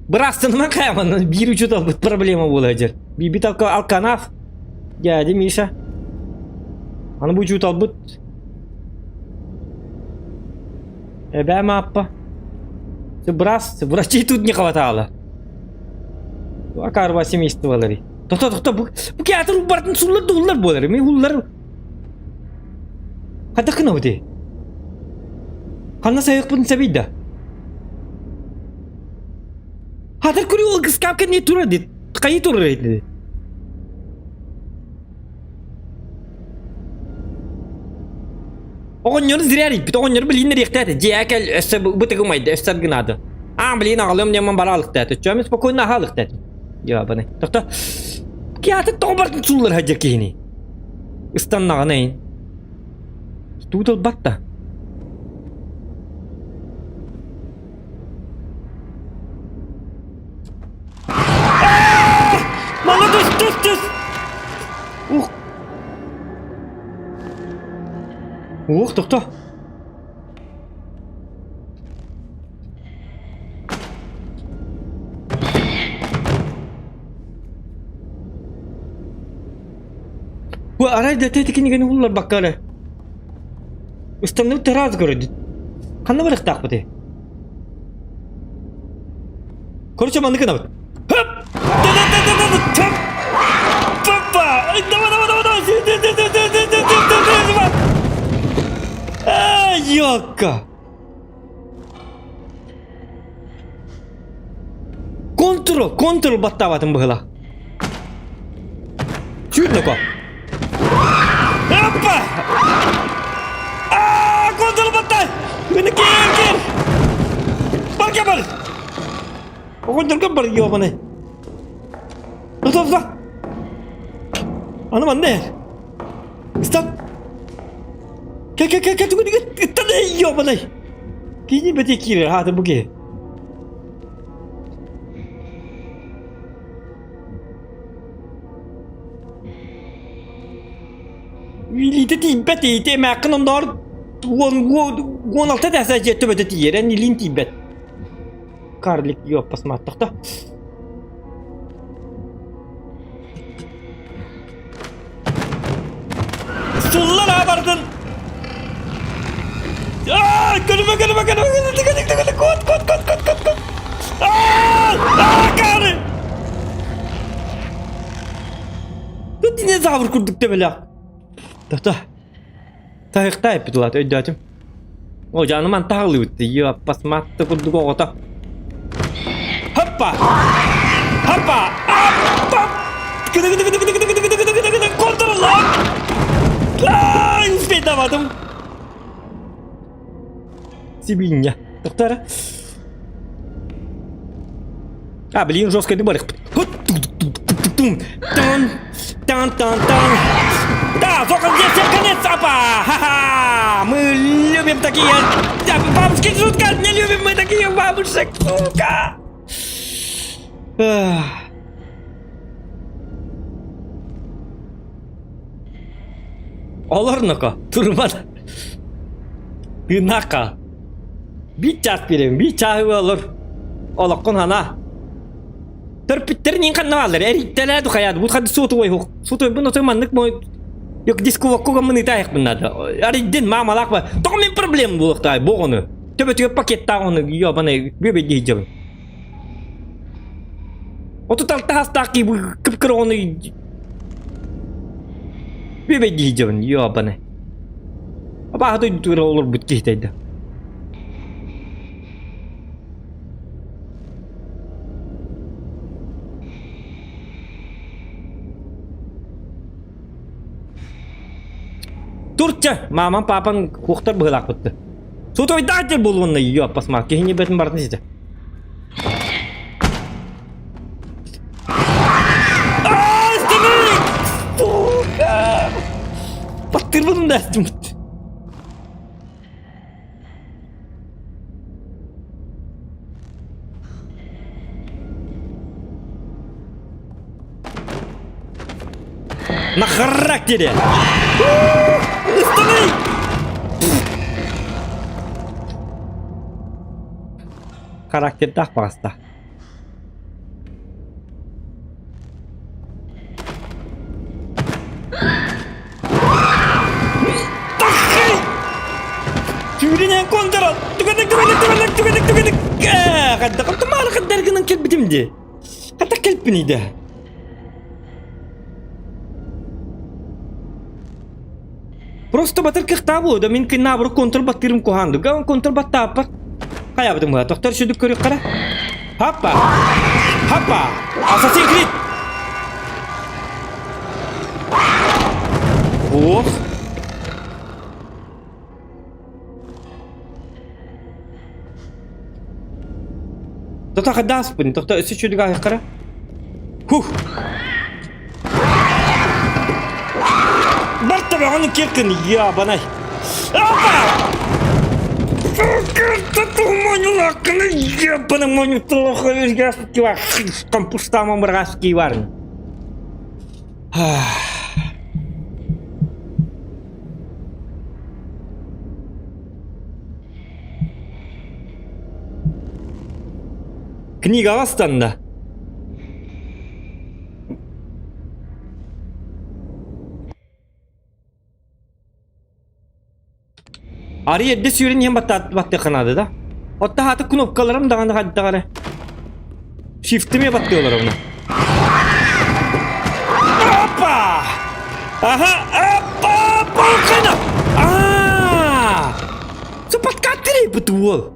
Быраастынынан хайаман биир учууталбыт проблема буола дьэр. Биирбит алканаaf дядя Миша. Аны бу учууталбыт эбээ Мааппа. Быраас, врачей тут не хватало. Акарба семействолары. Тохто, тохто, бу, бу театр бартын суллар да уллар буолар. Мен уллар. Хайдах гынабыт Ханна сайыкпын сэбийда. Хатыр күрү ол кыскап кэнни турар дит. Хайы турар edi. Оҕонньору зря эрийбит. Оҕонньору билигин эриэхтээтэ. Дьиэ кэл өссө бытыгымайды, өссө гынаады. Аа, блин, аҕалыам диэммин бара алыктааты. Чөмүс спокойно аха алыктааты. Ябаны. Тохто. Киаты тоҕо бартын сууллар хадьар киһини. Ыстаннаҕына ин. Туут ылбат да. Мала түс, түс, түс! Ух! Ух, тохто! Бу арай да ити кинигэни улларбакка эрэ. Ыстанныбыт тараас көрөдүт. Ханна барыахтаахпытый? Короче, маннык гынабыт. Хөп! Папа! Давай, давай, давай, давай! Ёлка! Контрол, контрол баттаабатын быһыла. Чүүрнөко. Опа! Аа, контрол баттай! Мені кер, кер! Бар, кел, бар! Оҕонньорго бар, ёбаный. Стоп, стоп! Аны манна эр. Стоп! Кэ кэ кэ кэ тугу ыттан ёбаный! Кини бэти киирэр хаата бу киһи. Илиитэ тиийбэт, ити эмээххин оннооҕор 16 тэсэ дьиэ төбөтө тиийэр, эн илиин тиийбэт. Карлик ёппас мааттахта. Суллар аабардын! Аа, көрүмэ, көрүмэ, көрүмэ, көрүмэ, көрүмэ, кот, кот, кот, кот, кот, кот. Аа, аа, кары! Тут динозавр курдук төбөлөөх. Тохто. Таһыктаа эппит улаат өйдөөтүм. О, дьаным антаһалыыбыт. Ёппас матты курдук оҕото. Хоппа! Хоппа! Аппа! Кыды кыды кыды кыды кыды кыды кыды кыды кыды контроллаах! Ай, успейдаватым. Сибинья. Тоқтара. А, блин, жестко не барых. Тан, тан, тан, тан. Да, сколько здесь всем конец, апа! Ха-ха! Мы любим такие... Да, бабушки, жутко, не любим мы такие бабушек, сука! Ах. Олорноко, турбат. Тынака. Биир чаас биэрэбин, биир чааһы олор. Олоххун хана. Төрпүттэрин ханна бааллар, эриттэлээ духаяат, бу хады суотуой хук. Суотуойбун отой маннык мой Yok дисковокко гаммын ытаайыкпын надо. Ариддин маамалаах ба. Тоҕо мин проблема буолуохтаай бу оҕону. Төбөтүгэр пакеттаах ону ёбаный бүөбэйдии сылдьабын. 36 хастаах киһи бу кып-кыра оҕону. Бүөбэйдии дьабын, ёбаны. Абааһы дойдутугар олорбут киһитэйдэ. Турча, мамам, папам куохтар быһыылаахпытты. Сотойдаах буолуонна ёппас ма, киһини бэтин барытын ситэ. Баттырбын да На характере! Останови! Характердаах баҕаста. Түүрүнэн контра! Түгэнник, түгэнник, түгэнник, түгэнник, түгэнник! Хадда каптымаары хаддаргынан кэлбитим дии. Хата кэлпиний да. Просто батыр кыхтаа буолда. Мин кыннаабыры контр баттыырым куһаанду. Ган контр баттааппар. Хайабытым быһа. Тохтор сүдүк көрүк қара. Хаппа! Хаппа! Assassin's Creed! Ох! Тота хадааспын, тохто өссө чүдүк аһыххара. Хух! Бар табаҕын киркин, ябанай. Апа! Книгаҕа ыстанна. Арый эрдэ сүүрэн иһэн баттыахха наада да. Отто хаата кнопкаларым даҕаны хайдах эрэ. Shift-ими баттыалар уна. Опа! Аха! Опа! Палкана! Аа! Супаткаттыры уол.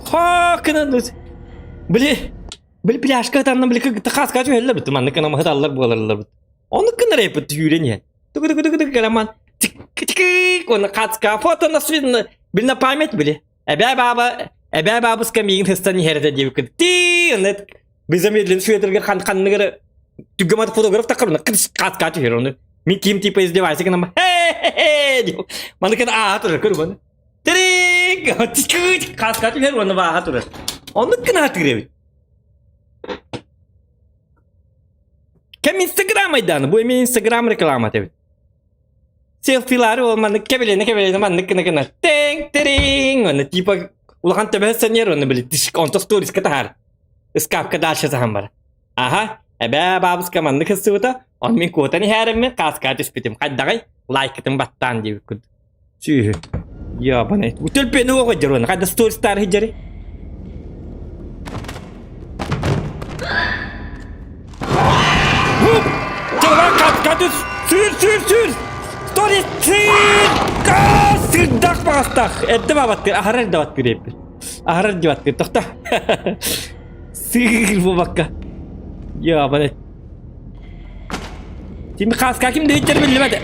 Хакына Били били пляжка ытанна били хаска түһэллэр бит маннык гына маһыталлар буолаллар бит. Оннук гынар эппит түүрэн иһэн. Тугу тугу тугу каламан тик уонна хаска фото на били на память били. Эбээ бааба эбээ баабыска миигин хыстан иһэр этэ диэбиккин. Ти онно беззамедлен сүөтэргэ хан ханныгары түггэмат фотограф таккар хаска түһэр ону. Мин ким типа издевайся гынама. Хе-хе-хе. Маны кэн ааха турар көрү Тирик! Хаска түһэр уонна бааха турар. Оннук гына атыыр эбит. Кэм Инстаграм айдааны, бу эмиэ Инстаграм рекламата эбит. Селфилары ол маннык кэбилэнэ кэбилэнэ маннык гына гына тэҥ тэриҥ уонна типа улахан төбө сэньэр уонна били онто сториска таһаар. Ыскаапка дальше саһан бар. Аха, эбээ баабыска маннык ылсыбыта, он мин куотан иһээриммин хааска түспүтүм. Хайдаҕай лайкытын баттаан диэбит курдук. Сүүһү. Ябанай. Төлпүөнү оҕо дьоруон. Хайда стористар хиджери. Сүүр, сүүр, сүүр! Сторис сүүр! Сырдах баҕастах! Эрдэ бабаттыр, аһарар эрдэ баттыр эппит. Аһарар эрдэ баттыр. Тохто. Сыыр буолбакка. Ябанай. Ким хаска ким дэһиттэр биллибэт.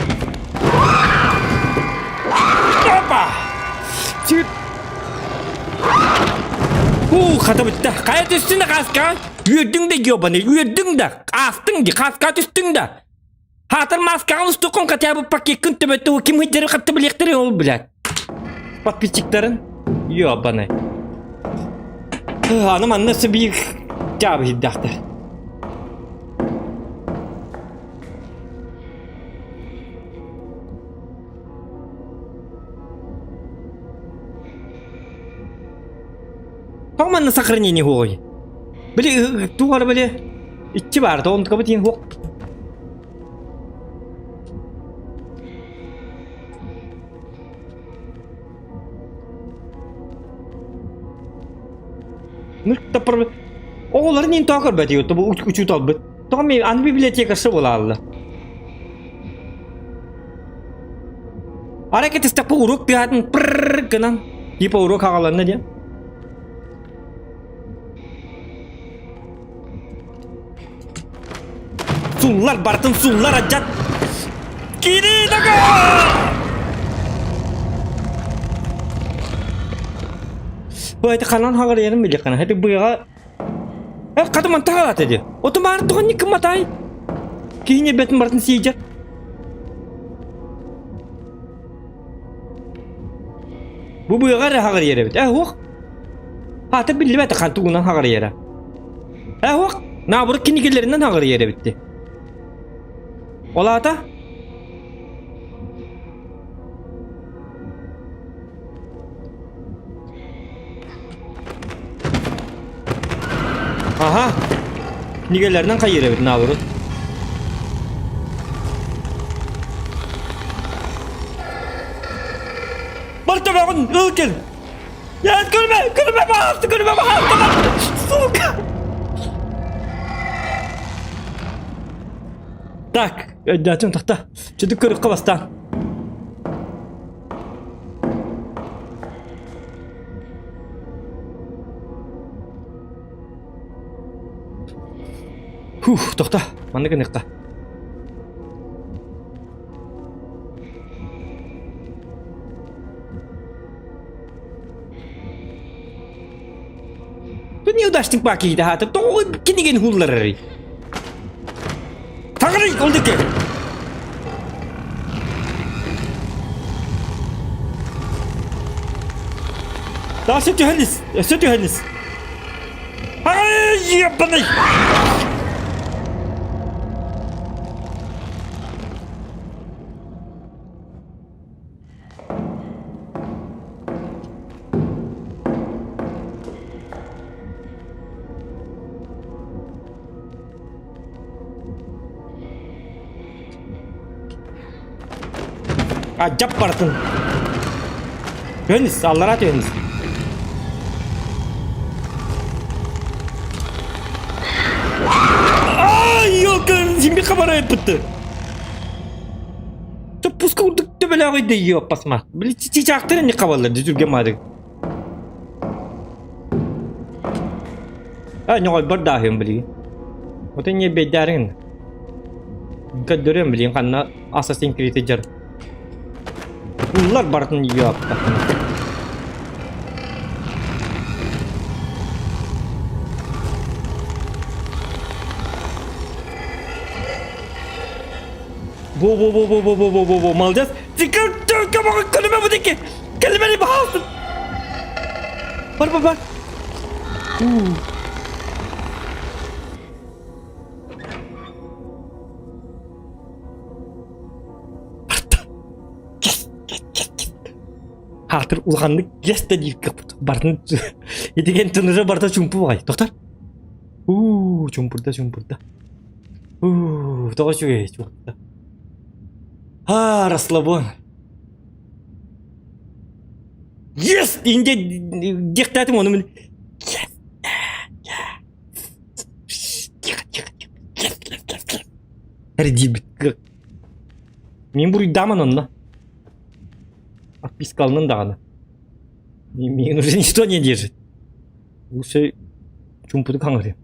Опа! Сүт. Уу, хата бүттэ. Хайа түстүн да хаска? Үөрдүҥ да гёбаны, үөрдүҥ да. Аастыҥ ди, хаска түстүҥ да. Хаатар маскаҕын устуккун хотя бы пакеккын төбөттө ким хыдьары хатты билиэхтэрин ол блядь. Подписчиктарын. Ёбаны. Аны манна өссө биир дьаабы иһирдэхтэр. Тоҕо манна сохранение хуой? Били туох эрэ били иччи баар, тоҕо тиин хуох. Оҕолорун иин тоҕо көрбөтүй бу учууталбыт? Тоҕо аны библиотекарша буолаалла? Арай кэтистэхпэ уруок тыаһатын пырр гынан типа уруок аҕаланна диэн. Суллар бартын суллар адьат. Кири дага! Бу эти ханан хаҕарыйарын билиэххинэ. Эти быаҕа Э, хата манта хаалаата дии. Ото маары тоҕо кыматай? Киһини бэтин бартын сиидьэр. Бу быаҕа эрэ хаҕарыйар эбит. Э, уох. Аата биллибэт хан тугунан хаҕарыйара. Э, уох. Наоборот кинигэлэринэн хаҕарыйар эбит дии. Ол аата? Аха. Кинигэлэринэн хайыыр эбит наоборот. Бар төбөҕүн ыл кэл. Я көрмө, көрмө баҕалты, көрмө баҕалты. Сука. Так, өйдөөтүм тахта. Чөдүк көрүккэ бастаан. Фух, тохто, маннык гыныахха. Тут неудачник баа киһитэ хаата тоҕо кинигин хулларарый? Таҥарый ол диэки! Дальше түһэн ис, өссө түһэн ис. Ай, ебаный! Адьап бартын. Түһэн ис, аллараа түһэн ис. Ай, ёлка, симби хабара ыппытты. Пуска курдук төбөлөөх өйдөйүө оппасма. Били чичаахтар эмне хабаллар дүтүргэ маадык. А, ньоҕойбор дааһыам билигин. Ото не бэйдээриҥ. Көрдөрүөм билигин ханна Assassin's Creed дьар. Уллар барытын ёппатын. Во-во-во-во-во-во-во-во-во, молодец. Көлүмэ бу диэки. Кэлимэри баһаалтын. Бар, бар, бар. Хаатыр улаханнык yes да диир кыппыт. Бартын итиген тыныжа барта чумпу баҕай. Тоқтар. Уу, чумпурда, чумпурда. Уу, тоҕо үчүгэй, чумпурда. А, расслабон. Yes! Инде диэхтээтим ону мин. Yes! Тихо, тихо, тихо. Yes, yes, yes, yes. Эрдийбит. Мин буруйдааман онно. Отпискаланын даҕаны. Миигин уже ничто не держит. Лучше чумпутук хаҥырыам.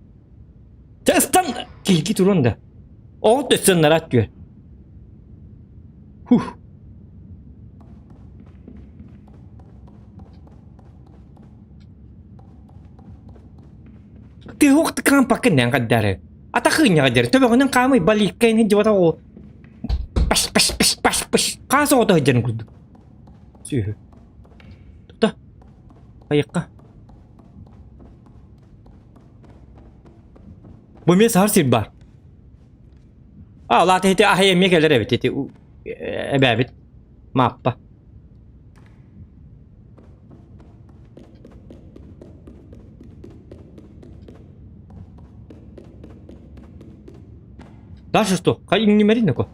Чэ, ыстан! Киһи туран да. Оҕо төссө нараат түөр. Хух. Ты уох кампакка нэн гаддары. Атахыынньаҕа дьэр төбөҕүнэн хаамый баликка ини дьыбата ол паш паш паш паш паш хаас оҕото сылдьарын курдук. Сүөһү. Тута. Айыкка. Бу эмиэ саһар сир баар. А, лаата ити аһай эмиэ кэлэр эбит ити эбээбит. Мааппа. Дальше что? Хай иҥнимэрин эко.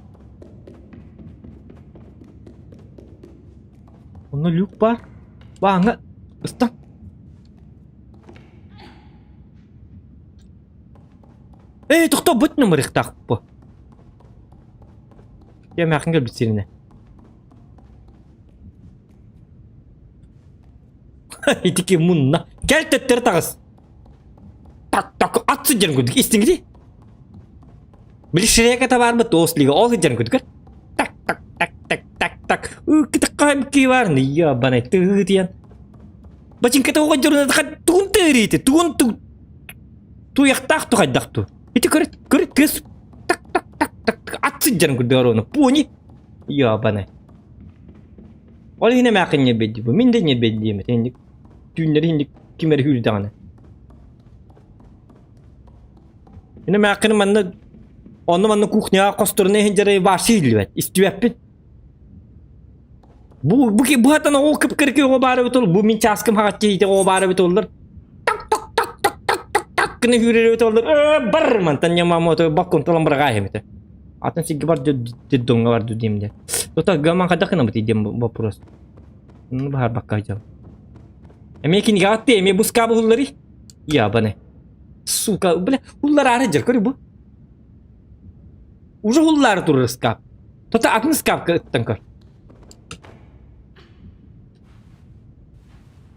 Онно люк баар. Бааҥҥа ыстан. Эй, тохтоо, бут нымырыхтаах бу. Я эмээхин кэлбит сиринэ. Итики мунна. Кэл төттөрү таҕыс. Так так ат сылдьарын курдук истиҥ Били Шрека табаарбыт туос лига ол сылдьарын курдук так так так так так так кытыккаһым киварны ебаный тыытыйан бачинката оҕо дьоруна тугун тыырыйты тугун туйахтаах тухайдах ту ити көрүт көрүт тыас так так так так ат сылдьарын курдук оруону пони ебаный Ол иһин эмээххин ньирбэйдии бу. Мин да ньирбэйдиэм этэ инник түүннэри инник ким эрэ үүрдэҕинэ. Мин эмээххин манна онно манна кухняҕа хосторуна иһин дьарай вообще иһиллибэт. Истибэппин. Бу бу бу хатан оҕо кып-кыркы оҕо баар эбит ол. Бу мин чааскым хаҕаччы иһитэ оҕо баар эбит оллар. Так так так так так так так гына үүрэр эбит оллар. Э бар мантан ньамаамото баккун талан быраҕаа этэ. Атын сиргэ бар детдомҥа бар диэм диэн. Тута гаман хайдах гынабыт диэн вопрос. Ну баһарбакка дьон. Эмиэ кинигэҕэ атты, эмиэ бу скабы хулларый? Ябаны. Сука, бля, хуллараары дьэр, көрү бу. Уже хуллаары турар скап. Тута атын скапка ыттан көр.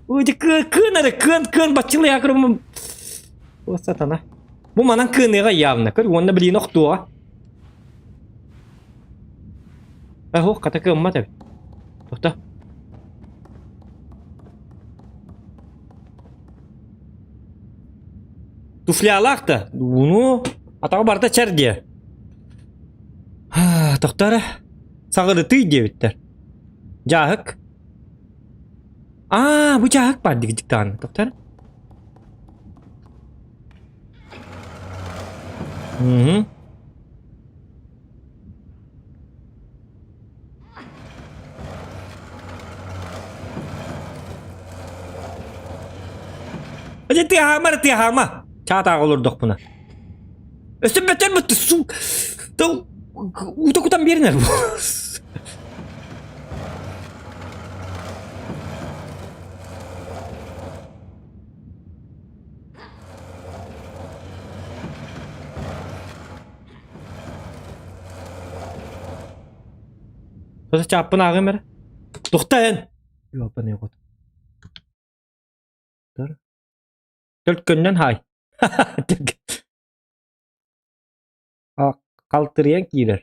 Ой, кыан эрэ, кыан, кыан, баччылыйа көрүм. О, сатана. Бу манан кыаныаҕа явно. Көр, уонна билиин охтуоҕа. Аһох, хата кыаммат эбит. Тохто. Туфлялаах да. Ну, атаҕа барыта чэр диэ. Тохто эрэ. Саҕырытый диэбиттэр. Дьааһык. Аа, бу дьааһык баар дии даҕаны. Тохто эрэ. Мгм. Дьэ тыаһаама эрэ тыаһаама. Чаатааҕа олордохпуна. Өссө бөтөр бөттө су тыл уута кутан биэринэр. Тоса чааппын ааҕыам эрэ. Тухта эн! Юаппан йоҕот. Төлкөннөн хаай. Халтырыйан киирэр.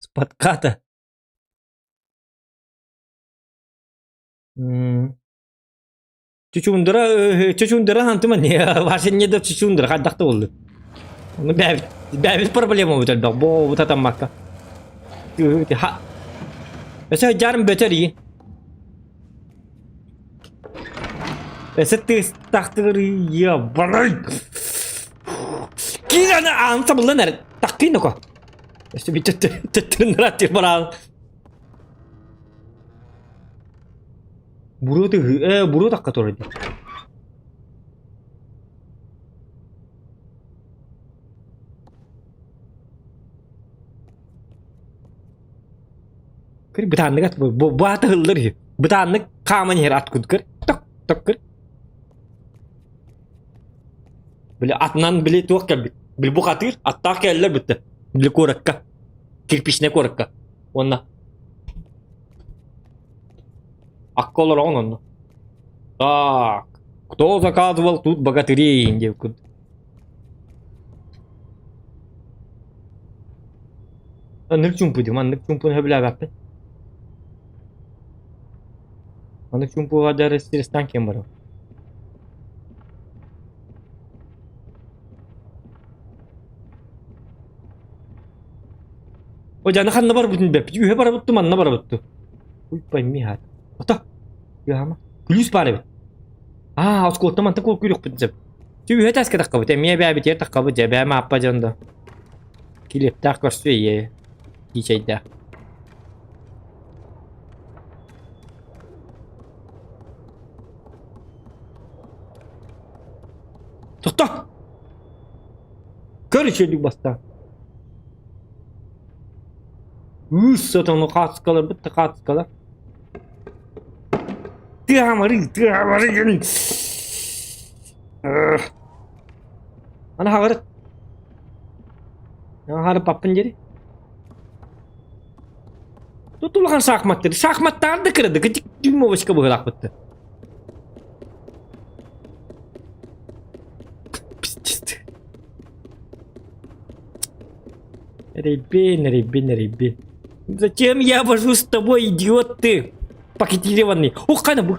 Спотката. Чучундара, чучундара хантыма не ваше да чучундара хайдах да буоллун. Ону бэйэбит бэйэбит проблемабыт элбэх бу татаммакка. Ха. Өсө жарым бөтөр ии. Өсө тыыстахтыгыр я барай. Киираны аан табыллан эр тахтыын око. Өсө бит төттөрүн раттыр бараан. Буруо тыһыы ээ буруо тахха турар дии. Көр бытааннык ат бу бу аты ыһыллар үһү. Бытааннык хааман иһэр ат курдук көр. Ток ток көр. Били атынан били туох кэлбит. Били бу хатыыр аттаах кэллэр бүттэ. Били куоракка. Кирпичнэй куоракка. Уонна Акка олороҕун онно. Так, кто заказывал тут богатырей диэбит курдук. Маннык чуумпу дии, маннык чуумпуну сөбүлээбэппин. Маннык чуумпуга дьары стресстаан киэн барабын. О, дьэ, аны ханна барбытын билбэппит. Үһэ барабыт дуу, манна барабыт дуу? Уй, пойми, аат. Ото, үһама. Күлүүс баар эбит. Аа, оскуолаттан мантан куоркуйуохпут сөп. Чэ, үһэ тааска таххабыт, эмиэ эбээбитигэр таххабыт, дьэ, эбээм ааппа дьон да. Килиэптээх көрсүө ийэ, киичэйдээх. Тохто! Көр үчүгэй бастаан. Үс сотону хаацкалар бытта хаацкалар. Тыамары, тыамары. Ана хаҕырыт. Хаары паппын дири. Тут улахан шахматтыр. Шахматтаар да кырады. Кытик дюймовочка быһылаахпытты. Эрэйбин, эрэйбин, эрэйбин. Зачем я вожусь с тобой, идиот ты? Пакетированный. Ух, қана бу.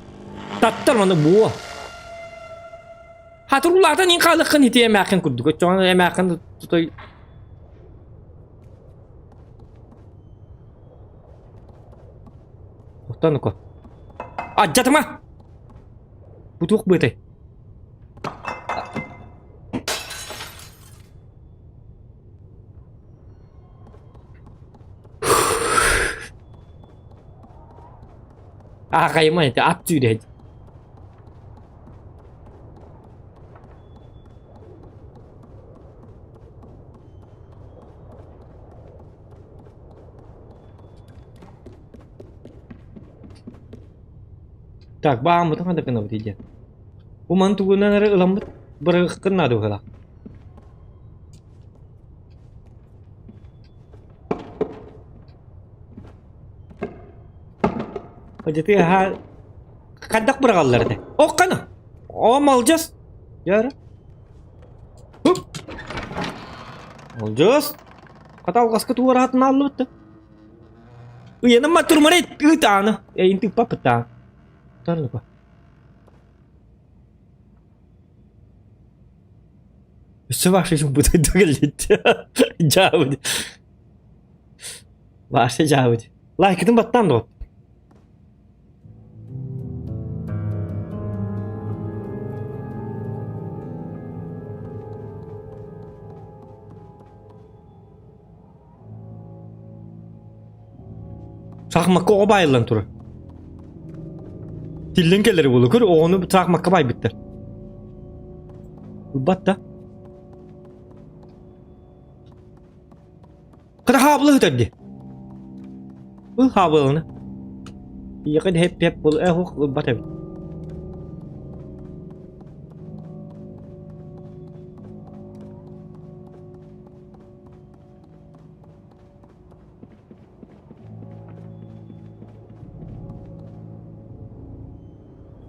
Таттар маны буо. Хатырулаатан ин хаалыккын ити эмээхин курдук. Оччоҕуна эмээхин тутой Оттон Аддьатыма! Бу туох быатай? Аахайыма ити ат сүүрэ Так, бааммытын ханна гынабыт диэн. Бу маны тугунан эрэ ыламмыт бырыгыккын наада быһыылаах. Дьэ аһаа хайдах быраҕаллар этэ? Ох хана! О, малдьас! Дьэ Hup! Малдьас! Хата алҕаска туораатын ааллыбыт да. Ыйаныма турмарай ыытааны. Эйин тыыппаппыт Тарныпа. Өссө ваша бутайда кэллит. Жаабыт. Ваша жаабыт. Лайкытын баттаан доҕот. Саахымакка оҕо баайыллан турар. Тиллэн кэлэр буолу. Көр, оҕону саахымакка баайбыттар. Ылбат да. Кыра хаабыла ыытар дии. Ыл хаабыланы. Ийэҕин хэп-хэп буол э ох ылбат эбит.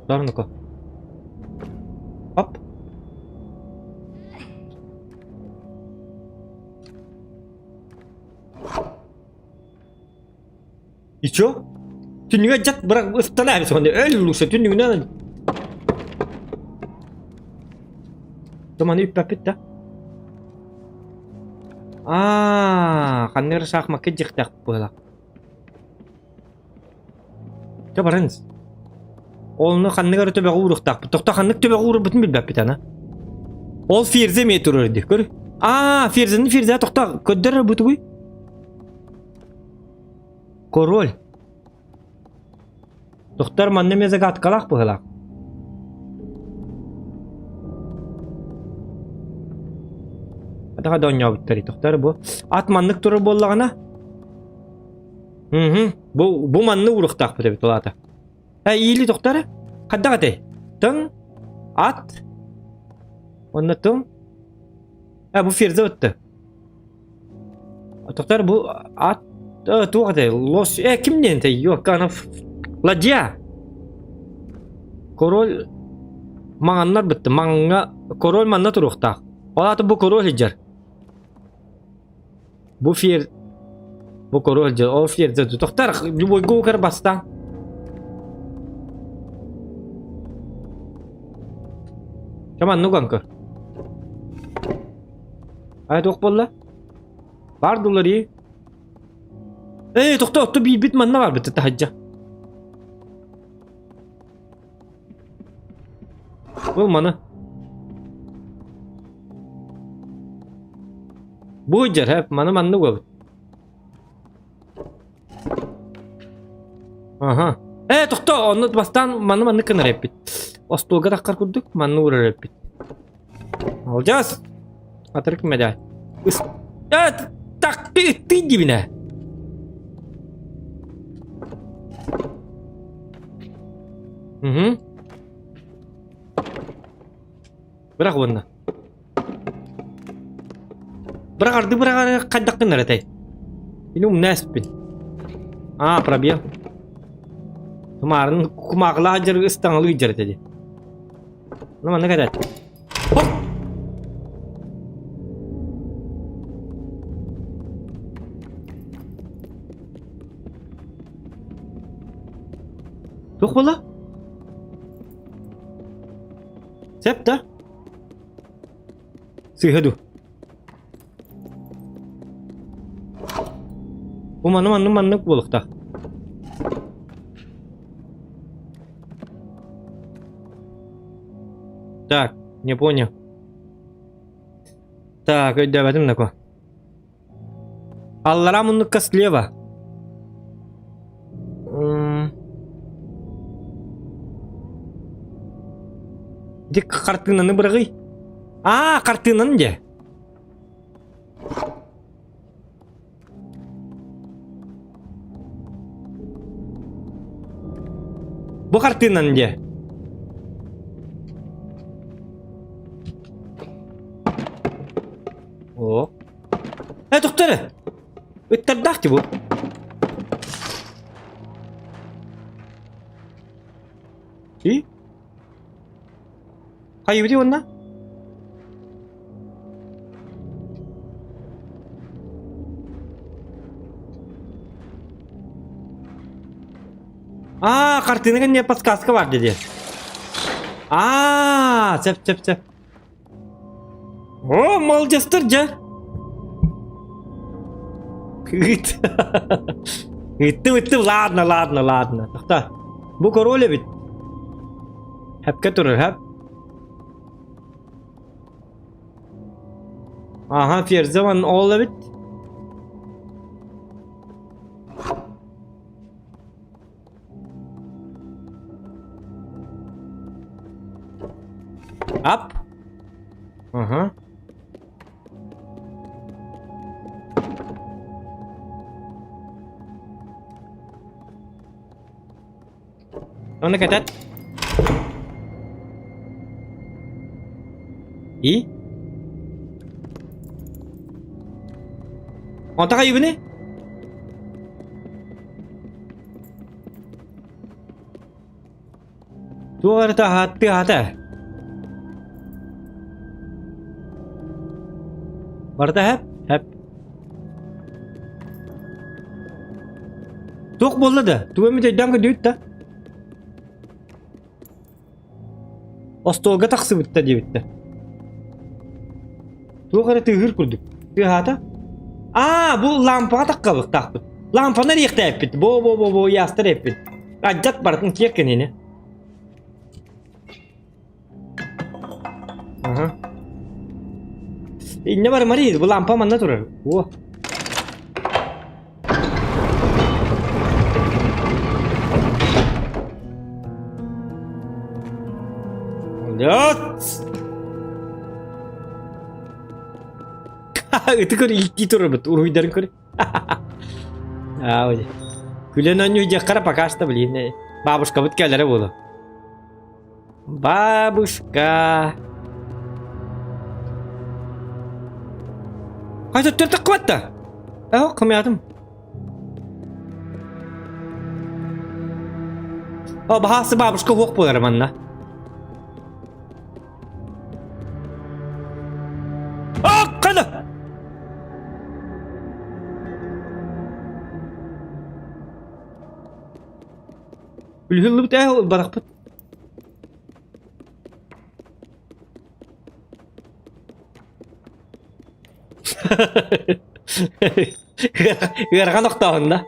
Ну-ка. Оп. И чё? Түннүгэ дьат бырах ыстана эбит сонда өл лучше түннүгүнэн Туманы үппэппит да. Аа, ханна эрэ саахмакка дьиэхтээх быһыылаах. Чэ баран Олну ханнык эрэ төбөҕө ууруохтаахпыт. Тохто ханнык төбөҕө уурбутун билбэппит ана. Ол ферзь эмиэ турар дии. Көр. Аа, ферзини ферзя тохто көрдөр бутугуй. Король. Тохтор манна эмиэ загадкалаах быһыылаах. Атаха да оонньообуттар тохтор бу. Ат маннык турар буоллаҕына Мгм. Бу бу манны ууруохтаахпыт эбит ол аата. Э иили тохтор хайдах этэй? Тыҥ ат уонна тыҥ э бу ферзь бытты. Тохтор бу ат э, туох этэй? Лос э ким диэн этэй? Йоканов ладья. Король маҥаннар бытты. Маҥҥа король манна туруохтаах. Ол аата бу король сылдьар. Бу фер бу король дьэ ол ферзэ тохтор любойга укар бастаан. Чэ маннык оҥкор. Ай туох буолла? Бар дуларыы. Эй, тохтоо, отту биирбит манна барбыт таһырдьа. Был маны. Бу дьэр, хэп, маны маннык уобут. Аха. Э, тохтоо, онно бастаан маны маннык гынар эппит. Остуолга таххар курдук манны уурар эппит. Алжас! Атырык медаль. Ыс... Э, так ты, ты дибинэ. Угу. Бырах уонна. Быраҕарды быраҕары хайдах гынар этэй? Ини умна эспин. Аа, пробел. Тумаарын кумааҕылаах дьарыгы ыстаҥалыы дьар этэ дии. Ну, манна кэлээт. Хоп! Туох буолла? Сөп да? Сыыһа дуу? Бу манны маннык маннык буолуохтаах. Так, не понял. Так, өйдөөбөтүм нако. Аллараа муннукка слева. Ити хартыынаны быраҕый. Аа, хартыынаны дьэ. Бу хартыынаны дьэ. О. Э, тохтор эрэ. Ыттардаах дии бу. И? Хайыбыт уонна? Аа, хартыына кэннигэр подсказка бар дии. Аа, сөп сөп сөп. О, молодецтар дьэ. Ыт. Ыттым, ыттым, ладно, ладно, ладно. Тохто. Бу король эбит. Хэпкэ турар, хэп. Ага, ферзеван ол эбит. Ап. Ага. Оны кэтет. И? Онтон хайыбыны? Туох эрэ таһааттыы аһата. Барыта хэп, хэп. Туох буолла да? Тугу эмит өйдөөн көрдүбүт да? Остуолга тахсыбытта диэбиттэр. Туох эрэ тыаһыыр курдук. Тыаһаата? Аа, бу лампаҕа таххабыктаахпыт. Лампаны эриэхтээппит. Бо-бо-бо-бо ыйаастар эппит. Адьат барытын киэр кэнини. Аха. Иннэ барымарый, бу лампа манна турар. О. Молодец! Ыты көр ииттии турарбыт, уруһуйдарын көр. Аа, Күлэн оонньуу диэххэ пока что, блин, бабушкабыт кэлэрэ буолуо. Бабушка. Хайда төртөх кыбатта? Э, кымятым. О, баһаасы бабушка хуох буолар манна. А, қана! Үлһүллүбүт ээ барахпыт. Ыарахан охтооһун да.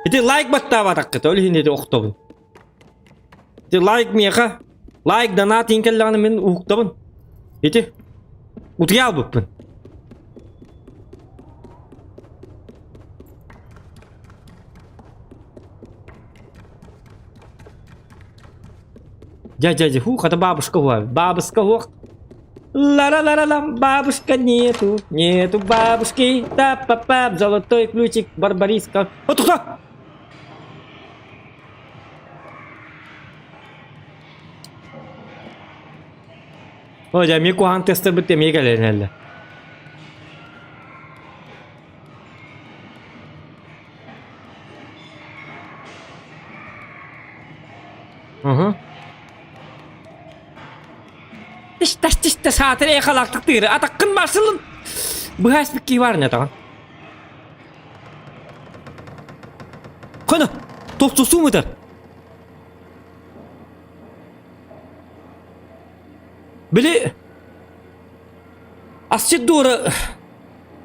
Ити лайк баттаабатаххыт, ол иһин ити охтобун. Ити лайк миэхэ, лайк донат иин кэллэҕинэ мин уһуктабын. Ити утуйа албыппын. Дьэ, дьэ, дьэ, фух, это бабушка хуа. Бабушка хуах. Ла-ла-ла-ла-лам, бабушка нету, нету бабушки. Та-па-па, золотой ключик, барбариска. О, тухта! О, дьэ, эмиэ куһаҕан тестэрбит эмиэ кэлэн Уһу. Тис-тас тис-тас аатыр эхалаахтык тыыры атаххын барсылын. Быһа испит киһи баар не таҕан. Хана, тохтосуум ытар. Били асчыт дуора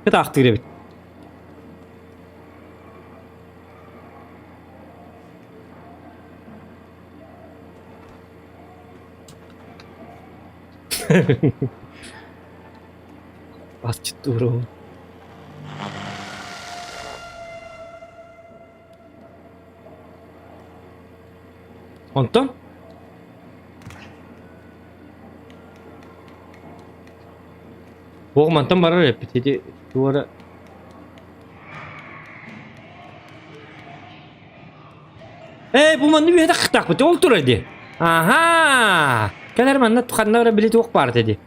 кытаахтыыр эбит. Асчыт дуора. Онтон? Бу мантан барар эппит ити туора Ээ бу манны үөһэ тахтаахпыт ол турар дии. Аһаа! Кэлэр манна ханна эрэ били туох баар этэ дии.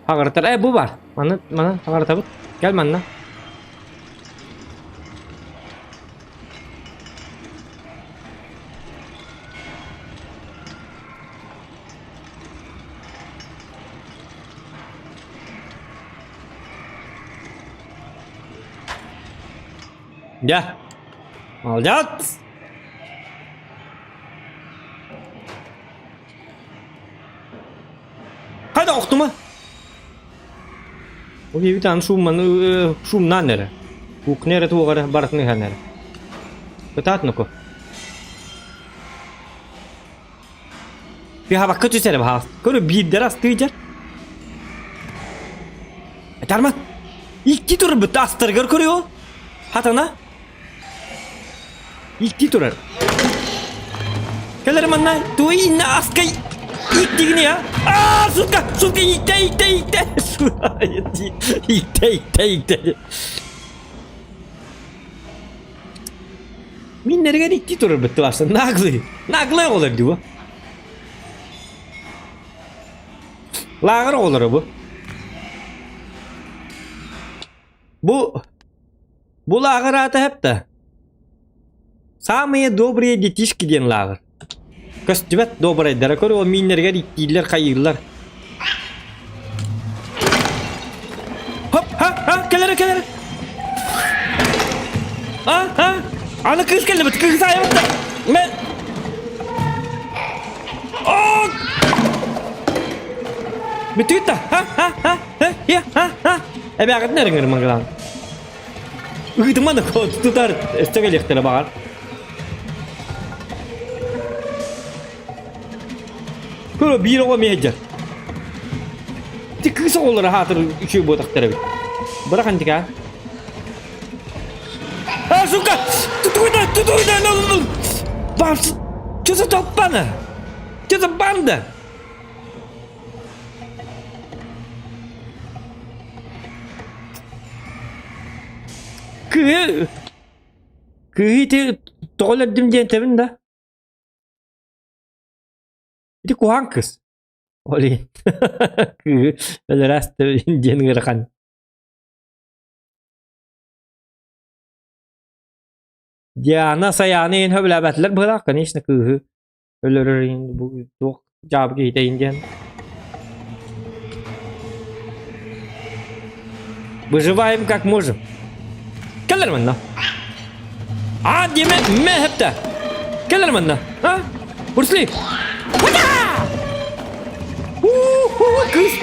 Хаҕырытар. Ээ бу баар. Манна манна хаҕырытабыт. Кэл манна. Дьэ. Молодец! Хайда охтума? Ол эбит аны шумманы шумнаан эрэ. Кухня эрэ туох эрэ барытын ыһан эрэ. Кытаат нуку. Пиһабакка түс эрэ баһаас. Көрө биирдэр астыы дьэр. Этарман. Икки турбут астарыгар көрүө. Хатана. Икки турар. Кэлэр манна туй инна аскай иттигини я. Аа, сука, сука, итте, итте, итте. Итте, итте, итте. Миннэригэр икки турар быттылаахсан. Наглый. Наглый оҕолор дии бу. Лааҕыр оҕолоро бу. Бу бу лааҕыр аата хэпта. Самые добрые детишки диэн лааҕыр. Көстүбэт добрайдара көр ол мииннэригэр иттииллэр хайыыллар. Хоп, ха, ха, кэлэр, кэлэр. А, а, аны кыыс кэллибит, кыыс айыбыт да. Мен... О! Бүтүт да, ха, ха, ха, ха, ха, ха. Эбээҕитин эрэ ыҥырмаҥ Ыытыма да тутар өстө кэлиэхтэрэ баҕар. Көрө биир оҕо эмиэ сылдьар. Ити кыыс оҕолоро аһаатар үчүгэй буотахтар эбит. Бырах антика. А, сука! Тутуйда, тутуйда! Барс! Что за толпа-на? Что за банда? Кыһы кыһы ити тоҕо өлөрдүм диэн этэбин да? Ити куһаҕан кыыс. Ол иһин кыыһы өлөрөөс диэн ыарахан. Диана Сайааны иһин сөбүлээбэтилэр быһыылаах, конечно, кыыһы өлөрөр иһин бу туох дьаабы киһитэ иһин диэн. Выживаем как можем. Кэлэр манна. А, диэмэ, мэ хэптэ. Кэлэр манна. А? Бурсли. Кыыс.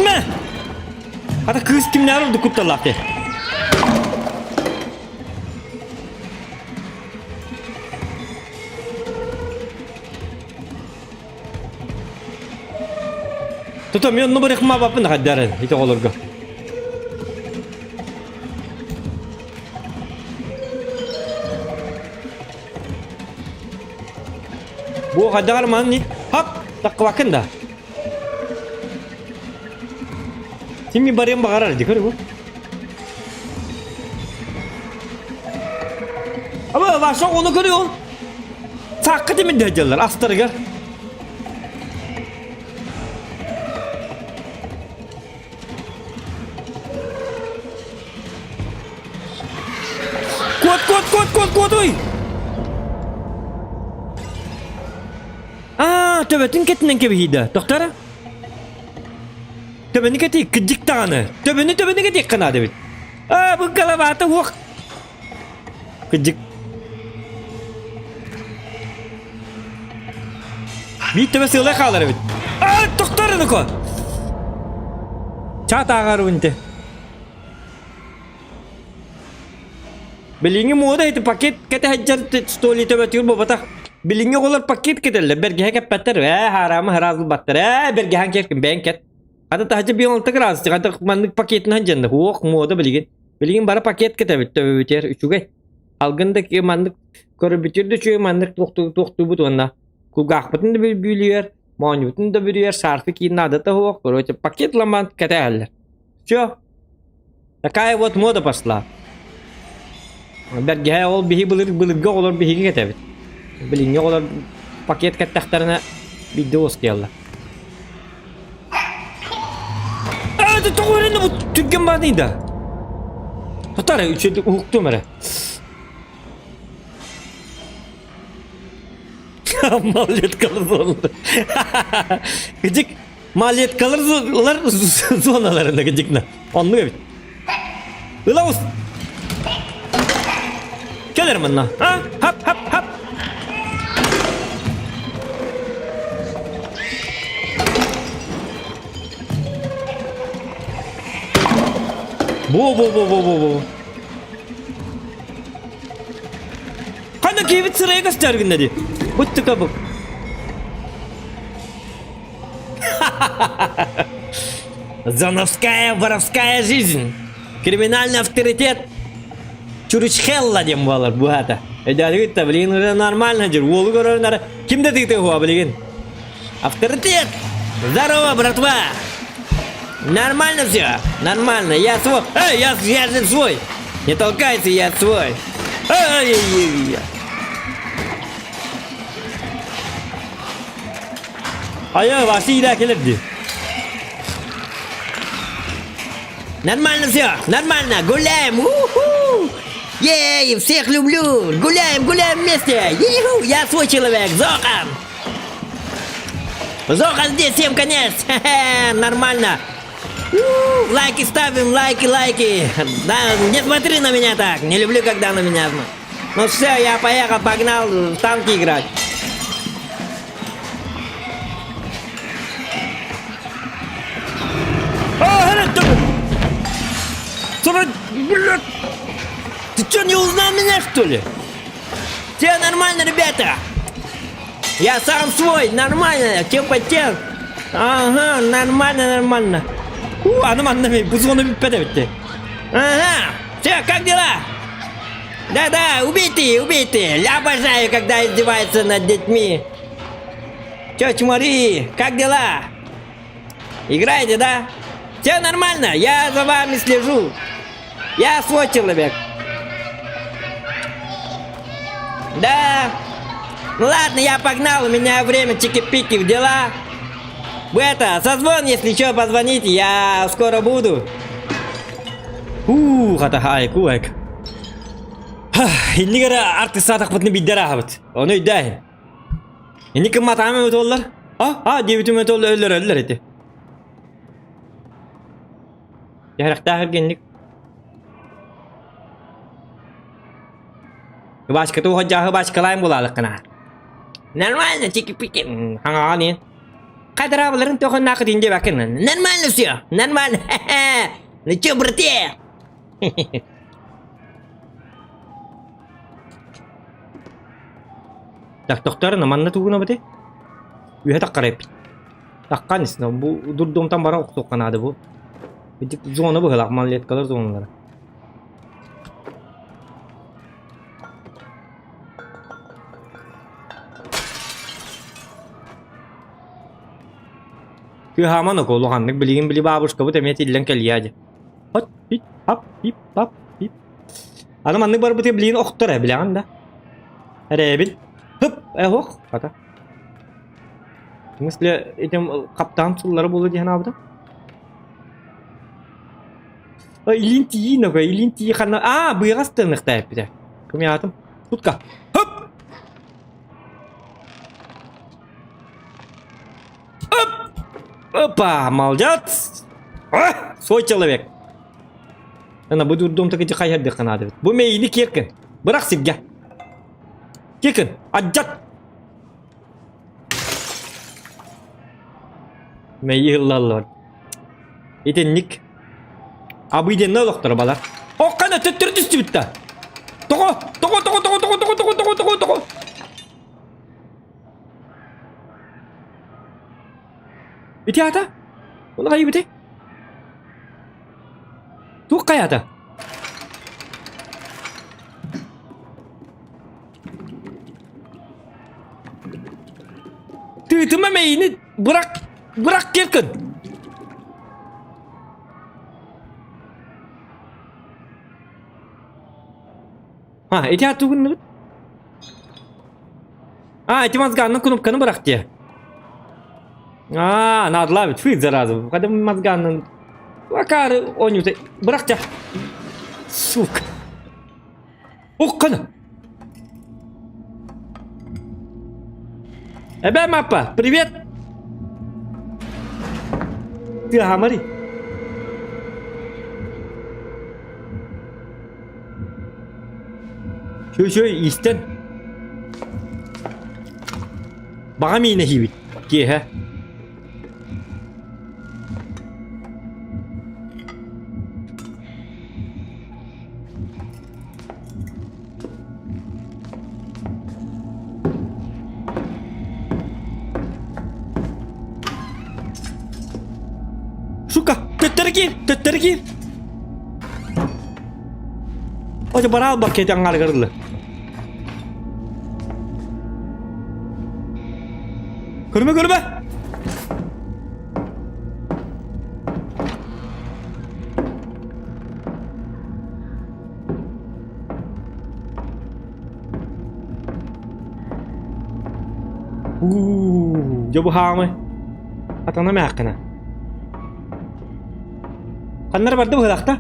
Мэ. Ата кыыс кимнээр ордук кутталлаах те. Тута мен онно барыхмаабаппын хайдарын ити оҕолорго. Бу хайдагар манни хап таккыбаккын да. Син барыан баҕарар ди көрү бу. Аба ваша ону көрүө. Саакка тимирде сылдьаллар астарыгар. Куот, куот, куот, куот, куотуй! Аа, төбөтүн кэтинэн кэбиһиидэ. Тохтора. Төбөнү кэтии, кырдьык даҕаны. Төбөнү төбөнү кэтиэххэ наада эбит. Аа, бу головата уох. Кырдьык. Биир төбө сыалай хаалар эбит. Аа, тох... Тохтор Чат ааҕарбын ити. Билиҥҥи муода ити пакет кэтэ сылдьар столе төбөтүгэр буолбатах. Билиҥҥи оҕолор пакет кэтэллэр, бэргэһэ кэппэттэр. Ээ, хаараамы хараас ылбаттар. Ээ, бэргэһэҥ кэт, бэйэҥ кэт. Хата таһдьа биолонта кыраас, хата маннык пакетынан дьэннэ. Уох, муода билигин. Билигин бары пакет кэтэбит төбөбүтүгэр үчүгэй. Алгын да маннык көрөбүтүр да үчүгэй маннык туохтуубут уонна кулгаахпытын да бүлүйэр, моонньубутун да бүрүйэр, шарфы киин наадата суох. Короче, пакет ламан кэтэһэллэр. Все. Такая вот мода пошла. Бэргэһэ ол биһи былыр былыргы оҕолор биһиги кэтэбит. Билиҥҥи оҕолор пакет кэттэхтэринэ биирдэ уоскуйаллар. Аа, тоҕо эрэ бу түргэн баадый да. Татар үчүгэй уһуктуом эрэ. Малеткалар зоналар. Гыдьык малеткалар зоналарында гыдьыкна. Оннук эбит. Ылабыс. Кэлэр манна. А? Хап хап хап. Бу бу бу бу бу бу. Ханна киһибит сырайа көстөр гынна дии. Буттука бу. Зоновская воровская жизнь. Криминальный авторитет. Чуручхелла диэн буолар буһата. Өйдөөнүгүт да билигин уже нормально дьүр. Уолу көрөрүнэр ким да тыытыы хуа билигин. Авторитет! Здорово, братва! Нормально все? Нормально. Я свой. Эй, я, я же свой. Не толкайся, я свой. Эй, эй, эй. Айа, Вася иирэ кэлэр дии. Нормально все, нормально, гуляем, уху! Ей, всех люблю, гуляем, гуляем вместе, Иху, я свой человек, Зохан! Зохан здесь, всем конец, Хе-хе, нормально. У, лайки ставим, лайки, лайки. Да, не смотри на меня так, не люблю, когда на меня смотрят. Ну все, я поехал, погнал в танки играть. Блядь! Ты что, не узнал меня, что ли? Все нормально, ребята! Я сам свой, нормально, чем потел? Ага, нормально, нормально. У, аны манна бу зону бүппэт эбит Ага, все, как дела? Да-да, убейте, убейте. Я обожаю, когда издеваются над детьми. Тетя Мари, как дела? Играете, да? Все нормально, я за вами слежу. Я свой человек. Да. Ну ладно, я погнал, у меня время чики-пики в дела. Вы это, созвон, если что, позвоните, я скоро буду. Уу, хата айку айк. Иннигэр артыстаатахпытына биирдэ арааһабыт. Ону өйдөөһүн. Инни кымматаам эбит оллар. А, а диэбитим эт ол өллөр өллөр ити. Дьэһэрэхтээх эргинник. Бачка туох дьааһы бачкалаан булаалыккына. Нормально, чики-пики. Хаҥаҕа ниэн. Кадраабыларын тохоннаахытын диэбэккин. Нормально все, нормально. Ну чё, брате? Так, тохторун манна тугуна бати? Үһэ таххарайппит. Таххан истин, бу дурдумтан бара охсуохха наада бу. Ити зона быһылаах малолеткалар зоналара. Кыһааман око улаханнык билигин били бабушкабыт эмиэ тиллэн кэлиэ дии. Хот хип хап хип хап хип. Аны маннык барбытыгар билигин охтор ээ билэҕин да. Эрэбил. Хып эһох хата. В смысле этим хаптаан сыллара буолуо дии санаабытым. Илин тиийин око илин тиий ханна аа быаҕас тыыныхтаа эппитэ. Кымыйаатым. Тутка. Хоп! Оп! Опа, молодец! А, свой человек. Ана бу дурдом таки хайһардыхха наада эбит. Бу мэйини киэркин. Бырах сиргэ. Киэркин. Аддьат. Мэйии ыллаллар. Итинник обыденный олохторо балар. Ох, хана төттөрү түстүбүт да. Тоҕо? Тоҕо, тоҕо, тоҕо, тоҕо, тоҕо, тоҕо, тоҕо, тоҕо, тоҕо? Ити аата? Оны хайыбыты? Туох хайаата? Тыытыма мэйини бырах, бырах киркин. А, ити аат тугуннубут? А, ити мозганның кнопканы бырах дие. А, надо фы, зараза. Когда мозганның Акары ойнута. Бырах дия. Сука. Укканы. Эбэ маппа, привет! Ты хамари. Шөй шөй истен. Баҕа миинэ хиибит. Киэһэ. Сука, төттөрү киир, төттөрү киир. Ой, бараал баккет аңаргырылы. Көрмө, көрмө. Уу, дьэ бу хаамай. Атана мээххинэ. Ханнара барда быһылаахта?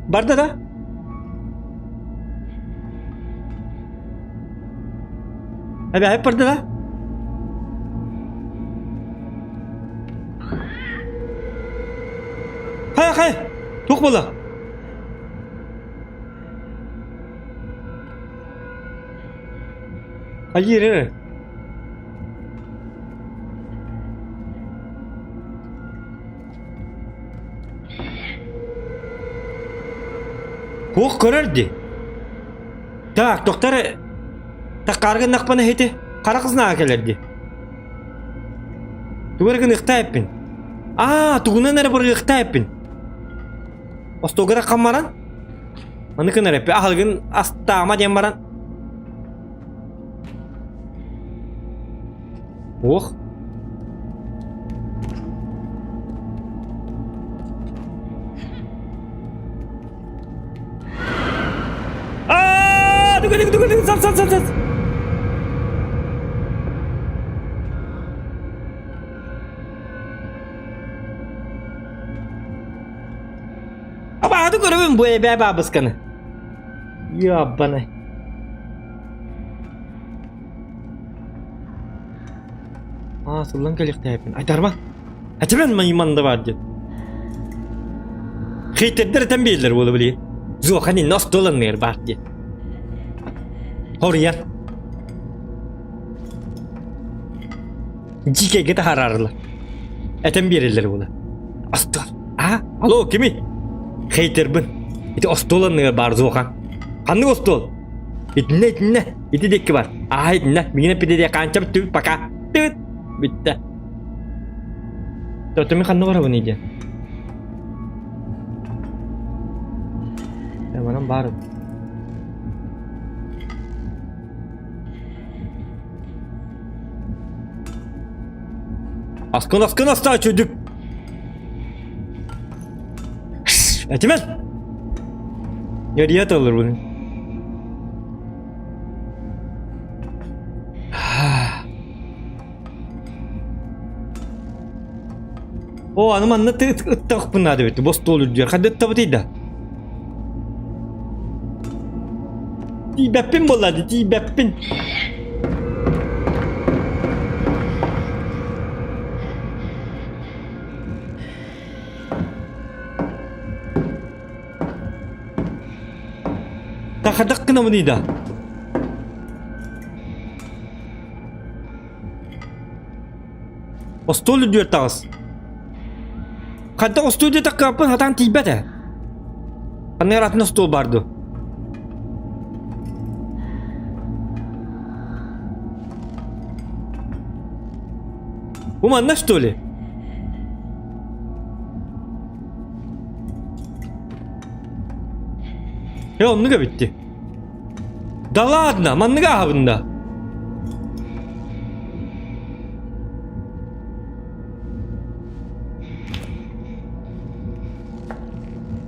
Барда да? Эбээһит барда да? Хайа, хайа! Туох буолла? Хайыыр эрэ? Туох көрөр дии? Так, доктор таккаарга гыннахпына ити хара кызнаға кэлэр дии. Тугу эрэ гыныахтаа эппин. Аа, тугунан эрэ барыахтаа эппин. Остуолга таххан баран, маны гынар эппи аһылыгын астаама диэн баран. Ох. Аа, тугу тугу тугу сап сап сап сап. Абааты көрөбүн бу эбээ баабысканы. Яббаны. Аа, сыллан кэлиэхтээппин. Айтарма. Этимэн майман да бар диэн. Хейтердер этэн биэрэллэр буола били. Зуохани нос доланныыр баар диэн. Хоруйар. Дьиикэйгэ таһаарарылар. Этэн биэрэллэр буола. Остуол. А? Алло, кими? Хейтербин. Ити остуол анныгар баар зуохан. Ханнык остуол? Итиннэ, итиннэ. Ити диэки бар. Аа, итиннэ. Миигин эппитэ хаанча бүттүбүт пока. Тыт. Бүттэ. Тотуми ханна барабын диэн. Манан баар. Аскын аскын астаа чөдүк. Этимэн. Ярия алыр bunu. О, аны манна ыттахпын наада эбит. Бу остуол үрдүгэр. Ханна ыттабытый да? Тиийбэппин буолла дии, тиийбэппин. Тахадах гынабыный да? Остуол үрдүгэр таҕыс. Хайдах остуол диэтэх кыаппын хатаан тиийбэт ээ. Ханныгар атын остуол баар дуо? Бу манна что ли? Э оннук эбитти. Да ладно, маннык ааһабын да.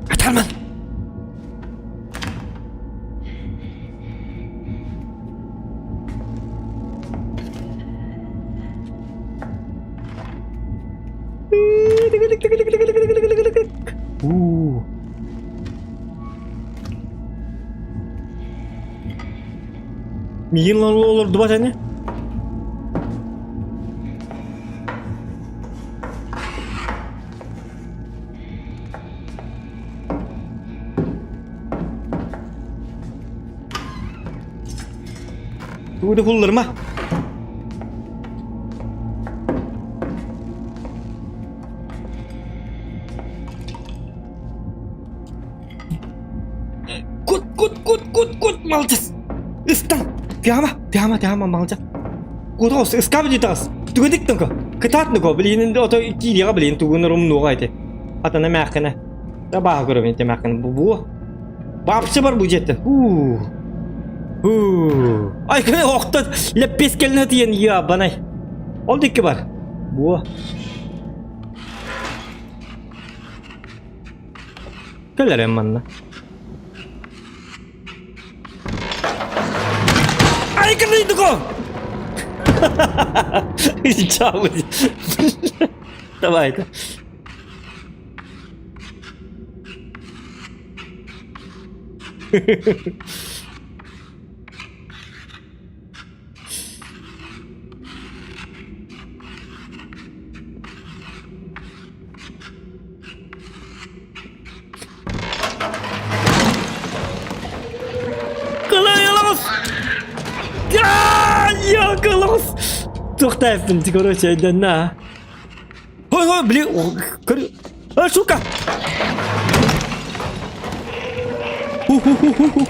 Атарман! Уу. Миигин олордубат ини. Тугу да кулларыма. Кут, кут, кут, кут, кут, молодец. Ыстан. Тяма, тяма, тяма, молодец. Кутоос, ыскаап дитас. Түгедик тонко. Кытаат нуко, блин, ото киириэҕэ блин, тугун румнуоҕа ити. Атана мээххинэ. Табааһы көрөбүн ити мээххинэ. Бу бу. Бапсы бар бу дьиэттэн. Хуу. Хуу. Ай, кыны охтон лэппиэскэлин тиен я банай. Ол дикки бар. Бу. Кэлэрем манна. Ай, кырдыйдыко! Чао. Давай-ка. Кылайылаҕыс! Я кылаҕыс! Туохтаахпын, короче, өйдөннө аа. Ой, ой, блин, көр... А, сука! Ху-ху-ху-ху-ху.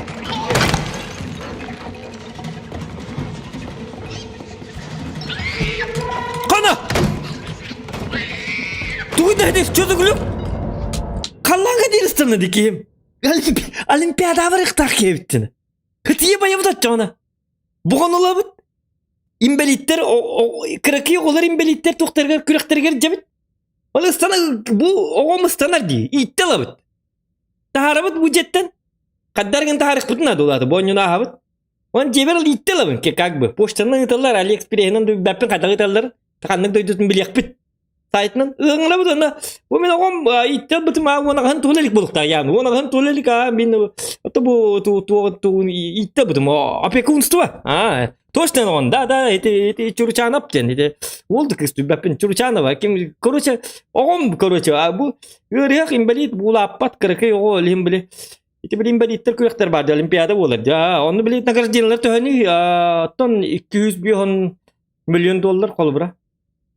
Хана! Тугу да что за глюк? Халлааҥҥа диэри ыстанна дии киһим. Олимпиадаҕа барыахтаах киһибиттин. Хытыйа байабыт оччоҕуна. Буган ылабыт. Инбэлииттэр кыракый оҕолор инбэлииттэр туохтарыгар күрэхтэригэр дьэбит. Ол ыстана бу оҕом ыстанар дии. Ииттэ ылабыт. Таһаарабыт бу дьиэттэн. Хаддаргын таһаарыахпытын наада улаата. Бу онньуну ааһабыт. Он дьиэбэр ыл ииттэ ылабын как бы. Почтанан ыыталлар, Алиэкспреһинэн билбэппин хайдах ыыталлар. Ханнык дойдутун билиэхпит. Сайтынан ыҥырабыт уонна бу мин оҕом ииттэ ылбытым аа уон аҕаһын туола илик буолуохтаах ян уон аҕаһын туола илик аа мин ото бу туоҕун ииттэ ылбытым опекунство аа точно оҕон да да ити ити Чуручанов диэн ити уол да кыыс билбэппин Чуручанова ким короче оҕом короче а бу ыарыһах инбэлиит буулааппат кыракый оҕо илин били ити били инбэлииттэр күрэхтэр баар олимпиада буолар дьа онно били награждениелар төһөнүй оттон 205 миллион доллар холобура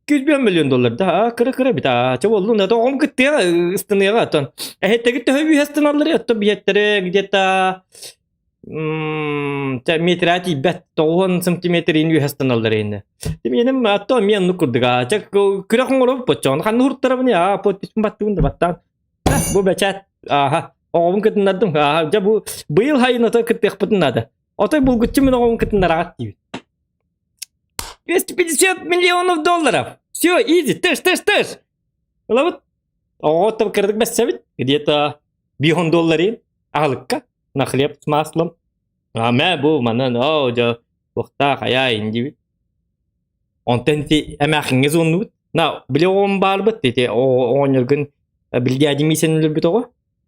205 миллион доллар да кыра-кыра эбит аа чэ буоллун это оҕом кыттыаҕа ыстыныаҕа оттон эһэттэгит төһө үөһэ ыстаналлар оттон биһэттэрэ где-то метра тиийбэт 90 сантиметрин үөһэ ыстаналлар иннэ миэним атто эмиэ оннук курдук аа чэ күрэх оҥоробут боччоҕун ханна уһуртарабын аа подписпын баттыыбын да баттаан бу бэчээт ааха оҕобун кытыннардым ааха дьэ бу быйыл хайын ото кыттыахпытын наада отой булгуччу мин оҕобун кытыннараҕат диибит 250 миллионов долларов. Все, изи, тыш, тыш, тыш. Ылабыт. Оҕоттон кыратык бэссэбит. Где-то 5 доллары аһылыкка на хлеб с маслом. А мэ бу манан оо дьэ туохтаах айаа индибит. Онтон ити эмээхиҥҥэ зоннубут. На били оҕом баарбыт ити оҕонньоргун билгээдим миисэн өлөрбүт оҕо.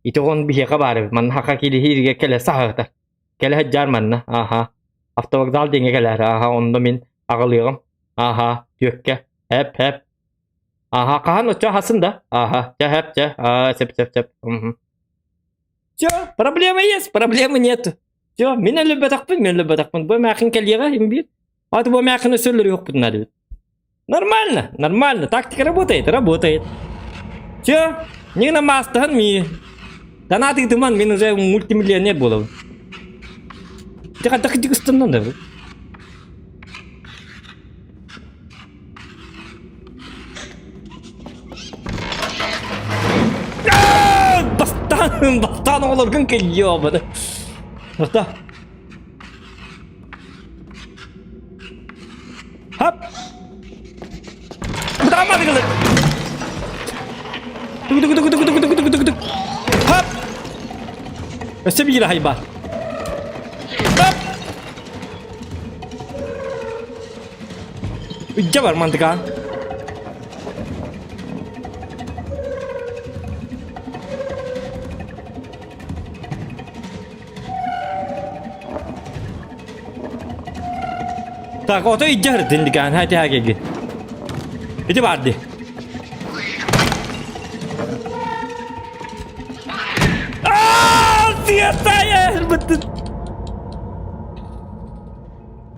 Ити оҕон биһиэхэ баар эбит. Манна хака килиһииргэ кэлэ саһыта. Кэлэ сылдьаар манна, ааһа. Автовокзал диэҥҥэ кэлээр, ааһа, онно мин аҕалыаҕым, ааһа, түөккэ, һэп, һэп. Ааһа, хаһан оччо аһасын да, ааһа, чэ, һэп, чэ, аа, сөп, сөп, сөп. Мгм. Все, проблема есть, проблемы нет. Все, мин өлөрбөтөхпүн, мин өлөрбөтөхпүн. Бу эмээхин кэлиэҕэ, им биир. Аты бу эмээхин өссө өлөрүөхпүтүн наада эбит. Нормально, нормально, тактика работает, работает. Все, не намастан ми. Донат ыытыман, мин уже мультимиллионер буолабын. Ты хайдах итигыстыннан да? Бастаан, бастаан оҕолоргун кэлйиэ Баста. Хап! Бытаамматыгылы! Тугу-тугу-тугу-тугу-тугу-тугу-тугу! Хап! Өссө биир аһай баар. Хап! Үддьэ бар мантыка. Так, ото иддьэ дин дикаан хати хагеги. Ити барды. Аа, бытты.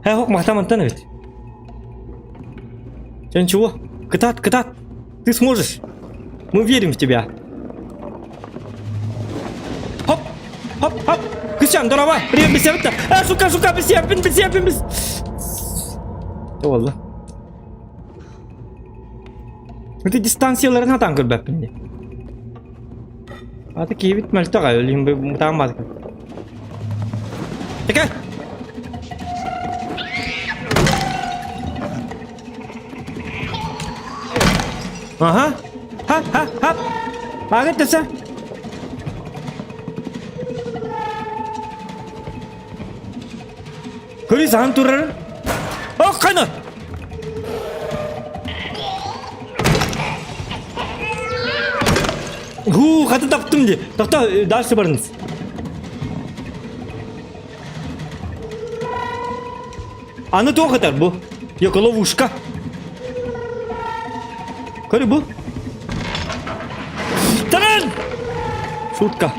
Хэ, хок махтамантан эбит. Сен чего? Кытат, кытат. Ты сможешь. Мы верим в тебя. Хоп, хоп, хоп. Кристиан, здорово. Привет, бесебит. А, сука, сука, бесебин, бесебин, бес. Олла. Это дистанцияларын хатан көрбәппин дии. Аты киһибит мөлтөх өлүм мутааммат. Текэ! Аха. Хап, хап, хап. Аагыт төсө. Көрүй саһан турар. Ох, қайна! Ху, хаты таптым ди. Тоқта, дальше барыңыз. Аны туох этэр бу? Йоко ловушка. Көрү бу. Таран! Шутка.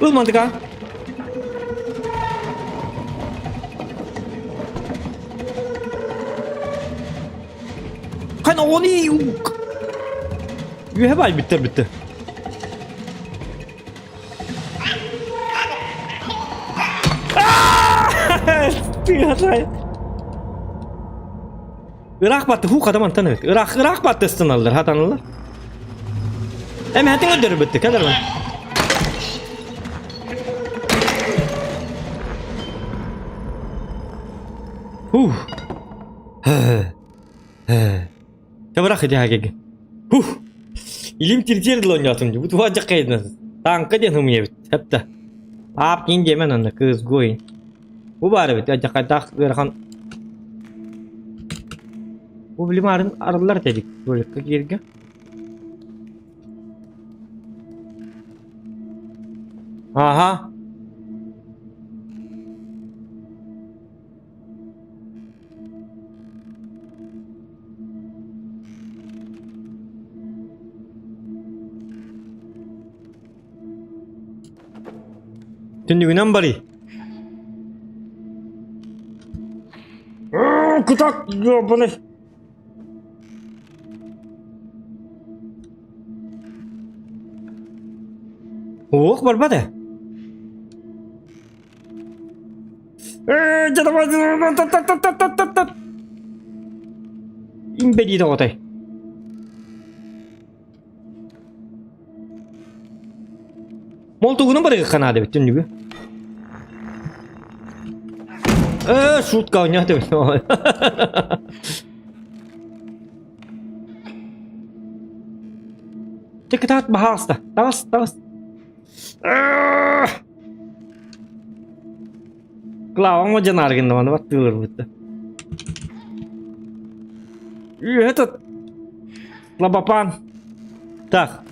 Ыл мантыка. Хана оны Үһэ бай бүттэр бүтті. Ыраах батты, ху кадам антан эбит. Ыраах, ыраах батты ыстаналлар, хатаналлар. Эм хэтин өдөрү бүтті, кэлэр мен. Хух. Табырах иди хагеги. Хух. Илим тиртиэр дылы оонньоотум дии. Бу туһа дьаххайдын. Тааҥка диэн умуйабыт. Хапта. Аап киин диэмэн онно кыыс гой. Бу баар эбит. Дьаххайдаах ыарахан. Бу билим арын арыллар дедик. Туалекка кииргэ. Аха. Түннүгүнэн барый. Кутак ёбаный. Ох, барбат ээ. Имбэдии тоҕотой. Молтугунан барыгы наада эбит түннүгү. Э, шутка оонньоот эбит. Ты кытаат баһаалыста. Таҕыс, таҕыс. Клаваҥ дьанааргын маны баттыыларбыт. Этот лабапан. Так.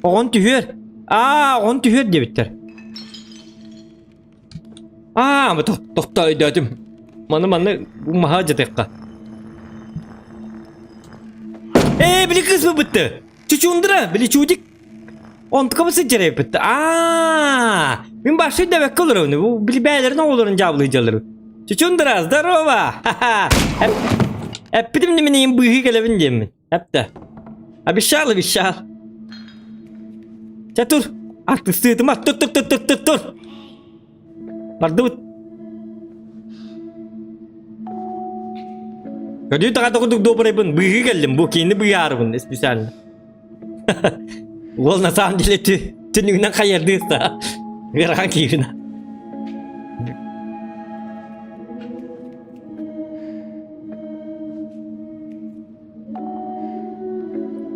Оҕон түһүөр. Аа, оҕон түһүөр диэбиттэр. Аа, тохто өйдөөтүм. Маны манны маһа дьатыахха. Ээ, били кыыс бытты. Чучундра, били чудик. Онтукабыт сылдьар эбиппит. Аа, мин башта өйдөөбөккө олоробун. Бу били бээлэрин оҕолорун дьаабылыы дьаллар. Чучундра, здорово! Ха-ха! Эппитим миниин быыһыы кэлэбин диэммин. Эптэ. Обещал, обещал. Чэ тур. Артыстыытыма. Тур, тур, тур, тур, тур, тур. Бардыбыт. Көрдүү таҕата курдук добрайбын. Быыһыы кэллим. Бу киини быыһаарыбын специально. Уол на самом деле түннүгүнэн хайардыы да. Ыарахан кииринэ.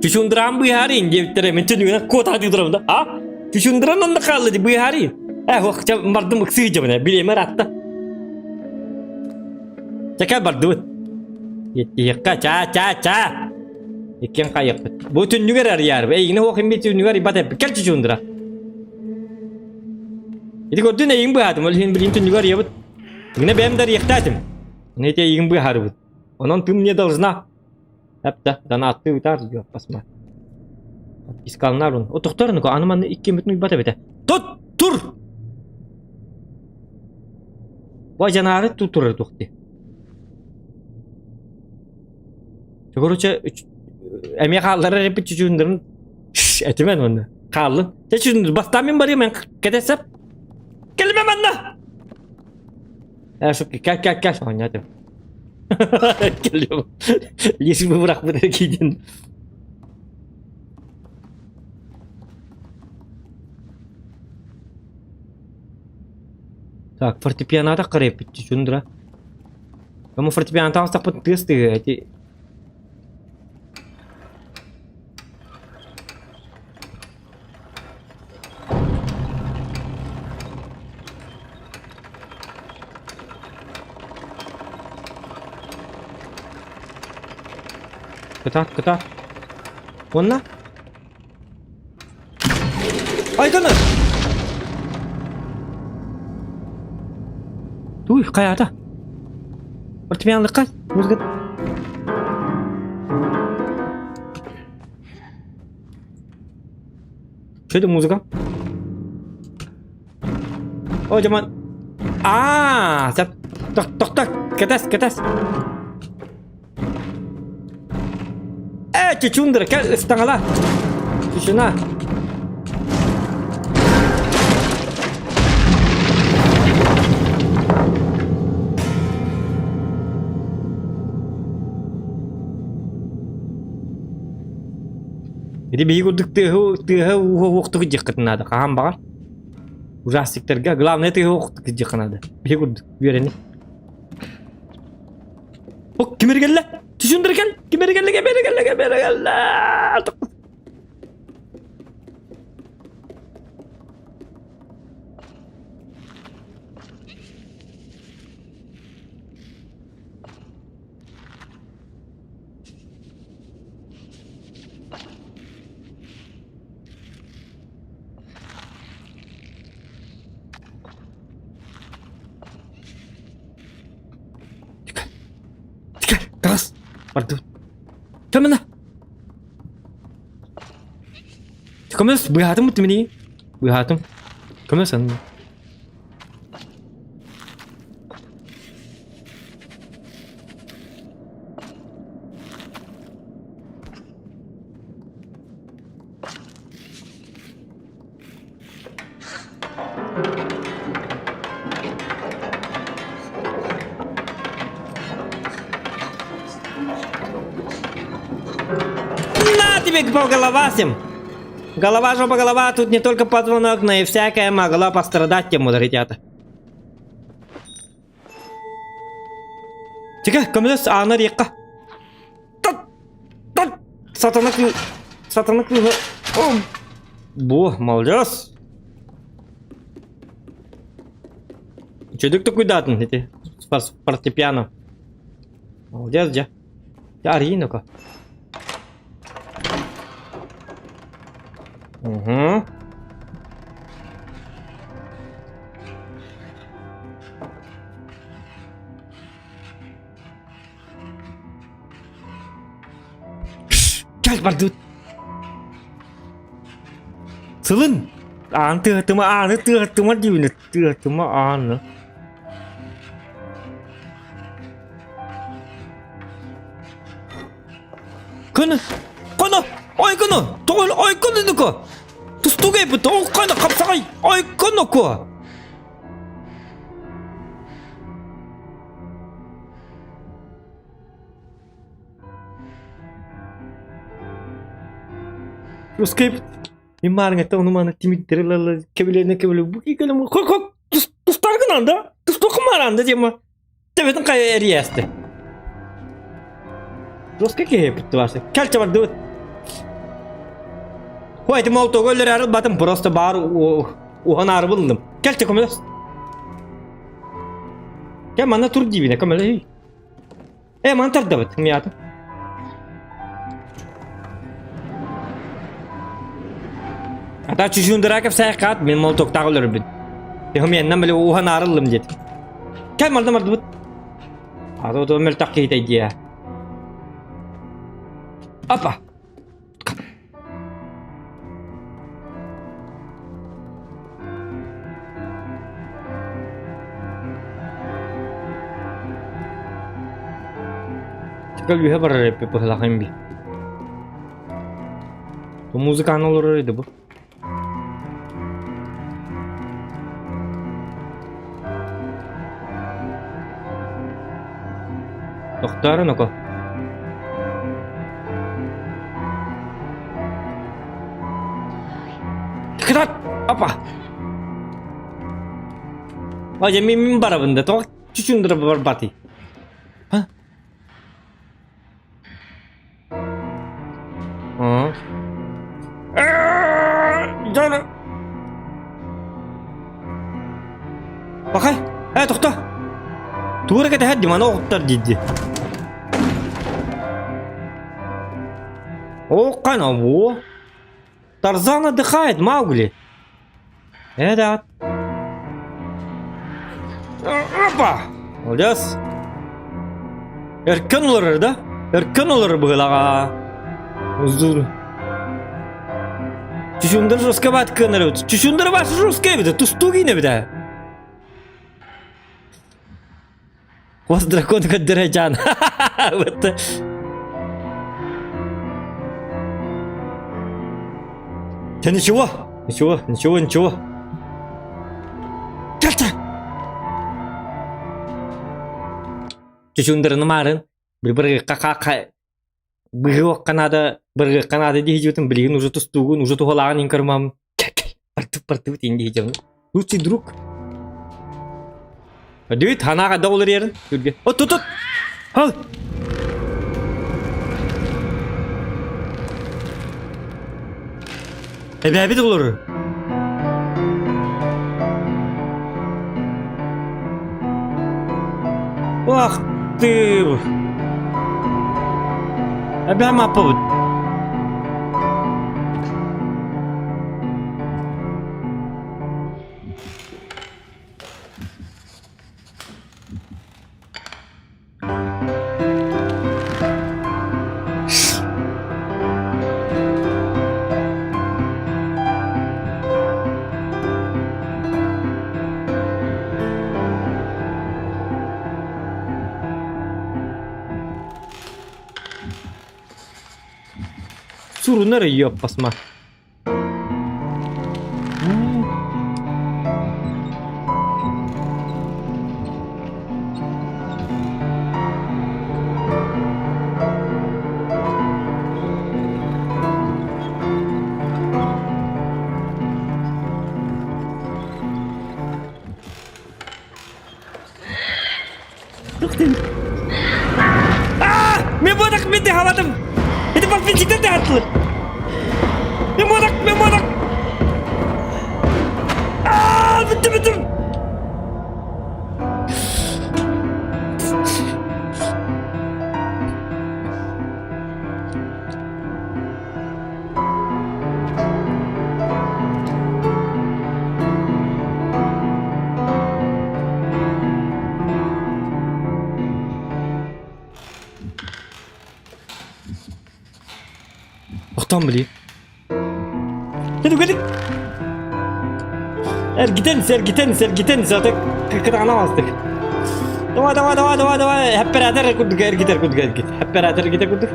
Чучундран быыһаарыйын диэбиттэрэ мин түннүгүнэн куотаатыы турабын да. А? Чучундран онно хаалла дии быыһаарыйын. Э, ох, чэ, бардым ыксыы дьабына, билиэмэр атта. Чэкэ бардыбыт. Иэттиһиэххэ, чаа, чаа, чаа. Иккиэн хайыахпыт. Бу түннүгэр арыйаар. Эйигин оһох иммит түннүгэр арыйбат эппит. Кэл чучундра. Ити көрдүн эйигин быһаатым. Ол иһин билигин түннүгэр арыйабыт. Гына бэйэм да арыйахтаатым. Аны ити эйигин быһаарыбыт. Онон ты мне должна. Эптэ, донатты ыытаар диyor басма. Искалнар он. Отохтор ну аны манны иккиммитин уйбат эбитэ. Тут тур! Бу жанаары ту турар тухти. Короче, эмиэ хаалларар эппит чучундарын этимэн онно. Хааллын. Те чучунdur бастаан мин барыам мен кэтэсэп. Келме манна! Э, шутки, кэл кэл кэл оонньоотум. Кэлиэм. Лишь бы бырахпыт эркиидин. Так, фортепианота карайпыт чучундра. Кому фортепиано таҕыстахпыт тыас тыаһа ити Кытаат, кытаат. Уонна? Айданы! Туй, хайата? Фортепианолыкка музыка. Что это музыка? О, дьаман. Аа, тох тох тох, кэтэс, кэтэс. Э, чучундра, кэл ыстаҥала. Чучуна. Ити биһиги курдук тыаһы тыаһа ууһа уохтук дьиэххитин наада. Хаһан баҕар. Ужастиктарга главное тыаһы уохтук дьиэххэ наада. Биһиги курдук үөрэни. О, ким эрэ кэллэ? Түсүндүр кэл! Ким эрэ кэллэ, ким эрэ кэллэ, ким эрэ кэллэ! Тикэр, таҕыс! Бардыбыт. Кэмэнэ! Көмөс, быһаатым буту мини. Быһаатым. Көмөс анны. На тебе по голова всем! Голова жопа голова, тут не только позвонок, но и всякая могла пострадать тем, ребята. Тика, көмөлөс аана диэххэ. Сатана кыы... Сатана кыыһа... Бу, молодец! Үчүгдүк тукуйдаатын ити фортепиано. Молодец дьэ. Дьэ арыйыы ну-ка. Угу. Кэл бардыбыт. Сылын. Аан тыатыма, ааны тыатыма диибин, тыатыма ааны. Коно! Коно! Ойкону! Тоҕо ойкону Тустууга эппит ойкону хапсаҕай ойкону ко! Русскай Мин маарыҥҥа ону маны тимирдэри ылаллар кэбилэнэ кэбилэ бу кэлем хок хок тустаргынан да тустуоххун мараанда диэма Төбөтүн хайа эрийээсти. Жестко киһи бүттү баасы. Кэлчэ бардыбыт. Ой, это мол того өлөр арылбатым, просто бар уһан арыбыллым. Кэлчэ көмөлөс. Кэ манна тур диибинэ көмөлөһүй. Э, маны тардабыт, миятым. Ата чүчүндүраа кэпсээххаат мин молотоктаах өлөрбүн. Миэннэн били уһан аарыллым диэт. Кэл мардым мардыбыт. Ата ото мөлтөх киһитэй диэ. Апа. Көлүһэ барар эппи быһылахын би. Бу музыканы олорор edi bu. Тохтоорун око. Кытат! Апа! Ой, мин мин барабын да, тоҕо чучундура барбатый? Ха? Бакай, э тохто. Тугу эрэ кэтэһэр диманы оҕуттар диирди. О, кана во. Тарзан отдыхает, Маугли. Э, да. Опа! Молодец. Эркен олорор да? Эркен олорор быһылаҕа. Узур. Чучундыр жестко бат кыныр. Чучундыр баш жестко эбит. Тустуу киинэ эбит. Хвост дракона көрдөрө Вот. Да ничего, ничего, ничего, ничего. Кэлтэ! Чучундырыны маарын, бір быһыахха наада, быргыахха наада дии дьиэтин билигин уже тустуугун, уже туһалааҕын иҥ көрмам. Бартып бартыбыт ин дии дьон. Лучший друг. Дүйт ханаға да олар ерін. Түрге. От тут тут. Ал. Эбээбит олорор. Ах ты! Эбээм аппабыт. Сурунар йоппасма. Мен бодақ мен де халадым. Это подписчиктер де аттылар. Мен бодақ, мен бодақ. Аа, бүттім, бүттім. Охтон билии. Кэлик. Эргитэн, эргитэн, эргитэн, зато кытаанамастык. Давай, давай, давай, давай, давай. Оператор курдук эргитэр курдук эргит. Оператор эргитэр курдук.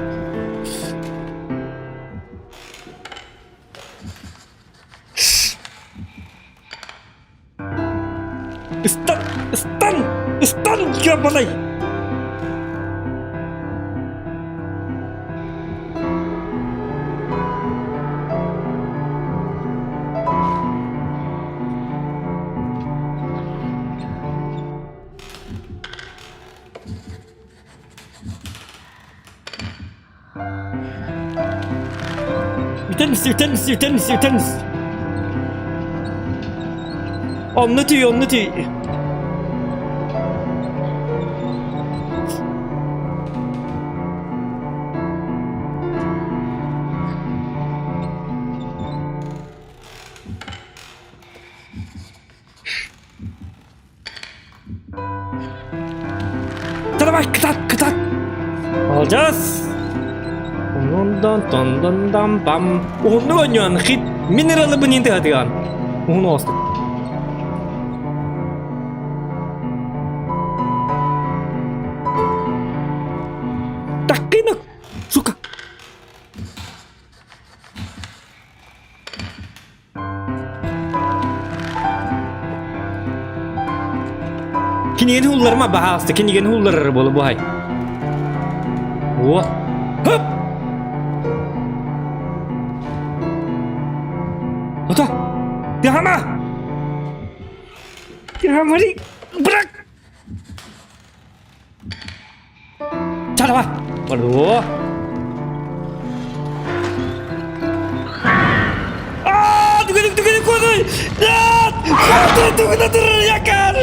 Ыстан! Ыстан! Ыстан! Габалай! Үтэн үтэн үтэн үтэн Онно түй, онно түй. Давай, кытат, кытат! Алжас! Ондан тондан дам пам. Уһуннук оонньоон хит минералы бынин тыһатыган. Уһун оостук. Таккина, сука! Кинигэни уулларыма баһаалыста, кинигэни уулларар буола буһай. О! Хөп! Ото! Тыһама! Тыһамари! Бырак! Чалаба! О! Аа, түгэник түгэник куотай! Нет! Куотай түгэнэ турар якар!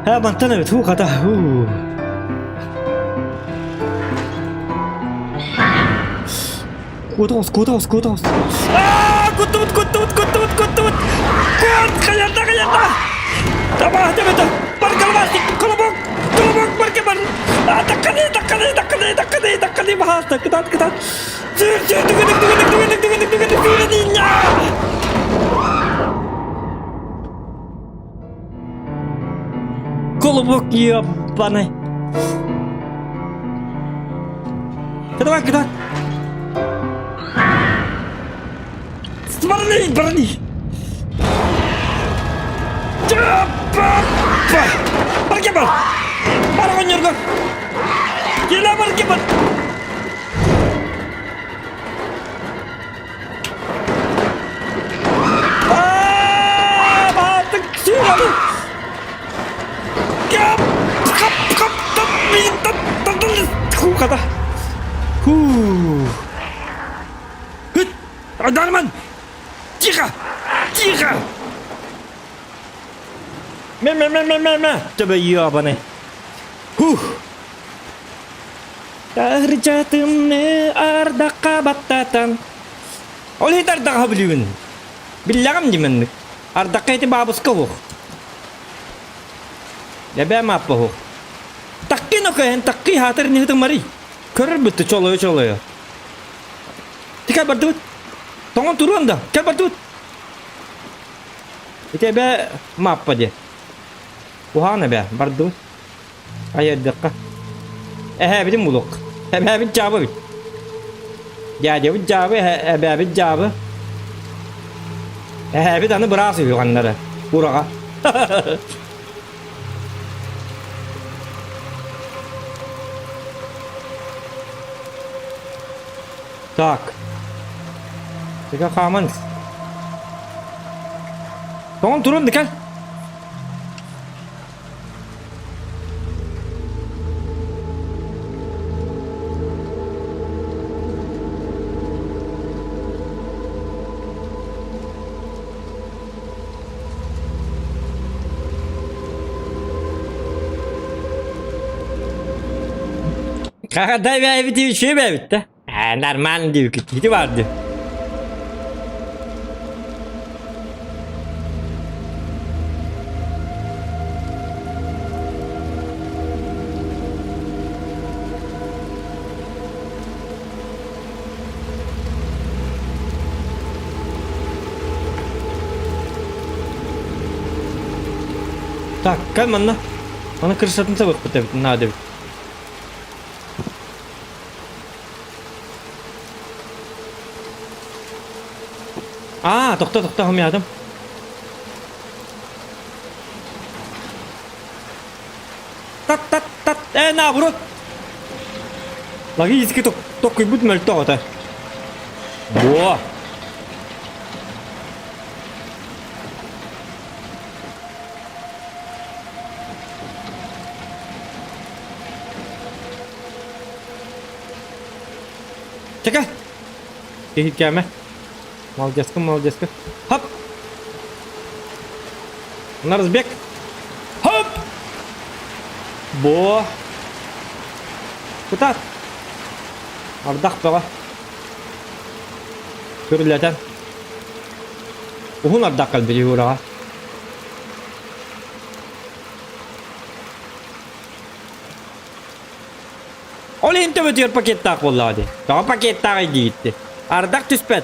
Ха, мантан эбит, ху хата, ху. Куотаҕас, куотаҕас, куотаҕас. Аа, куттубут, куттубут, куттубут, куттубут. Куот, хайата, хайата. Табаа, табата. Бар, колобастик, колобок, колобок, бар, бар. Аа, такканы, такканы, такканы, такканы, такканы, баһааста, кытаат, кытаат. Сүр, сүр, түгүнүк, түгүнүк, түгүнүк, түгүнүк, түгүнүк, түгүнүк, Колобок ебаный. Давай, куда? Смотри, брони! Барге бар! Бар оҕонньорго! Кэлэ барге бар! Дарман! Тихо! Тихо! Мэ-мэ-мэ-мэ-мэ-мэ! Тебе ебаный! Хух! Таһырдьа тымныы ардахха баттатан Ол иһит ардаҕа билүүн. Биллэҕим дии маннык. Ардахха ити баабыска уһух. Эбээ мааппа уһух. Такки нокоһен такки хаатыр ниһытын марый. Көрөр бүттү чолойо чолойо. Тикэ бардыбыт. Тоҥон туруон да. Кэл бардыбыт. Ити эбээ мааппа диэ. Уһаан эбээ бардыбыт. Айардахха. Эһээбитин булуох. Эбээбит дьаабы эбит. Дядябыт дьаабы, эбээбит дьаабы. Эһээбит аны быраас үһү ханнара. Ураҕа. Так. Тыга хааман. Тоҥон турун да кэл. Хаһадай бэйэбит үчүгэй бэйэбит да. Ээ, нормально диэбиккит. Ити баар дии. Так, кэл манна. Аны крышатын сабыахпыт эбит, наада эбит. Аа, тохто, тохто, хомуйаатым. Тат, тат, тат, э, наоборот. Логически токкуйбут мөлтөх ото. Во! Чэкэ! Киһиккээмэ. Молодецкын, молодецкын. Хоп! На разбег. Хоп! Бо! Кутат! Ардах бөҕө. Күрүлэтэн. Уһун ардах кэлбит Юраҕа. Ол иһин төбөтүгэр пакеттаах буоллаҕа дии. Тоҕо пакеттааҕый диигитти. Ардах түспэт.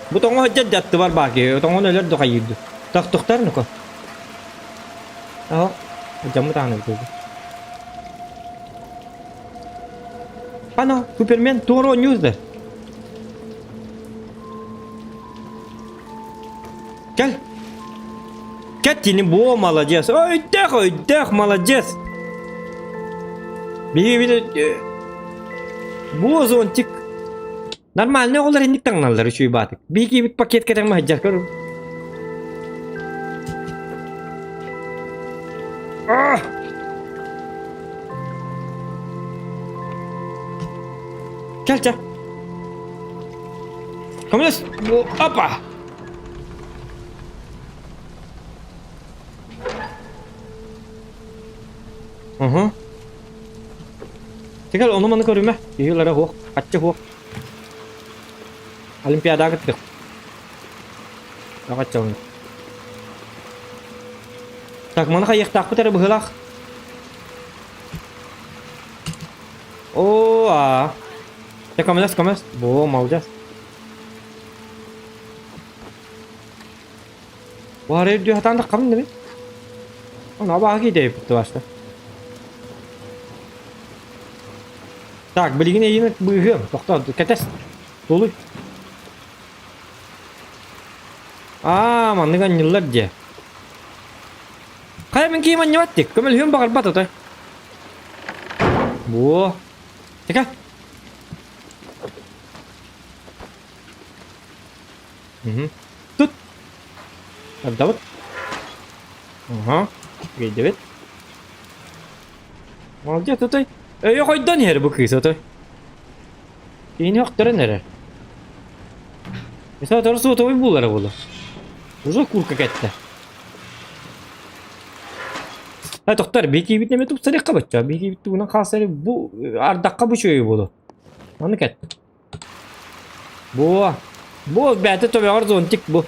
Бу тоҥо сылдьар дьаттыбар баар киһи. Тоҥон өлөр да хайыыр дуу. Тохтохтор ну-ка. Аһо, дьаммыт ааны бутуйду. Ана, Супермен туора оонньуур да. Кэл. Кэт бу молодец. Өйдөөх, өйдөөх, молодец. Биһиги бу зонтик нормальный оҕолор инник таҥналлар үчүгэй баатык. Биһиги пакет кэтэн маһыдьар көрү. Кэл чэ. Көмөлөс. Опа. Уһу. Тигэл ону маны көрүмэ. Киһилэрэ суох, хаччы суох. Олимпиадаҕа кыттык. Хаччалын. Так, маны хайыахтаахпыт эрэ быһыылаах. Оо, аа. Дьэ, көмөлөс, көмөлөс. Боо, молодец. Баара үрдүү хатаан да хабын дебит. Оны абааһы киидэйбит башта. Так, билигин эйиин быыһыам. Тохтоо, кэтэс. Тулуй. Аа, маннык анньыллар дьэ. Хайа мин киим анньыбат дик. Көмөлүһүөн баҕарбат отой. Буо. Тика. Тут. Отдавыт. Ага. Үгэйдэбит. Молодец, отой. Өйө хойдон иһэр бу кыыс отой. Киһини охторон эрэр. Mesela отору суотовой булара буолар. Уже курка кэтте. Ә тохтар бикибит неме тупсарыхха бачча. Бикибит тугунан хаалсары бу ардакка бу чөйү болу. Аны кэт. Бу бу бэйэтэ төбөҕөр зонтик бу.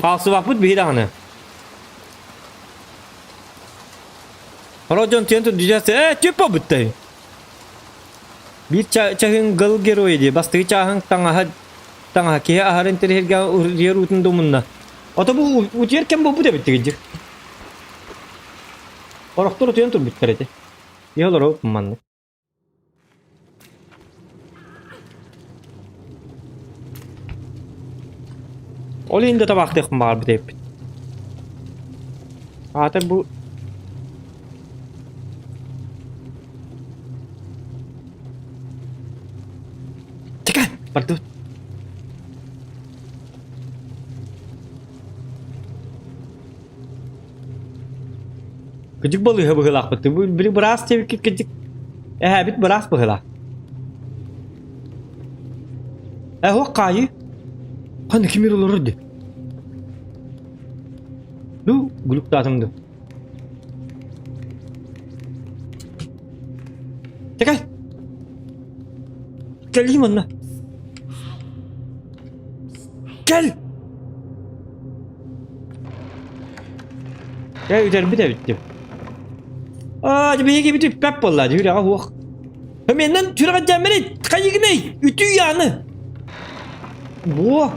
Хаалсыбаппыт биһи даҕаны. Хоро дьон тиэн турдуйас ээ түп буолбуттай. Биир чаһын гыл герой дии бастакы чааһын таҥаһа таҥаһа киһи аһарын тириһиргэ утуйар уутун да умунна. Ото бу утуйар кэм буолбут эбит дигидьир. Орохтор утуйан турбуттар этэ. Киһи олоро маннык. Ол иһин да табаахтыахпын баҕарбыт эбиппит. Аата бу Тика, бардыбыт. Кыдьык балыыһа быһыылаахпыт. Били быраас диэбиккит кыдьык. Эһээбит быраас быһыылаах. Э, уох хаайыы. Ханна ким олорор дии? Ну, глюктаатым дуу. Чекай! Кэлиим манна. Кэл! Ээ үтэрбит эбит дии. Аа, дьэ биһиги бит үппэт буолла дии, үрэҕэ суох. Менен сүрэҕэ дьэммэри хайыгынай үтүү яаны. Буо.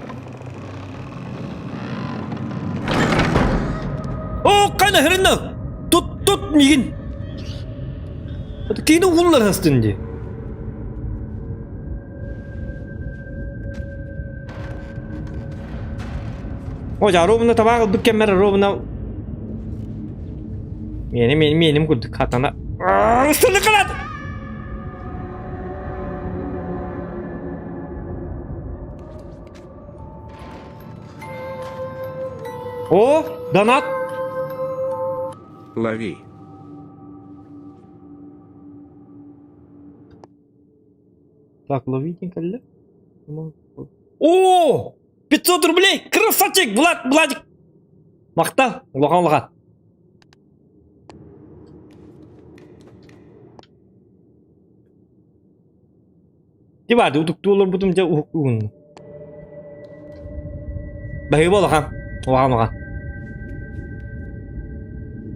Оо, қайна хырынна. Тут тут мигин. Кини угуллар хастын дии. О, дьэ, ровно табаах ылбыт кэммэр ровно Миэнэ, миэнэ, миэним курдук хатана. Ыстыны кылат! О, донат! Лови. Так, ловите кэллэ. О! 500 рублей! Красавчик! Влад, Владик! Махтал! Улахан улахан. Дибады утуктуу олорбутум дьэ уһуктуугун. Баһыыба улахан. Улахан улахан.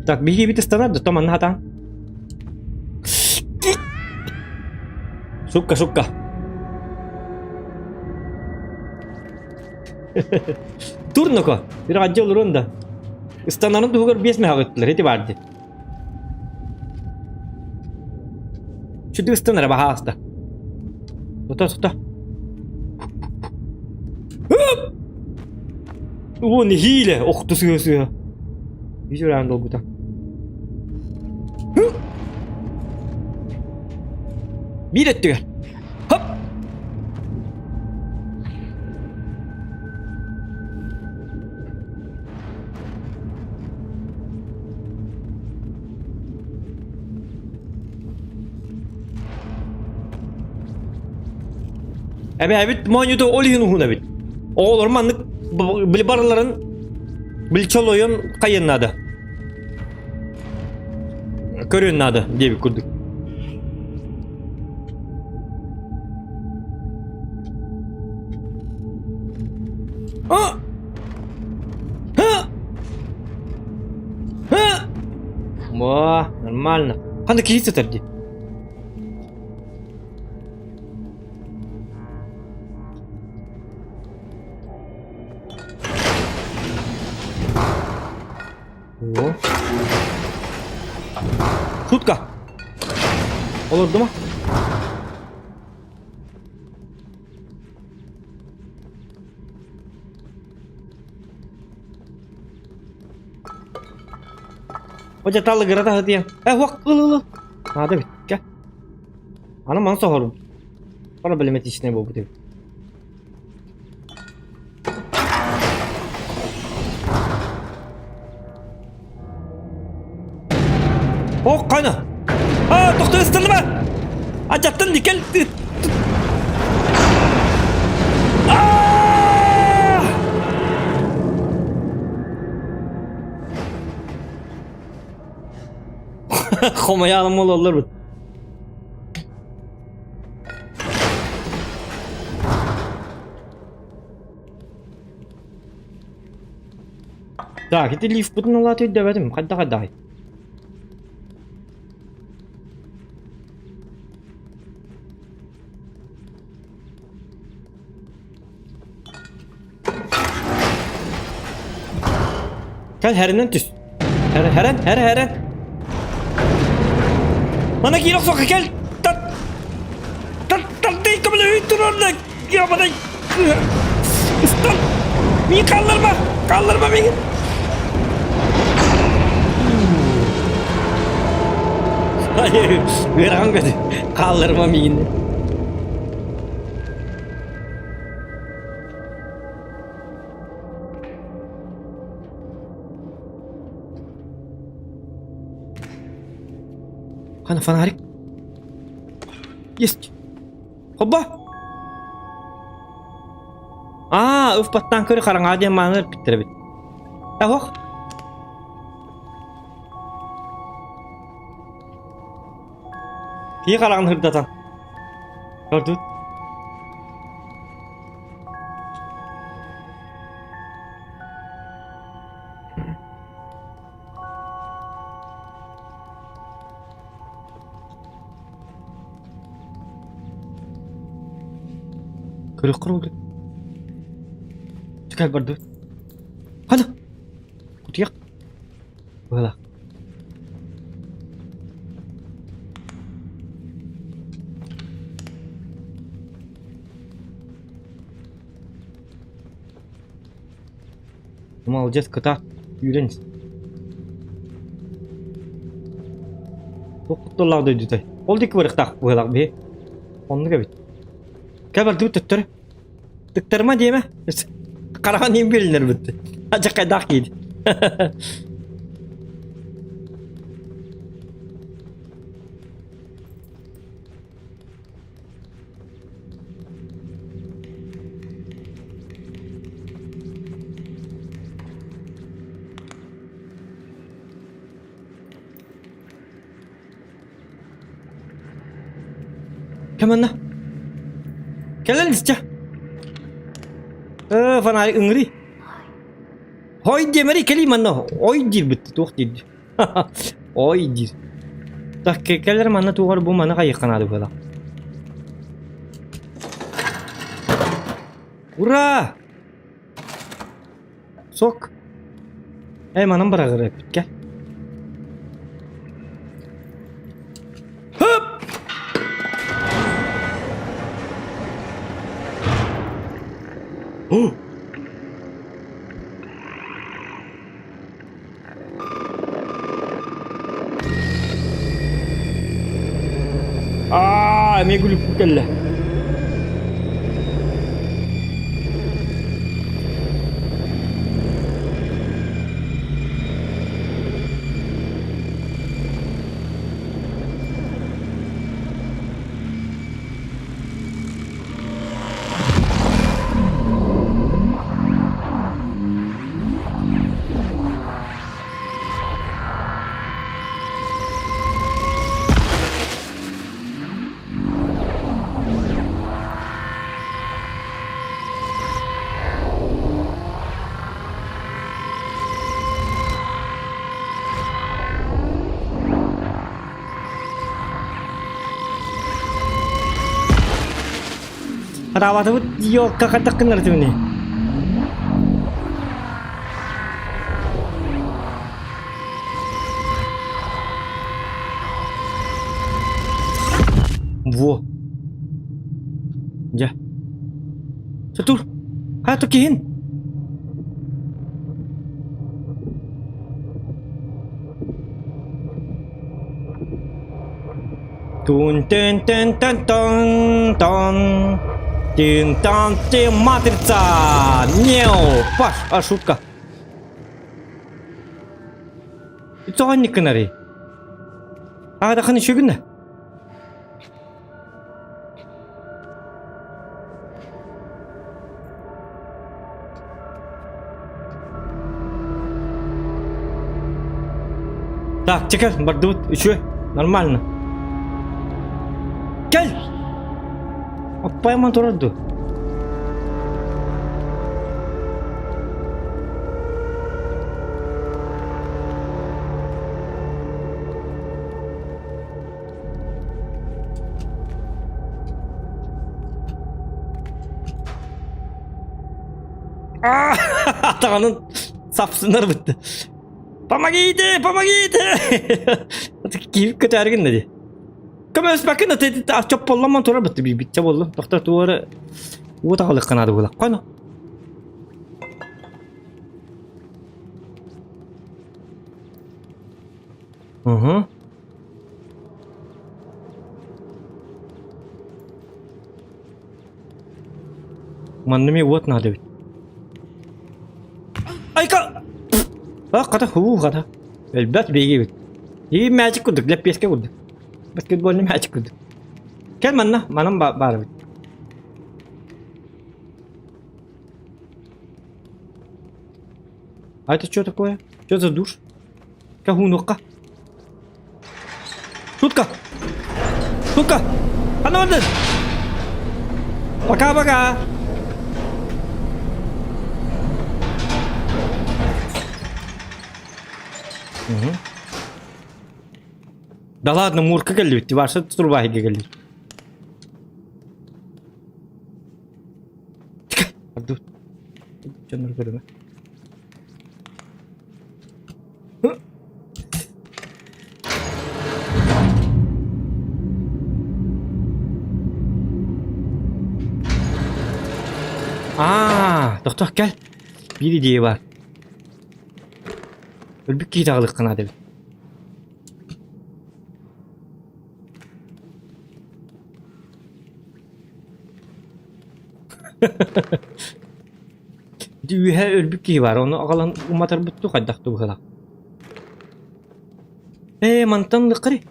Так, биһиги ыстанар да, то манна хатаан. Сукка, сукка. Турноко. Bir acı olur onda. Ыстанарын туһугар биэс мөһөҕүттүлэр ити баар дии. Чүдү ыстанара баһааста. Тута тута. Уу нэһиилэ охту сыа-сыа. Биир үрээн долгута. Биир өттүгэр. Хоп! Эбээбит моонньута ол иһин уһун эбит. Оҕолор маннык били барыларын били чолойон хайыан наада. Көрүөн наада диэбит курдук. А! А! А! О, нормально. Ханна киһи сытар дии. О. Шутка. Олорду ма? Хотя талыгырата сытыйан. Э, уох, ыл, ыл, ыл. Наада бүткэ. Аны маны соһорум. Проблематичный буолбут эбит. О, қана! А, тоқта ыстырды А, жаттан никел! А! Хомойаалым ололлор бут. Так, ити лифпытын улаат өйдөбөтүм. Хайда хайдаай. Кэл хэринэн түс. Хэрэн, хэрэн, хэрэн, хэрэн. Мана киир охсуохха кэл. Тат. Тат, тардый көмөлөһүй турарна. Ябадай. Ыстан. Миин хаалларма. Хаалларма миигин. Ыарахан көтү. Хаалларма миигин. Хана фонарик? Есть. Хобба! Аа, ыф баттаан көрө хараҥаҕа диэн мааны эппиттэр эбит. Эһох. Киһи хараҕын сырдатан. Көрдүт. Көрөххөр ол Түкэл бардыбыт. Хана! Кутуйах. Быһыла. Молодец, кытаат, үүрэн ис. Туох кутталлаах дойдутай? Ол диэки барыахтаах быһыылаах биһи. Оннук эбит. Кэл бардыбыт төттөрү. Тыктарыма диэмэ. Хараҕын иин билинэр бытты. Адьаккайдаах киһи. Кэмэннэ? Кэлэн истэ. Э, фонарик ыҥырый. Хой диэмэри кэлий манна. Ой диирбит туох диир. Ой диир. Так кэлэр манна туоҕар бу маны хайыахха наада буолла. Ура! Сок. Эй, манан барагыр эппиккэ. Хөп! О! Аа, эмиэ күлүкпүт кэллэ. Хараабатыбыт ёлка хайдах гынар этибиний? Во. Дьэ. Сатур. Хата киһин. Тун тын тын тын тон. Тын тан ты матрица. Нео. Паш, а шутка. Тоҕонник гынарый? Аҕадахын үчүгүнэ. Так, чекер, бардыбыт, үчүгэй, нормально. Кэл! Аппайман турар дуу? Атаҕынан сапсынар бытты. Помогите, помогите! Киһи көтөөргүн да дии. Көмөлөспөккүн да чопполломон турар бытты битче боллум. Тохто туора уот аҕалыахха наада буолар. Коно. Угу. Манна эмиэ уот наада эбит. Айка! А, хата, уу, хата. Өлбөт биһиги эбит. И мээчик курдук, лэппиэскэ курдук. Баскетбольный мээчик курдук. Кэл манна, манан баар эбит. А это что такое? Что за душ? Кахунукка. Шутка! Шутка! А ну Пока-пока! Угу. Да ладно, Мурка кэллибит, Ваша турбаһыга кэллибит. Дьоннор көрүмэ. Аа, тохтоо кэл. Биир идея баар. Өлбүт киһи таҕылыахха наада эбит. Ити үөһэ өлбүт киһи баар, ону аҕалан уматарбыт дуу, хайдах дуу быһыылаах. Ээ, мантан ылыаххарый?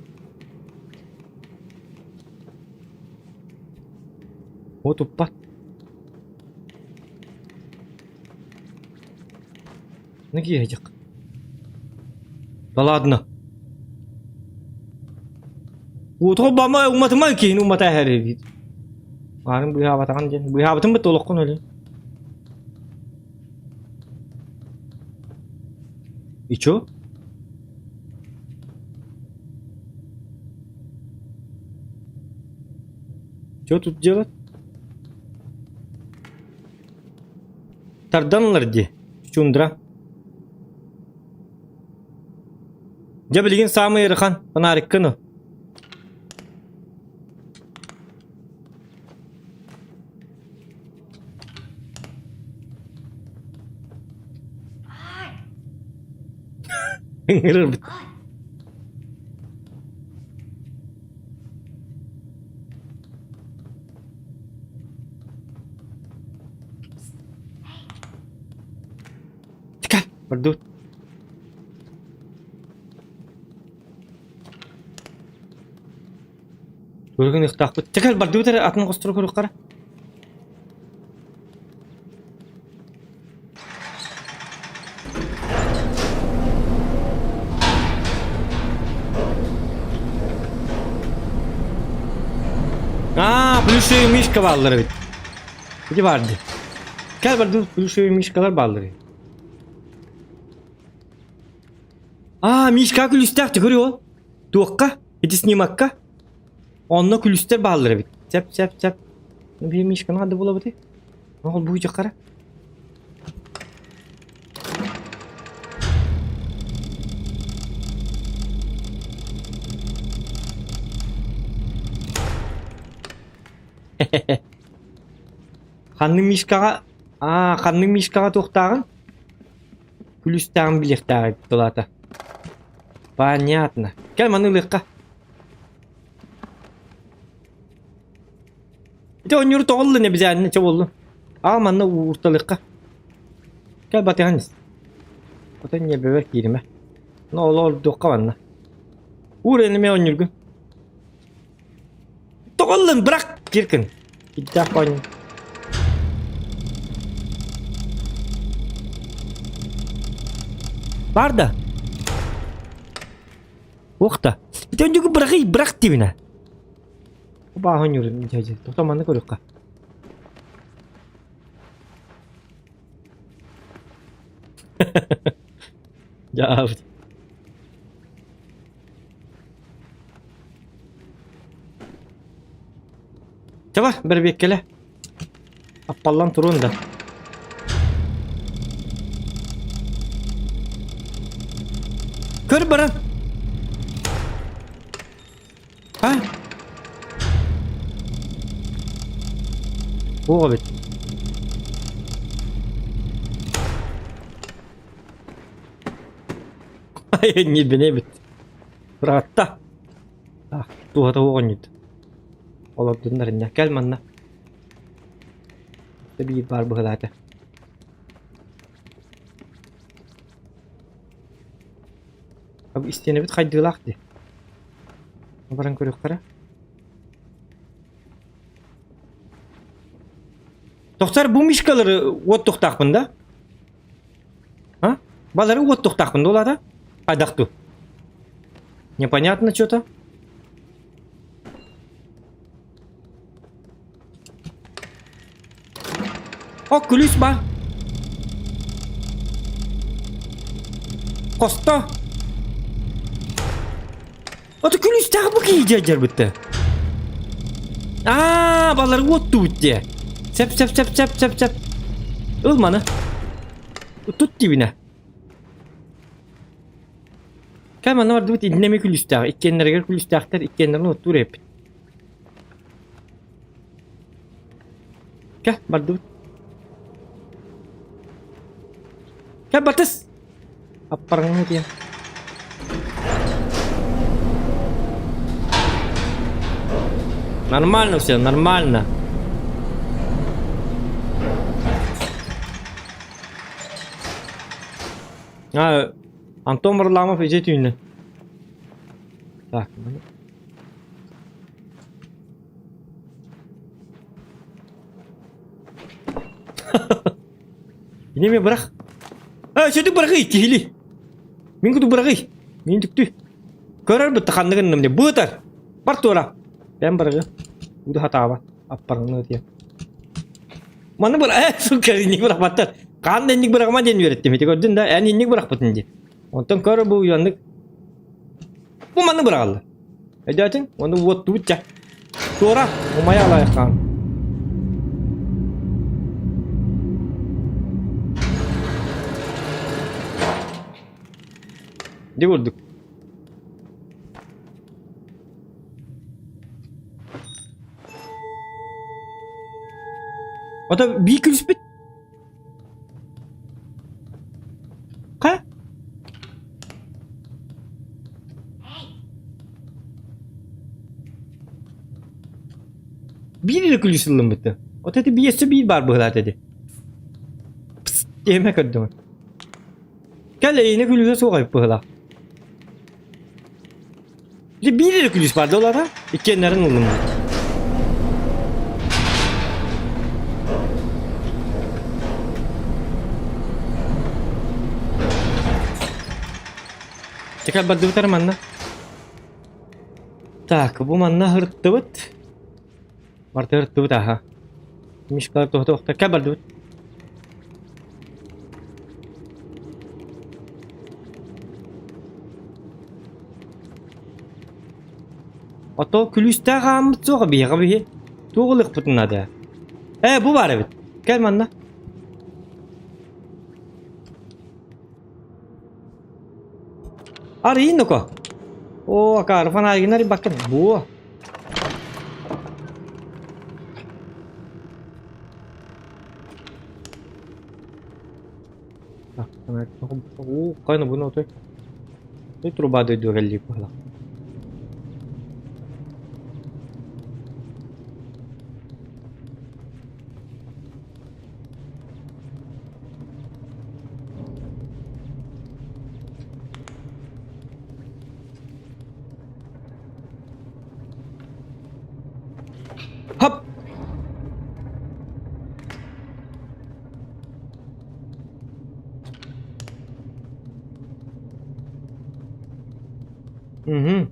О, туппат. Ну киэһэдьик. Да ладно. Уутугу бама уматыма киһини умата эһэр Маарын быыһаабатаҕын диэн. Быыһаабытым быт олоххун өлүн. И чё? Чё тут делать? Тардан ылар дии, чучундра. Дьэ билигин саамай ыарахан, фонариккын ыл. Ыҥырырбыт. Тика, бардыбыт. Көргөн ыхтаахпыт. Тикал бардыбыт эрэ атын хостору көрүөххэ. Аа, плюшевый мишка бааллар эбит. Ити баар дии. Кэл бардыбыт плюшевый мишкалар бааллар эбит. Аа, мишка күлүстээх көрү ол. Туохха? Ити снимакка? Онно күлүстэр бааллар эбит. Сеп, сеп, сеп. Биир мишканы ханна булабытый? Ол бу дьахара. Ханнык мишкаҕа аа ханнык мишкаҕа туохтааҕын күлүстээҕин билиэхтээх эбит тылаата. Понятно. Кэл маны ылыахха. Ити оонньууру тоҕо ыллын обязательно чэ буоллун. Аҕа манна уурталыахха. Кэл батыһан ис. Отой ньиэрбэбэр кииримэ. Ну ол ордуохха манна. Уур энимэ оонньуургун. Тоҕо ыллын бырах киркин. Кирдээх оонньуу. Бар да. Уох да. Ити оонньуугу быраҕый бырах диибинэ. Бааһын оонньуурун дьэ тоҕо манна көрүөххэ. Дьаабыт. Чаба, бэрэбиэккэлэ. Аппаллан туруон да. Көр баран. А? Туох эбит? Ай, ньибинэ эбит. Быраатта. Туһата оҕонньут. Олордуннар иннэ. Кэл манна. Биир баар быһылаата. Истиэнэбит хайдыылаах дии. Баран көрүөххэ эрэ. Тохтор бу мишкалары уоттуохтаахпын да? А? Балары уоттуохтаахпын да улаата? Хайдах дуу? Непонятно что-то. О, күлүүс баар. Хосто. Ото күлүүстээх бу киһи дьайдьарбытта. Аа, балары уоттубут дии. Сеп, сеп, сеп, сеп, сеп, сеп. Ыл маны. Тут дибинэ. Кэл манна бардыбыт иннэ эмиэ күлүүстээх. Иккиэннэригэр күлүүстээхтэр, иккиэннэрин уоттуур эбиппит. Кэ, бардыбыт. Кэ, батыс! Аппарыҥҥа диэн. Нормально все, нормально. А, Антон Варламов ije түүнү. Так, Инеме бырах. А, сөтүк бырахый, киһили. Мин куту бырахый. Мин түктү. Көрөр бытта ханнык гынным де. Бытар. Бар туора. Бэм бырагы. Уду хатаабат. Аппарыңны тиэ. Маны быр, э, сука, инник бырахпаттар. Хаан да инник бырахма диэн үөрэттим. Ити көрдүн да, эн инник бырахпытын дии. Онтон көр бу уйаннык. Бу манны быраҕаллар. Өйдөөтүҥ? Уонна уоттубут дьэ. Туора, умайа алайаххаан. Дьэ курдук. Ото бии күлүспүт. Ха? Биир эрэ күлүүс ыллыммыт. Ото ити биир өссө биир баар быһыылаах этэ. Пс, диэмэ көрдүм. Кэл эйиэнэ күлүүһэ суох эбит быһыылаах. Дьэ биир эрэ күлүүс баар да олара. Иккиэннэрин ыллым. Чекай бардыбыт эрэ манна. Так, бу манна һырттыбыт. Барыта һырттыбыт аха. Мишкалар туһата охтор. Кэ бардыбыт. Ото күлүүстээх ааммыт суоҕа биһиэхэ биһи туох ылыахпытын наада. Ээ бу баар эбит. Кэл манна. Арыйын ноко. Оо, акаары фонаригын арыйбаккын. Буо. Оо, хайна буну отой. Той труба дойду кэллик буолла. Хоп! Мгм.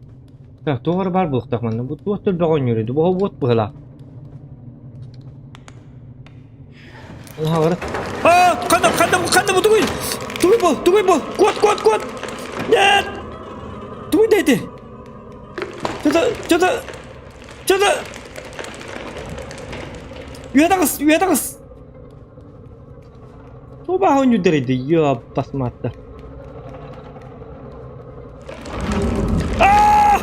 Так, туох эрэ баар буолуохтаах манна. Бу туох төрбөҕө оонньуур эбит? Бу уот быһыылаах. Аһаҕара. Аа, ханна, ханна, ханна бу тугуй? Тугуй бу, тугуй бу? Куот, куот, куот! Нет! Тугуй да ити? Что-то, что-то, что-то... Үөтэ таҕыс, үөтэ таҕыс! Тугу бааһа оонньуурдар эйдэ, ёппас маатта. Аа!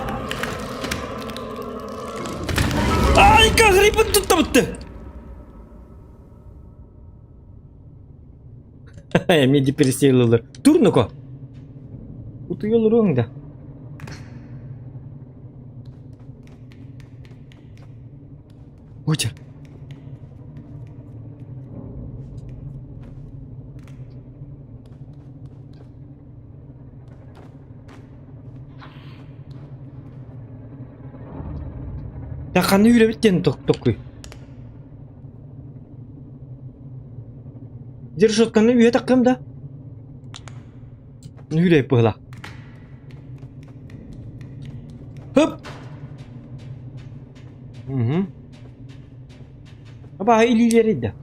Ай, гриппин туттабытты! Эмиэ депрессиялыылар. Тур ноко! Утуйа олоруоҥ да. Утя. Таханы үүрэбит диэн токкуй. Держотканы үйэ таккым да. Нүрэй быһыла. Хөп! Угу. Абааһы илиилэрий да.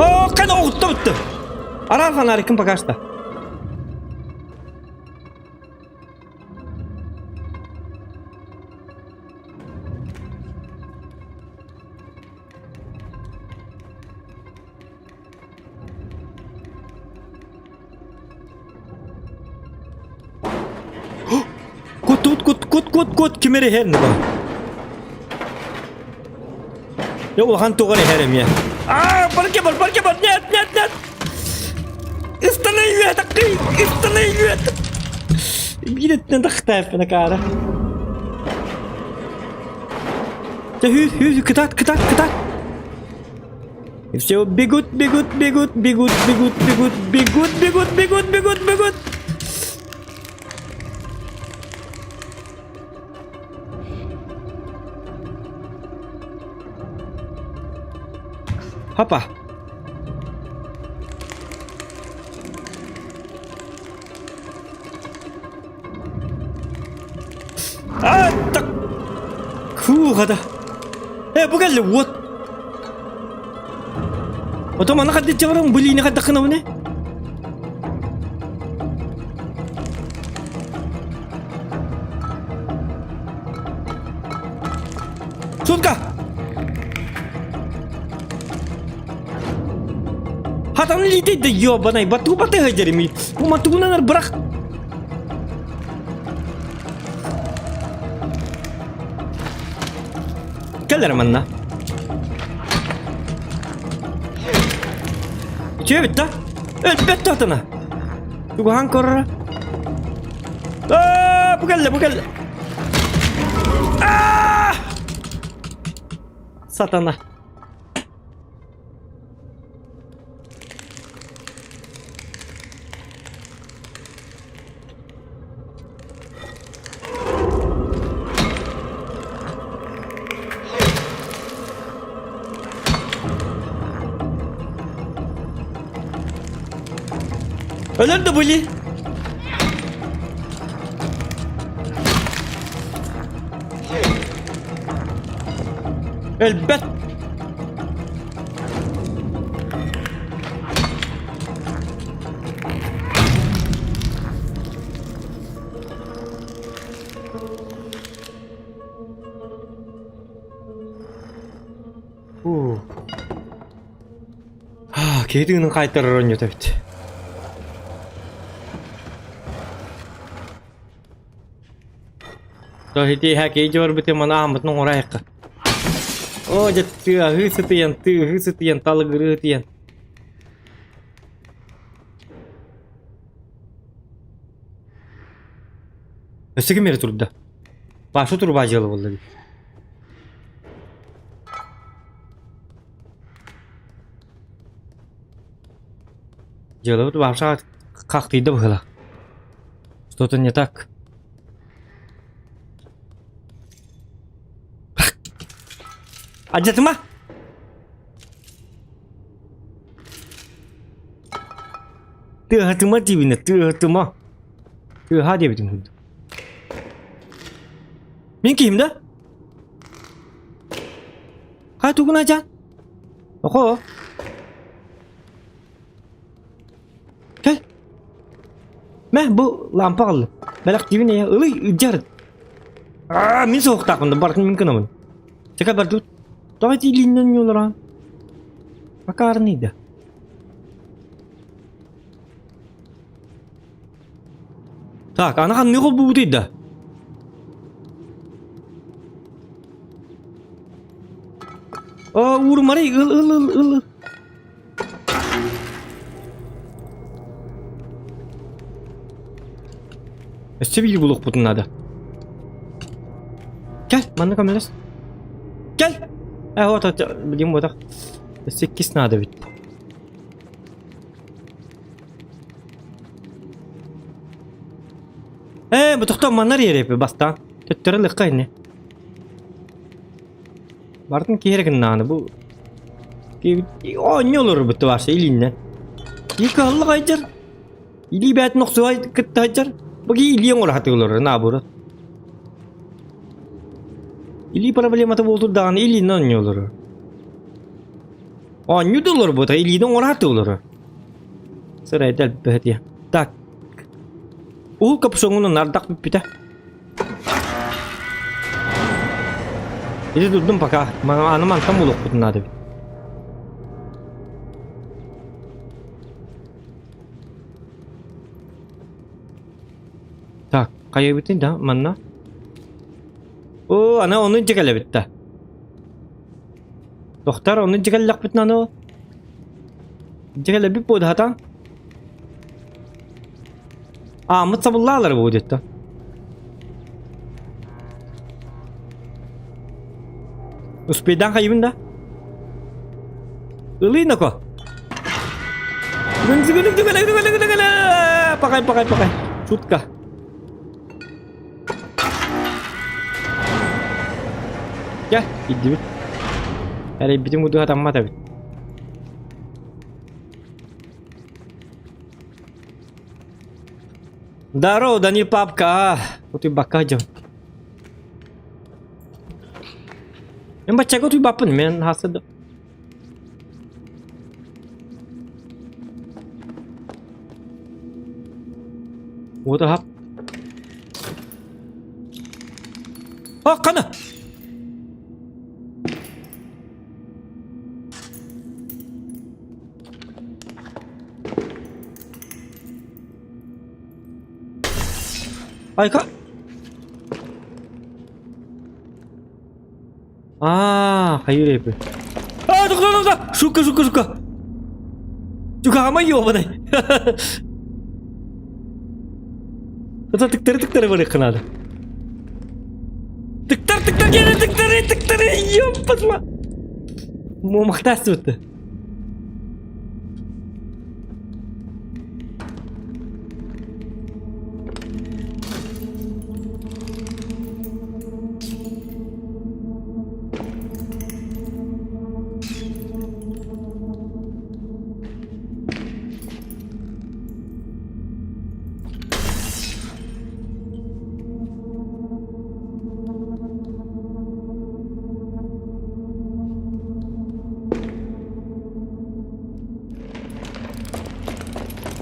О, қайда оғытты бітті. Арар фонарикін пока что. Кут, кут, кут, кут, кут, ким эрэ иһэр нуга. Дьэ улахан тугар иһэр эмиэ. Аа, барке бар, барке бар, нет, нет, нет! Ыстана үөтэккий, ыстана үөт! Биир өттүнэн тахтааппына каара. Дьэ хүүс, хүүс, кытаат, кытаат, кытаат! И все бегут, бегут, бегут, бегут, бегут, бегут, бегут, бегут, бегут, бегут, бегут. Хопа. А, так. Куугада. Э, бу кэллэ, вот. Ото маны хаддычча баран булиини хаддаххына Сутка! Хатан летит да ёбаный, бату баты хадерми. Уматугунан бырах. Кэлэр манна. Үчүгэй да? Өлбөт тотона. Тугуһан корро. Аа, бу кэллэ, бу кэллэ. Аа! Сатана. Өлөр да были. Өлбөт. Киһи тыынын хаайтарар оонньуута эбит. Ити иһэ дьуорбутун маны ааммытын оҥоро айахха. Оо дьэ тыаһыы сытыйан, тыаһыы сытыйан, талыгырыы сытыйан. Өссө ким эрэ турда? Паша труба дьыала буолла дии. Дьыалабыт Паша хахтыйда быһыылаах. Что-то не так. Алдьатыма! Тыаһатыма диибинэ, тыаһатыма. Тыаһаа диэбитим курдук. Мин киһим да? Хай тугун ажан? Охо. Кэл. Мэ бу лампа аҕаллым. Бэлэх диибин эйэ ылый ыдьар. Аа мин суохтаахпын да барытын мин гынабын. Чэкэ бардыбыт. Тоҕо ити илииннэн ньуолараан? Акаарный да. Так, аны ханнык холбуубутуй да? Оо, уурумарый, ыл, ыл, ыл, ыл. Өссө биир булуохпутун наада. Кэл, манна көмөлөс. Кэл! Э, вот, билим буотах. Өссө иккис наада эбит. Ээ, бу тохтоо маннар иэрэпи бастаан. Төттөрү лыкка инни. Бартын киһи гыннааны бу оонньуу олорбут вообще илииннэн. Икки аллах айдьар. Илии бээтин охсуһай кытта сылдьар. Бу киһи илии оҥоро сатыы олорор наоборот. Илии проблемата буолтур даҕаны илиинэн оонньуу олорор. Оонньуу да олорбута илиини оҥоро сатыы олорор. Сырайда элбэх этиэ. Так. Уһул капюшоҥунан ардах бүппүтэ. Ити турдум пока. Аны мантан булуохпутун наада эбит. Так, хайабытый да, манна? О, ана ону дьэ кэлэбит да. Тохтор, ону дьигэллэхпитин аны дьигэлэбит буодаһатан. Ааммыт сабыллаалар бу диэтэ. Успейдан хайыбын да? Ылый нако. Пакай, пакай, пакай. Шутка. Дьэ, киирдибит. Эрэйбитин курдук хатаммат эбит. Здорово, Данил папка. Утуйбакка дьон. Мен баччага утуйбаппын, мен хасыды. Уота хап. А, қана! Айка! Аа, хайыр эпи. А, тоқта, тоқта! Шутка, шутка, шутка! Чукаама ёбаный. Это тыктары тыктары барыхха надо. Тыктар, тыктар, кele тыктары, тыктары, ёппасма. Муомахтаас бытты.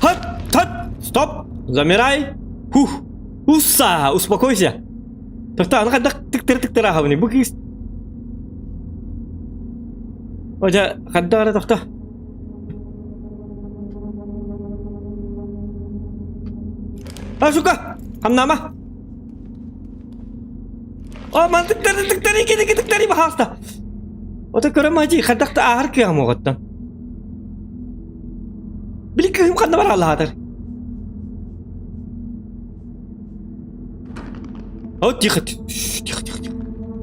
Хат, хат, стоп, замирай. Хух, усса, успокойся. Тоқта, аны хайдах тыктыры-тыктыры аһабыный? Бу кыыс... Одя, хайдах эрэ тохто. А, сука! Хамнаама! О, ман тыктары тыктары кини тыктары баһааста. Ото көрө мажи, хайдах да ааһар кыаҕым оҕоттон. Били кыыһым ханна бар аллаатар. О, тихо, тихо, тихо, тихо.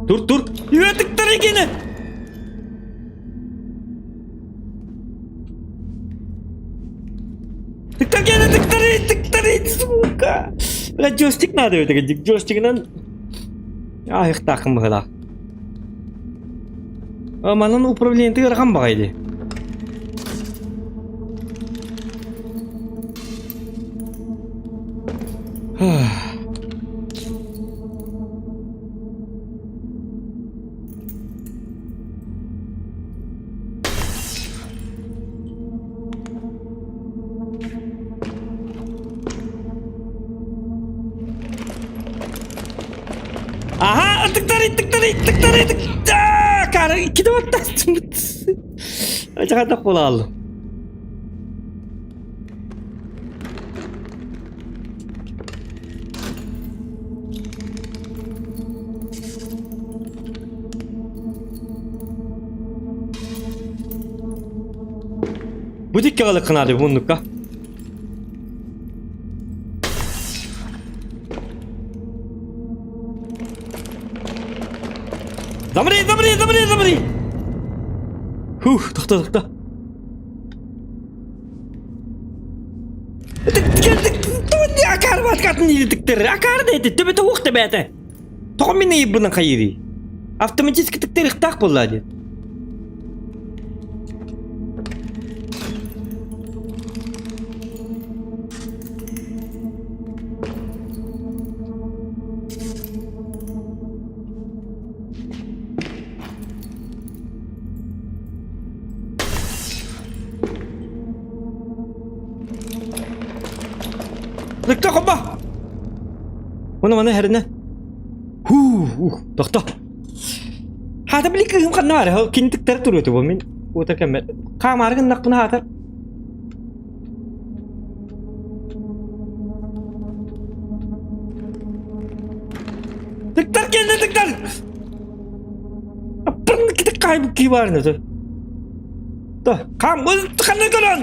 Тур, тур. Үөтүктэр кини. Тыктар кини, тыктары, тыктары, сука. Бля, джойстик надо это, джойстигынан аһыктааххын быһыылаах. Манан управлениеты ыарахан баҕайы дии. Аха, ытыктары, ытыктары, ытыктары, ытык- Кара, иккитэ баттастыммыт. Ачахатах буолааллым. Бу дикки галыккынаады муннукка. Замри, замри, замри, замри! Фух, тохто, тохто. Акар баткатын идиктер, акар дети, төбөтө ух тебете. Тоҕо мин ыйбынан хайыри? Автоматически тыктер ыктаах буолла диэн. Ыкта хопа! Оны маны хэринэ. Хуу, ух, тохто. Хаата били кыыһым ханна баар, кини тыктара туруоту бу мин уота кэммэр. Хаамаары гыннахпына хаатар. Тыктар кэллэ тыктар! хаайбыт киһи баар ини. Хам, ханна көрөн?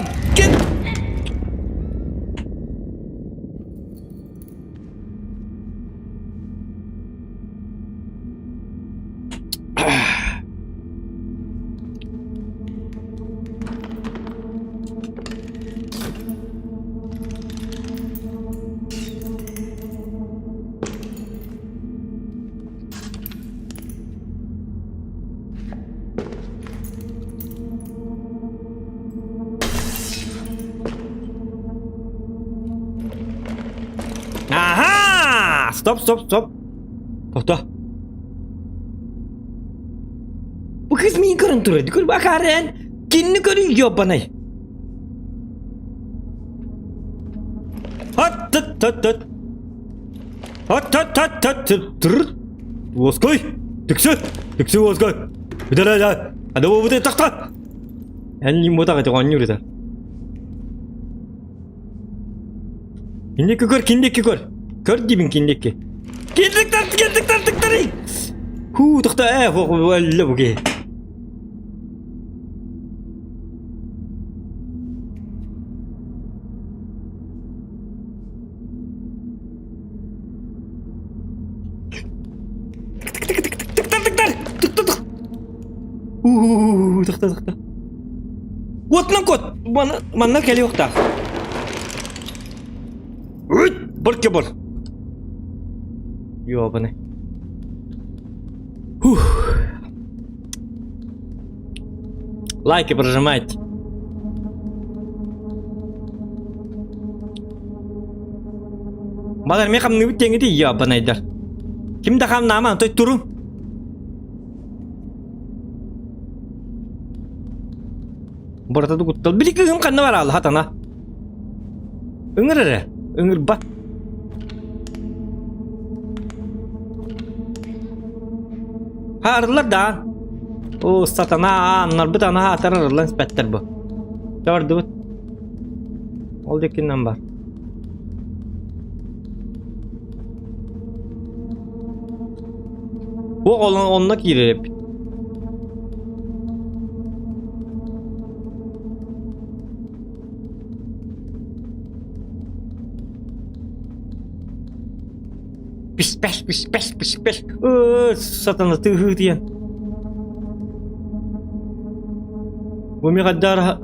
Аха! Стоп, стоп, стоп. Тохто. Бу кыз миин көрөн турар. Көр бакарен. Кинни көрүн ёбаный. Хат тыт тыт тыт. Хат тат тат тат тыр. Уоскуй! Түксү! Түксү уоскуй! Бүтэрэ Ада бу тахта! Эн лимбота кати оонньуур Киндикки көр, киндикки көр. Көр диибин киндикки. Киндик тарт, киндик тартыктары! Хуу, тохто, ээ, өллө бу киһи. Тохто, тохто. Уотунан куот. Манна кэлиэхтээх. Бар бар. Ёбаный. Фух. Лайки прожимайте. Балар мен хамныбыт теңити ябанайдар. Ким да хамнаама той туру. Барата куттал. Били кыһым ханна бараалы хатана. Ыҥыр эрэ. Ыҥырба. Хаарылар да. О, сатана, аннарбыт ана атар арыллан испэттэр бу. Чабардыбыт. Ол деккиннен бар. Бу онно киирэр эбит. Писпэс, писпэс, писпэс. Сатана тыһыы диэн. Бу миҕаддаара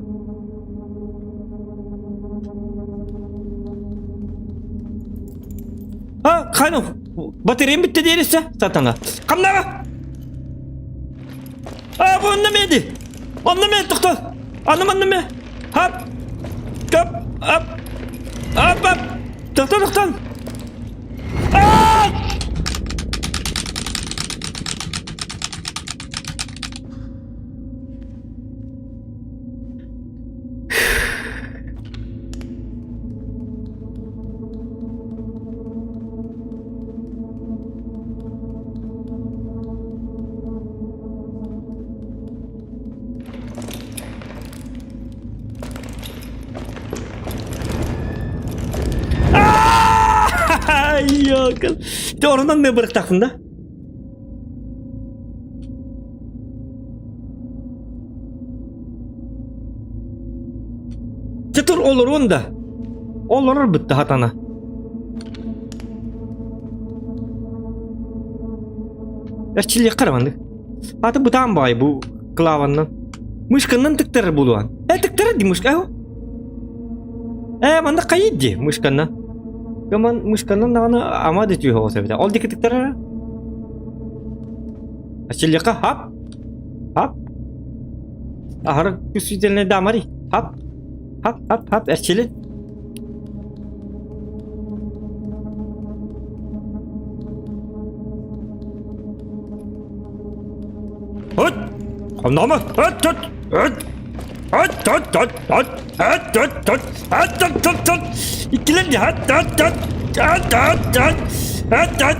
А, ханов, батареям битте диэриссэ, сатана. Хамнаҕа! А, бу онно меди! Онно ме, тохто! Анна манна ме! Хап! Кап! Ап! Ап, ап! Тохто, тохтон! А! Йокол. Ити орунан не бырыктахпын да? Чытыр олоруон да. Олорор бытта хатана. Эрчиллиэх караманнык. Аты бытаан баай бу клаваннан. Мышканнан тыктарар буолуон. Э тыктарар ди мышка. Э манна хайы ди мышканнан. Гаман мышканнан даҕаны ама да түһэ оҕус эбитэ. Ол диэки тыктарара. Эрчиллиэххэ хап. Хап. Аһары чувствительный дамари. Хап. Хап хап хап эрчилин. От! Хамнама! От от! От! От от от от! От от от! От от от от! Иккилэн от от от! От от от! От от!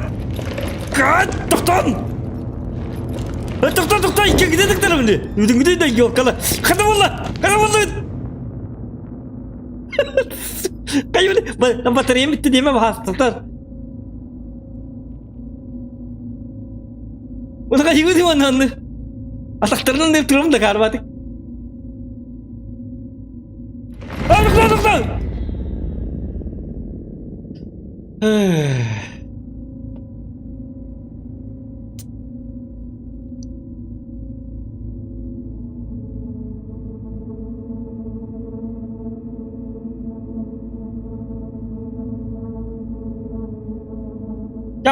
От тохтон! Тохтон тохтон! Иккигитэ тыктарабын Үдүҥүтэ да ёлкала! Хата буолла! Хата буолла! Хайы батареям битти диэмэ баһаастатар. Уна хайы диэн анны. Атахтарынан да турам да карбатык.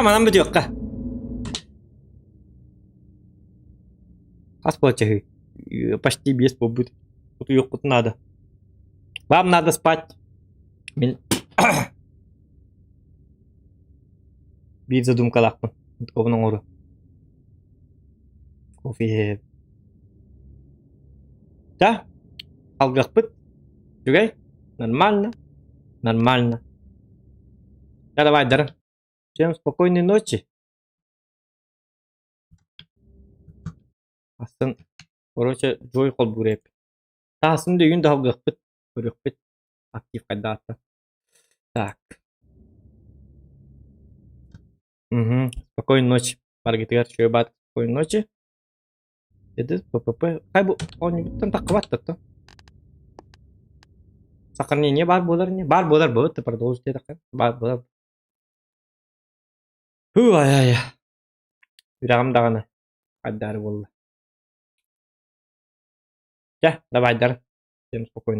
Дьэ манан бүтүөххэ. Хас буолчаһыы? Почти 5 буолбут. Утуйуохпут наада. Вам надо спать. Мин биир задумкалаахпын. Обун оҥору. Кофе. Да, алгахпыт. Үчүгэй? Нормально? Нормально. Да, давай, Дара. Всем спокойной ночи. Астын, короче, Джой холбуур эбит. Таасын да үйүн да алгыахпыт, көрүөхпүт. Актив хайдаата. Так. Угу. Спокойной ночи. Баргытыгар үчүгэй баат. Спокойной ночи. Это ППП. Хай бу оонньугуттан таххыбат да Сохранение баар буолар не? Баар буолар буолар, ты продолжить диэтэххэ. Баар буолар. Һуу ай-ай. Үрэҕим даҕаны айдаары буолла. Чэ, давайдар. Всем спокойно.